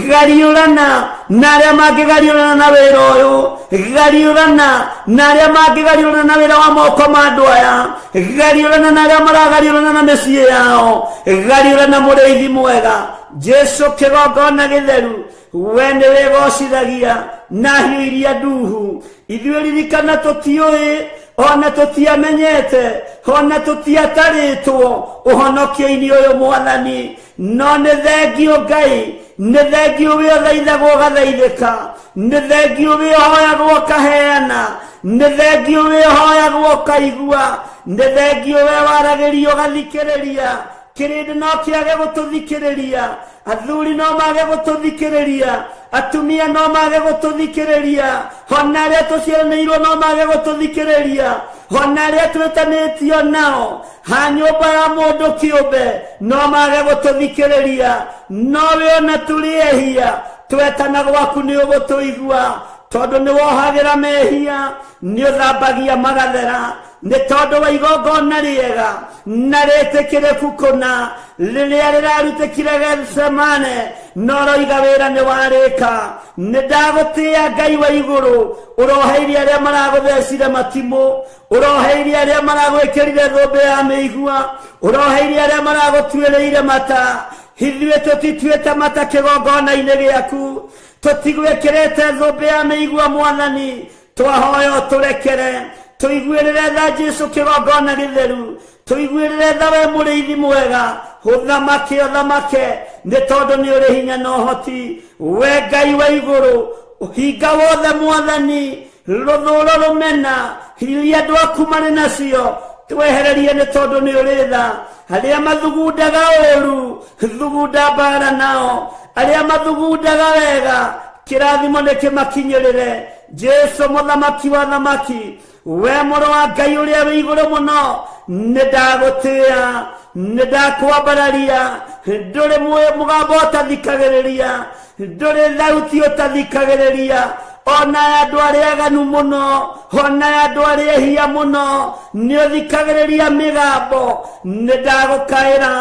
gariũrana na arĩa mangĩgariũrana na wĩra ũyũ, gariũrana na arĩa mangĩgariũrana na wĩra wa moko ma andũ aya, gariũrana na arĩa maragariũrana na mĩciĩ yao, gariũrana mũrĩithi mwega. Jesu kĩgongona gĩtheru, we nĩ wĩgocithagia na hiũ iria nduhu. Ithuĩ ririkana tũtiũĩ, ona tũtiamenyete, ona tũtiatarĩtwo ũhonokio-inĩ ũyũ Mwathani, no nĩ thengio Ngai. Nĩ thengiũ wĩ ũthaithagwo ũgathaithĩka, nĩ thengiũ wĩ ũhoyagwo ũkaheana, nĩ thengiũ wĩ ũhoyagwo ũkaigua, nĩ thengiũ we waragĩrio ũgathikĩrĩria. Kĩrĩndĩ no kĩage gũtũthikĩrĩria, athuri no mage gũtũthikĩrĩria, atumia no mage gũtũthikĩrĩria, ona arĩa tũciaranĩirwo no mage gũtũthikĩrĩria, ona arĩa twĩtanĩtio nao ha nyũmba ya mũndũ kĩũmbe no mage gũtũthikĩrĩria, no we ona tũrĩ ehia twetana gwaku nĩ ũgũtũigua, tondũ nĩ wohagĩra mehia, nĩ ũthambagia magathera, nĩ tondũ wa igongona rĩega na rĩtĩkĩrĩku kũna rĩrĩa rĩrarutĩkire Gethsemane, no roiga wĩra nĩ warĩka. Nĩ ndagũtĩĩa Ngai wa igũrũ, ũroheirie arĩa maragũthecire matimũ, ũroheirie arĩa maragwĩkĩrire thũmbĩ ya mĩigua, ũroheirie arĩa maragũtuĩrĩire mata. Ithuĩ tũtituĩte mata kĩgongona-inĩ gĩaku, tũtigwĩkĩrĩte thũmbĩ ya mĩigua Mwathani, twahoya ũtũrekere, tũiguĩrĩre tha Jesũ kĩgongona gĩtheru, tũiguĩrĩre tha we mũrĩithi mwega, ũthamake ũthamake, nĩ tondũ nĩ ũrĩ hinya na ũhoti. We Ngai wa igũrũ, ũhinga wothe Mwathani, rũthũũro rũmena iria andũ aku marĩ nacio twehererie, nĩ tondũ nĩ ũrĩ tha. Arĩa mathugundaga ũũru, thugunda mbara nao, arĩa mathugundaga wega, kĩrathimo nĩ kĩmakinyĩrĩre. Jesũ mũthamaki wa thamaki, we mũrũ wa Ngai ũrĩa wĩ igũrũ mũno, nĩ ndagũtĩĩa, nĩ ndakwambararia, ndũrĩ mũgambo ũtathikagĩrĩria, ndũrĩ thauti ũtathikagĩrĩria, ona ya andũ arĩa aganu mũno, ona ya andũ arĩa ehia mũno, nĩ ũthikagĩrĩria mĩgambo. Nĩ ndagũkaĩra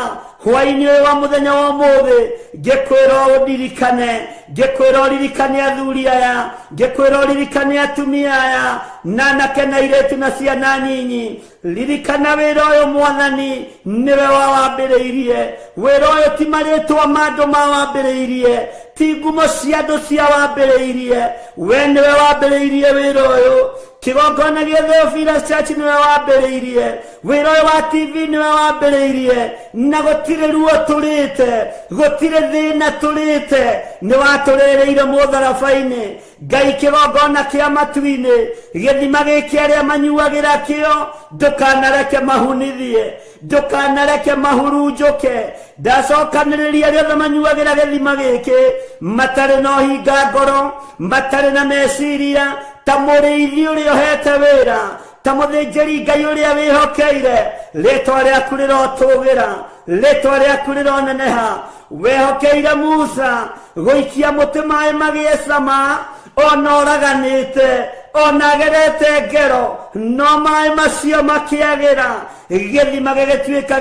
hwaĩ-inĩ ũyũ wa mũthenya wa ũmũthĩ, ngĩkwĩra ũndirikane, ngĩkwĩra ũririkane athuri aya, ngĩkwĩra ũririkane atumia aya, na anake na airĩtu na ciana nyinyi. Ririkana wĩra ũyũ Mwathani, nĩwe wawambĩrĩirie. Wĩra ũyũ ti marĩtwa ma andũ mawambĩrĩirie, ti ngumo cia andũ ciawambĩrĩirie, we nĩwe wambĩrĩirie wĩra ũyũ. Kĩgongona gĩa Theophilus Church nĩwe wambĩrĩirie, wĩra ũyũ wa TV nĩwe wambĩrĩirie, na gũtirĩ ruo tũrĩte, gũtirĩ thĩna tũrĩte, nĩ watũrĩrĩire mũtharaba-inĩ. Ngai kĩgongona kĩa matu-inĩ, gĩthima gĩkĩ arĩa manyuagĩra kĩo, ndũkanareke mahunithie, ndũkanareke mahurunjũke. Ndacokanĩrĩria arĩa othe manyuagĩra gĩthima gĩkĩ, matarĩ na ũhinga ngoro, matarĩ na meciria, ta mũrĩithi ũrĩa ũhete wĩra, ta mũthĩnjĩri Ngai ũrĩa wĩhokeire. Rĩtwa rĩaku rĩrotũgĩra, rĩtwa rĩaku rĩroneneha. Wehokeire Musa gũikia mũtĩ maĩ magĩe cama, ona ũraganĩte, ona agerete ngero, no maĩ macio makĩagĩra, gĩthima gĩgĩtuĩka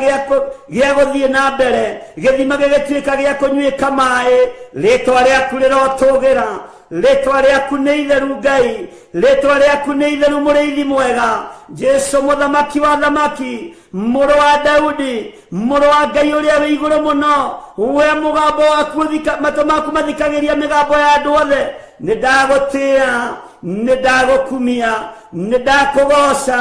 gĩa gũthiĩ na mbere, gĩthima gĩgĩtuĩka gĩa kũnyuĩka maĩ. Rĩtwa rĩaku rĩrotũgĩra, rĩtwa rĩaku nĩ itheru Ngai, rĩtwa rĩaku nĩ itheru mũrĩithi mwega. Jesũ mũthamaki wa thamaki, mũrũ wa Daudi, mũrũ wa Ngai ũrĩa wĩ igũrũ mũno, we mũgambo waku matũ maku mathikagĩria mĩgambo ya andũ othe. Nĩ ndagũtĩĩa, nĩ ndagũkumia, nĩ ndakũgoca,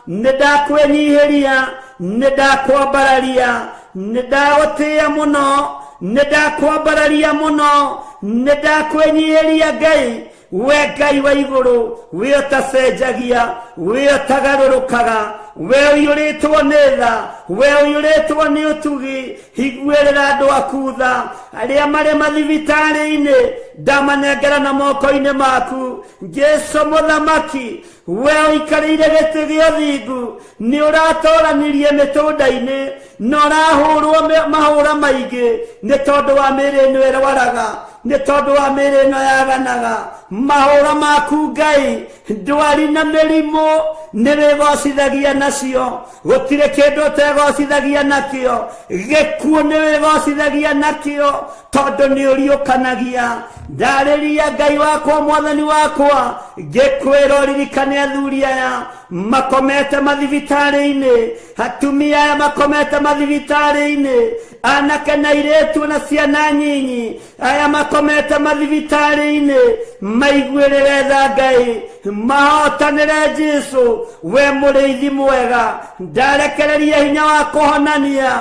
nĩ ndakwĩnyihĩria, nĩ ndakwambararia, nĩ ndagũtĩĩa mũno, nĩ ndakwambararia mũno, nĩ ndakwĩnyihĩria Ngai. We Ngai wa igũrũ, we ũtacenjagia, we ũtagarũrũkaga, we ũiyũrĩtwo nĩ tha, we ũiyũrĩtwo nĩ ũtugi, iguĩrĩra andũ aku tha. Arĩa marĩ mathibitarĩ-inĩ, ndamanengera na moko-inĩ maku. Jesũ mũthamaki, we ũikarĩire gĩtĩ gĩa ũthingu, nĩ ũratoranirie mĩtũnda-inĩ, na ũrahũrwo mahũra maingĩ nĩ tondũ wa mĩĩrĩ ĩno ĩrwaraga, nĩ tondũ wa mĩĩrĩ ĩno yaganaga. Mahũra maku Ngai, ndwari na mĩrimũ nĩ wĩgocithagia nacio, gũtirĩ kĩndũ ũtegocithagia nakĩo, gĩkuũ nĩ wĩgocithagia nakĩo, tondũ nĩ ũriũkanagia. Ndarĩria Ngai wakwa, Mwathani wakwa, ngĩkwĩra ũririkane athuri aya makomete mathibitarĩ-inĩ, atumia aya makomete mathibitarĩ-inĩ, anake na airĩtu na ciana nyinyi aya makomete mathibitarĩ-inĩ, maiguĩrĩre tha Ngai, mahotanĩre Jesũ. We mũrĩithi mwega, ndarekereria hinya wa kũhonania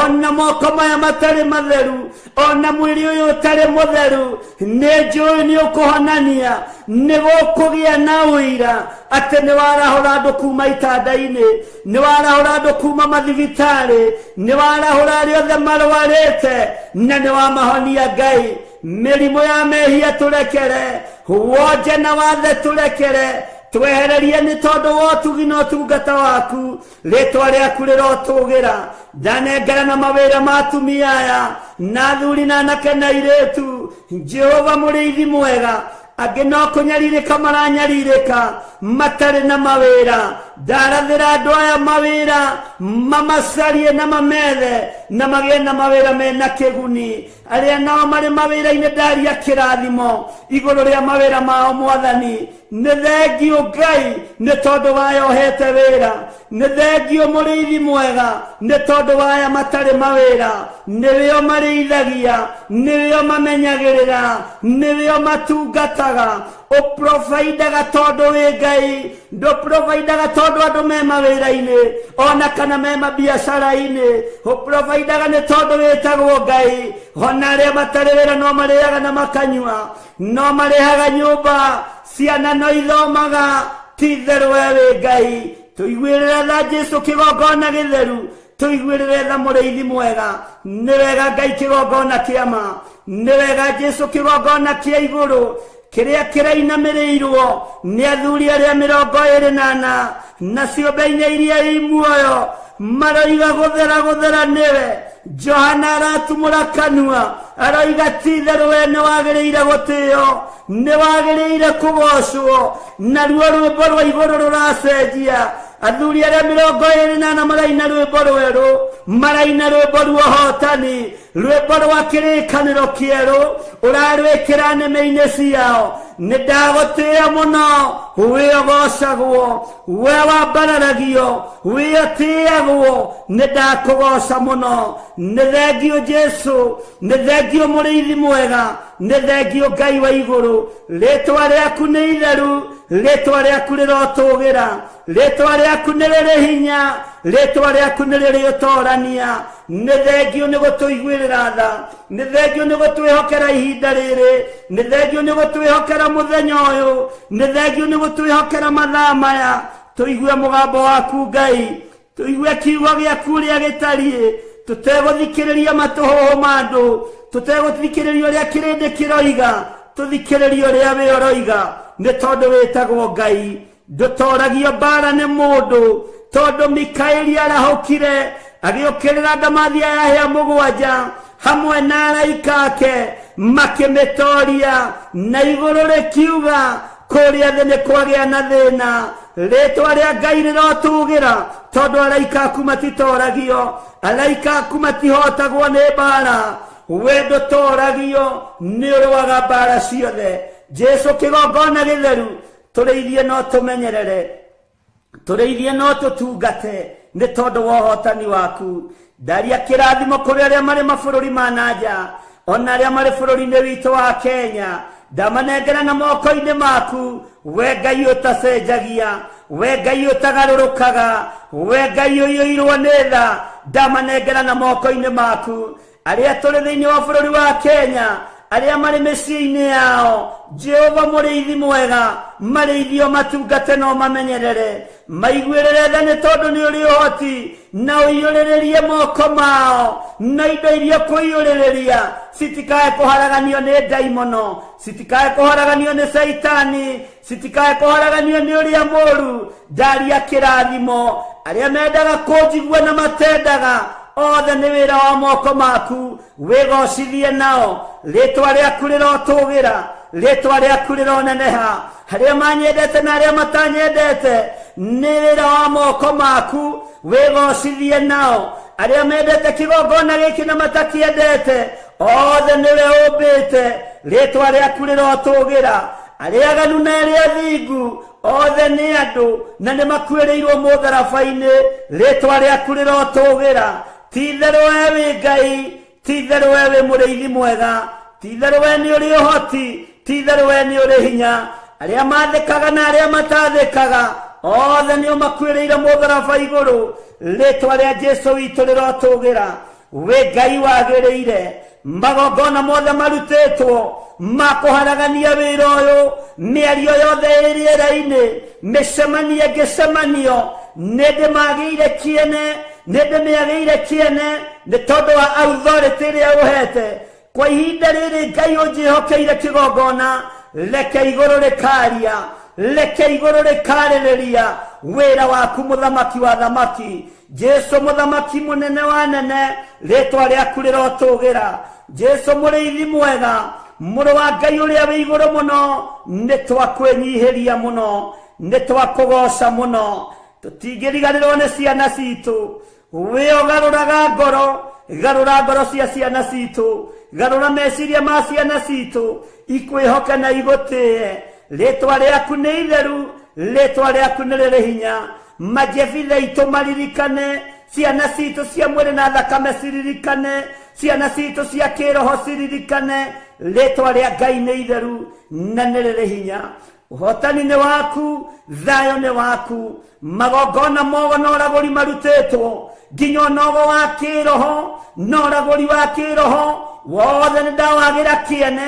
ona moko maya matarĩ matheru, ona mwĩrĩ ũyũ ũtarĩ mũtheru, nĩ njũĩ nĩ ũkũhonania, nĩ gũkũgĩa na ũira atĩ nĩ warahũra andũ kuma itanda-inĩ, nĩ warahũra andũ kuma mathibitarĩ, nĩ warahũra arĩa othe marwarĩte, na nĩ wamahonia Ngai. Mĩrimũ ya mehia tũrekere, wonje na wathe tũrekere, twehererie nĩ tondũ wa ũtugi na ũtungata waku. Rĩtwa rĩaku rĩrotũgĩra. Ndanengera na mawĩra ma atumia aya na athuri na anake na airĩtu. Jehova mũrĩithi mwega, angĩ no kũnyarirĩka maranyarirĩka matarĩ na mawĩra. Ndarathĩra andũ aya mawĩra, mamacarie na mamethe na magĩe na mawĩra mena kĩguni. Arĩa nao marĩ mawĩra-inĩ, ndaria kĩrathimo igũrũ rĩa mawĩra mao Mwathani. Nĩ thengio Ngai nĩ tondũ waya ũhete wĩra, nĩ thengio mũrĩithi mwega nĩ tondũ waya matarĩ mawĩra. Nĩwĩo marĩithagia, nĩwĩo mamenyagĩrĩra, nĩwĩo matungataga. Ũprovaindaga tondũ wĩ Ngai, ndũprovaindaga tondũ andũ me mawĩra-inĩ ona kana me mabiacara-inĩ. Ũprovaindaga nĩ tondũ wĩtagwo Ngai. Ona arĩa matarĩ wĩra no marĩaga na makanyua, no marĩhaga nyũmba, ciana no ithomaga. Ti itherũ we wĩ Ngai. Tũiguĩrĩre tha Jesũ kĩgongona gĩtheru, tũiguĩrĩre tha mũrĩithi mwega. Nĩ wega Ngai kĩgongona kĩa ma, nĩ wega Jesũ kĩgongona kĩa igũrũ kĩrĩa kĩrainamĩrĩirwo nĩ athuri arĩa 24 na ciũmbe inya iria i muoyo, maroiga gũthera gũthera nĩwe. Johana aratumũra kanua aroiga ti itherũ we nĩ wagĩrĩire gũtĩo, nĩ wagĩrĩire kũgocwo. Naruo rwĩmbo rwa igũrũ rũracenjia. Athuri arĩa 24 maraina rwĩmbo rwerũ, maraina rwĩmbo rwa ũhotani, rwĩmbo rwa kĩrĩkanĩro kĩerũ ũrarwĩkĩra nĩmĩ-inĩ ciao. Nĩ ndagũtĩĩa mũno, wĩ ũgocagwo, we wambararagio, wĩ ũtĩagwo, nĩ ndakũgoca mũno. Nĩ thengio Jesũ, nĩ thengio mũrĩithi mwega, nĩ thengio Ngai wa igũrũ. Rĩtwa rĩaku nĩ itheru, rĩtwa rĩaku rĩrotũgĩra, rĩtwa rĩaku nĩ rĩrĩ hinya, rĩtwa rĩaku nĩ rĩrĩ ũtorania. Nĩ thengio nĩ gũtũiguĩrĩra tha, nĩ thengio nĩ gũtwĩhokera ihinda rĩrĩ, nĩ thengio nĩ gũtwĩhokera mũthenya ũyũ, nĩ thengio nĩ gũtwĩhokera mathaa maya. Tũigue mũgambo waku Ngai, tũigue kiugo gĩaku ũrĩa gĩtariĩ, tũtegũthikĩrĩria matũhũhũ ma andũ, tũtegũthikĩrĩria ũrĩa kĩrĩndĩ kĩroiga, tũthikĩrĩrie ũrĩa we ũroiga, nĩ tondũ wĩtagwo Ngai. Ndũtoragio mbara nĩ mũndũ, tondũ Mikaeli arahũkire agĩũkĩrĩra ndamathia ya hĩa mũgwanja hamwe na araika ake, makĩmĩtoria, na igũrũ rĩkiuga kũrĩa thĩ nĩ kwagĩa na thĩna. Rĩtwa rĩa Ngai rĩrotũgĩra, tondũ araika aku matitoragio, araika aku matihotagwo nĩ mbara. We ndũtoragio, nĩ ũrũaga mbara ciothe. Jesũ kĩgongona gĩtheru, tũrĩithie no tũmenyerere, tũrĩithie no tũtungate, nĩ tondũ wa ũhotani waku. Ndaria kĩrathimo kũrĩ arĩa marĩ mabũrũri ma na nja, ona arĩa marĩ bũrũri-inĩ witũ wa Kenya. Ndamanengera na moko-inĩ maku, we Ngai ũtacenjagia, we Ngai ũtagarũrũkaga, we Ngai ũiyũirwo nĩ tha. Ndamanengera na moko-inĩ maku. Arĩa tũrĩ thĩinĩ wa bũrũri wa Kenya, arĩa marĩ mĩciĩ-inĩ yao, Jehova mũrĩithi mwega, marĩithio matungate no mamenyerere, maiguĩrĩre tha nĩ tondũ nĩ ũrĩ ũhoti, na ũiyũrĩrĩrie moko mao na indo iria kũiyũrĩrĩria, citikae kũharaganio nĩ ndaimono, citikae kũharaganio nĩ caitani, citikae kũharaganio nĩ ũrĩa mũũru. Ndaria kĩrathimo arĩa mendaga kũnjigua na matendaga, othe nĩ wĩra wa moko maku, wĩgocithie nao. Rĩtwa rĩaku rĩrotũgĩra, rĩtwa rĩaku rĩroneneha. Arĩa manyendete na arĩa matanyendete, nĩ wĩra wa moko maku, wĩgocithie nao. Arĩa mendete kĩgongona gĩkĩ na matakĩendete, othe nĩwe ũmbĩte, rĩtwa rĩaku rĩrotũgĩra. Arĩa aganu na arĩa athingu, othe nĩ andũ na nĩ makuĩrĩirwo mũtharaba-inĩ, rĩtwa rĩaku rĩrotũgĩra. Ti itherũ we wĩ Ngai, ti itherũ we wĩ mũrĩithi mwega, ti itherũ we nĩ ũrĩ ũhoti, ti itherũ we nĩ ũrĩ hinya. Arĩa mathĩkaga na arĩa matathĩkaga, Othe nĩ ũmakuĩrĩire mũtharaba igũrũ. Rĩtwa rĩa Jesu witũ rĩrotũgĩra. Wĩ Ngai wagĩrĩire. Magongona mothe marutĩtwo ma kũharagania wĩra ũyũ, mĩario yothe ĩ rĩera-inĩ, mĩcemanio ĩngĩcemanio, nĩ ndĩmagĩire kĩene, nĩ ndĩmĩagĩire kĩene nĩ tondũ wa authority ĩrĩa ũhete. Kwa ihinda rĩrĩ Ngai ũnjĩhokeire kĩgongona, reke igũrũ rĩkaria, reke igũrũ rĩkarĩrĩria wĩra waku, mũthamaki wa thamaki, Jesu mũthamaki mũnene wa nene, rĩtwa rĩaku rĩrotũgĩra. Jesu mũrĩithi mwega, mũrũ wa Ngai ũrĩa wĩ igũrũ mũno, nĩ twakwĩnyihĩria mũno, nĩ twakũgoca mũno. Tũtingĩriganĩrwo nĩ ciana citũ. Wĩ ũgarũraga ngoro, garũra ngoro cia ciana citũ, garũra meciria ma ciana citũ, ikwĩhoke na igũtĩe. Rĩtwa rĩaku nĩ itheru, rĩtwa rĩaku nĩ rĩrĩ hinya. Majebithe itũ maririkane, ciana citũ cia mwĩrĩ na thakame ciririkane, ciana citũ cia kĩroho ciririkane, rĩtwa rĩa Ngai nĩ itheru na nĩ rĩrĩ hinya. Ũhotani nĩ waku, thayũ nĩ waku. Magongona mogo na ũragũri marutĩtwo nginya ũnogo wa kĩroho na ũragũri wa kĩroho wothe nĩ ndawagĩra kĩene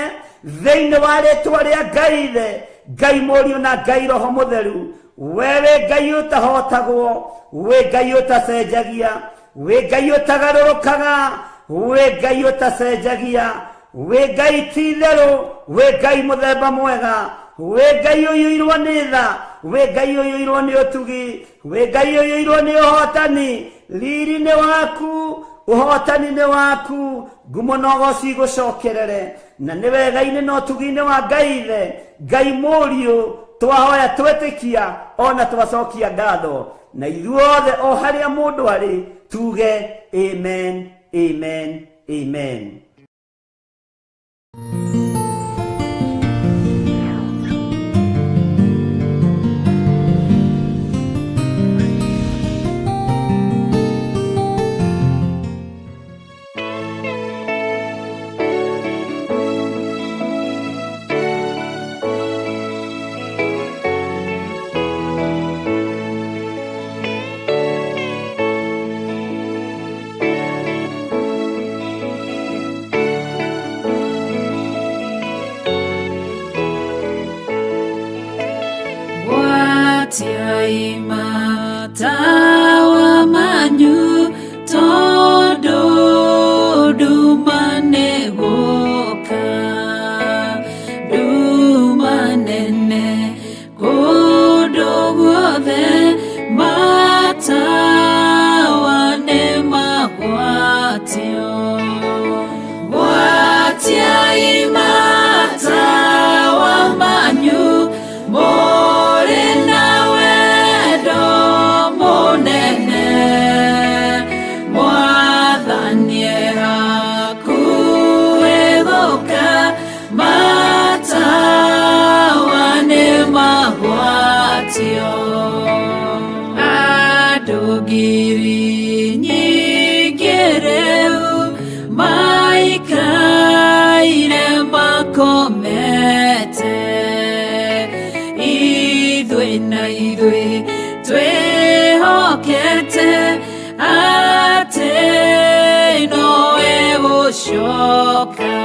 thĩinĩ wa rĩtwa rĩa Ngai Ithe, Ngai Mũriũ na Ngai Roho Mũtheru. We wĩ Ngai ũtahotagwo, wĩ Ngai ũtacenjagia, wĩ Ngai ũtagarũrũkaga, wĩ Ngai ũtacenjagia, wĩ Ngai ti itherũ, wĩ Ngai mũthemba mwega, wĩ Ngai ũiyũirwo nĩ tha, wĩ Ngai ũiyũirwo nĩ ũtugi, wĩ Ngai ũiyũirwo nĩ ũhotani. Riri nĩ waku, ũhotani nĩ waku, ngumo na ũgoci igũcokerere. Na nĩ wega-inĩ na ũtugi-inĩ wa Ngai Ithe, Ngai Mũriũ, twahoya twetĩkia ona twacokia ngatho, na ithuothe o harĩa mũndũ arĩ tuge amen, amen, amen. Gwatiai matawa manyu tondũ nduma nĩ gũka, nduma nene kũndũ guothe, matawa nĩ magwatio. Gwatiai matawa manyu mũrĩ na wendo mũnene, Mwathani e hakuhĩ gũka, matawa nĩ magwatio. Andũ ngiri nyingĩ rĩu maikaire makomete, ithuĩ na ithuĩ twĩhokete atĩ nowe gũcoka.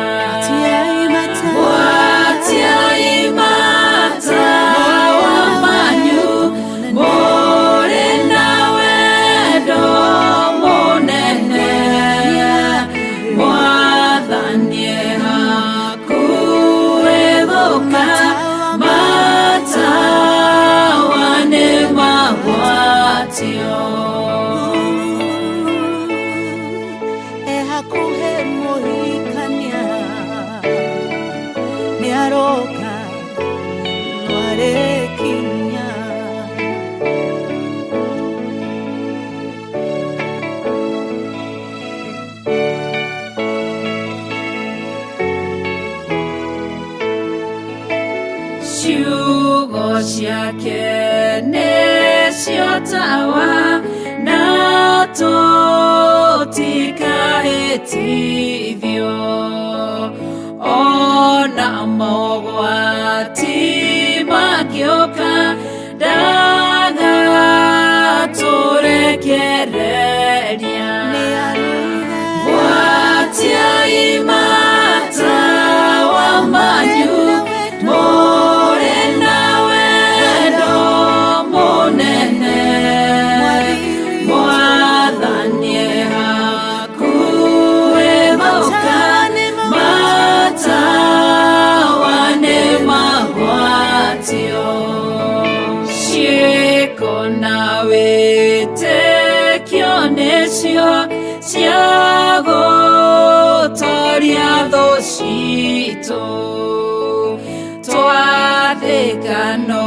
Gwatiai matawa manyu mũrĩ na wendo mũnene, Mwathani e hakuhĩ gũka, matawa nĩ magwatio. E hakuhĩ mũhikania nĩaroka, nĩarĩkinya. Ciugo ciake nĩcio tawa, na tũtikahĩtithio, ona mogwati mangĩũka. Toria thũ citũ twathĩka no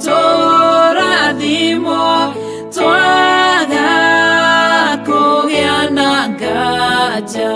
tũrathimwo twaga kũgĩa na nganja.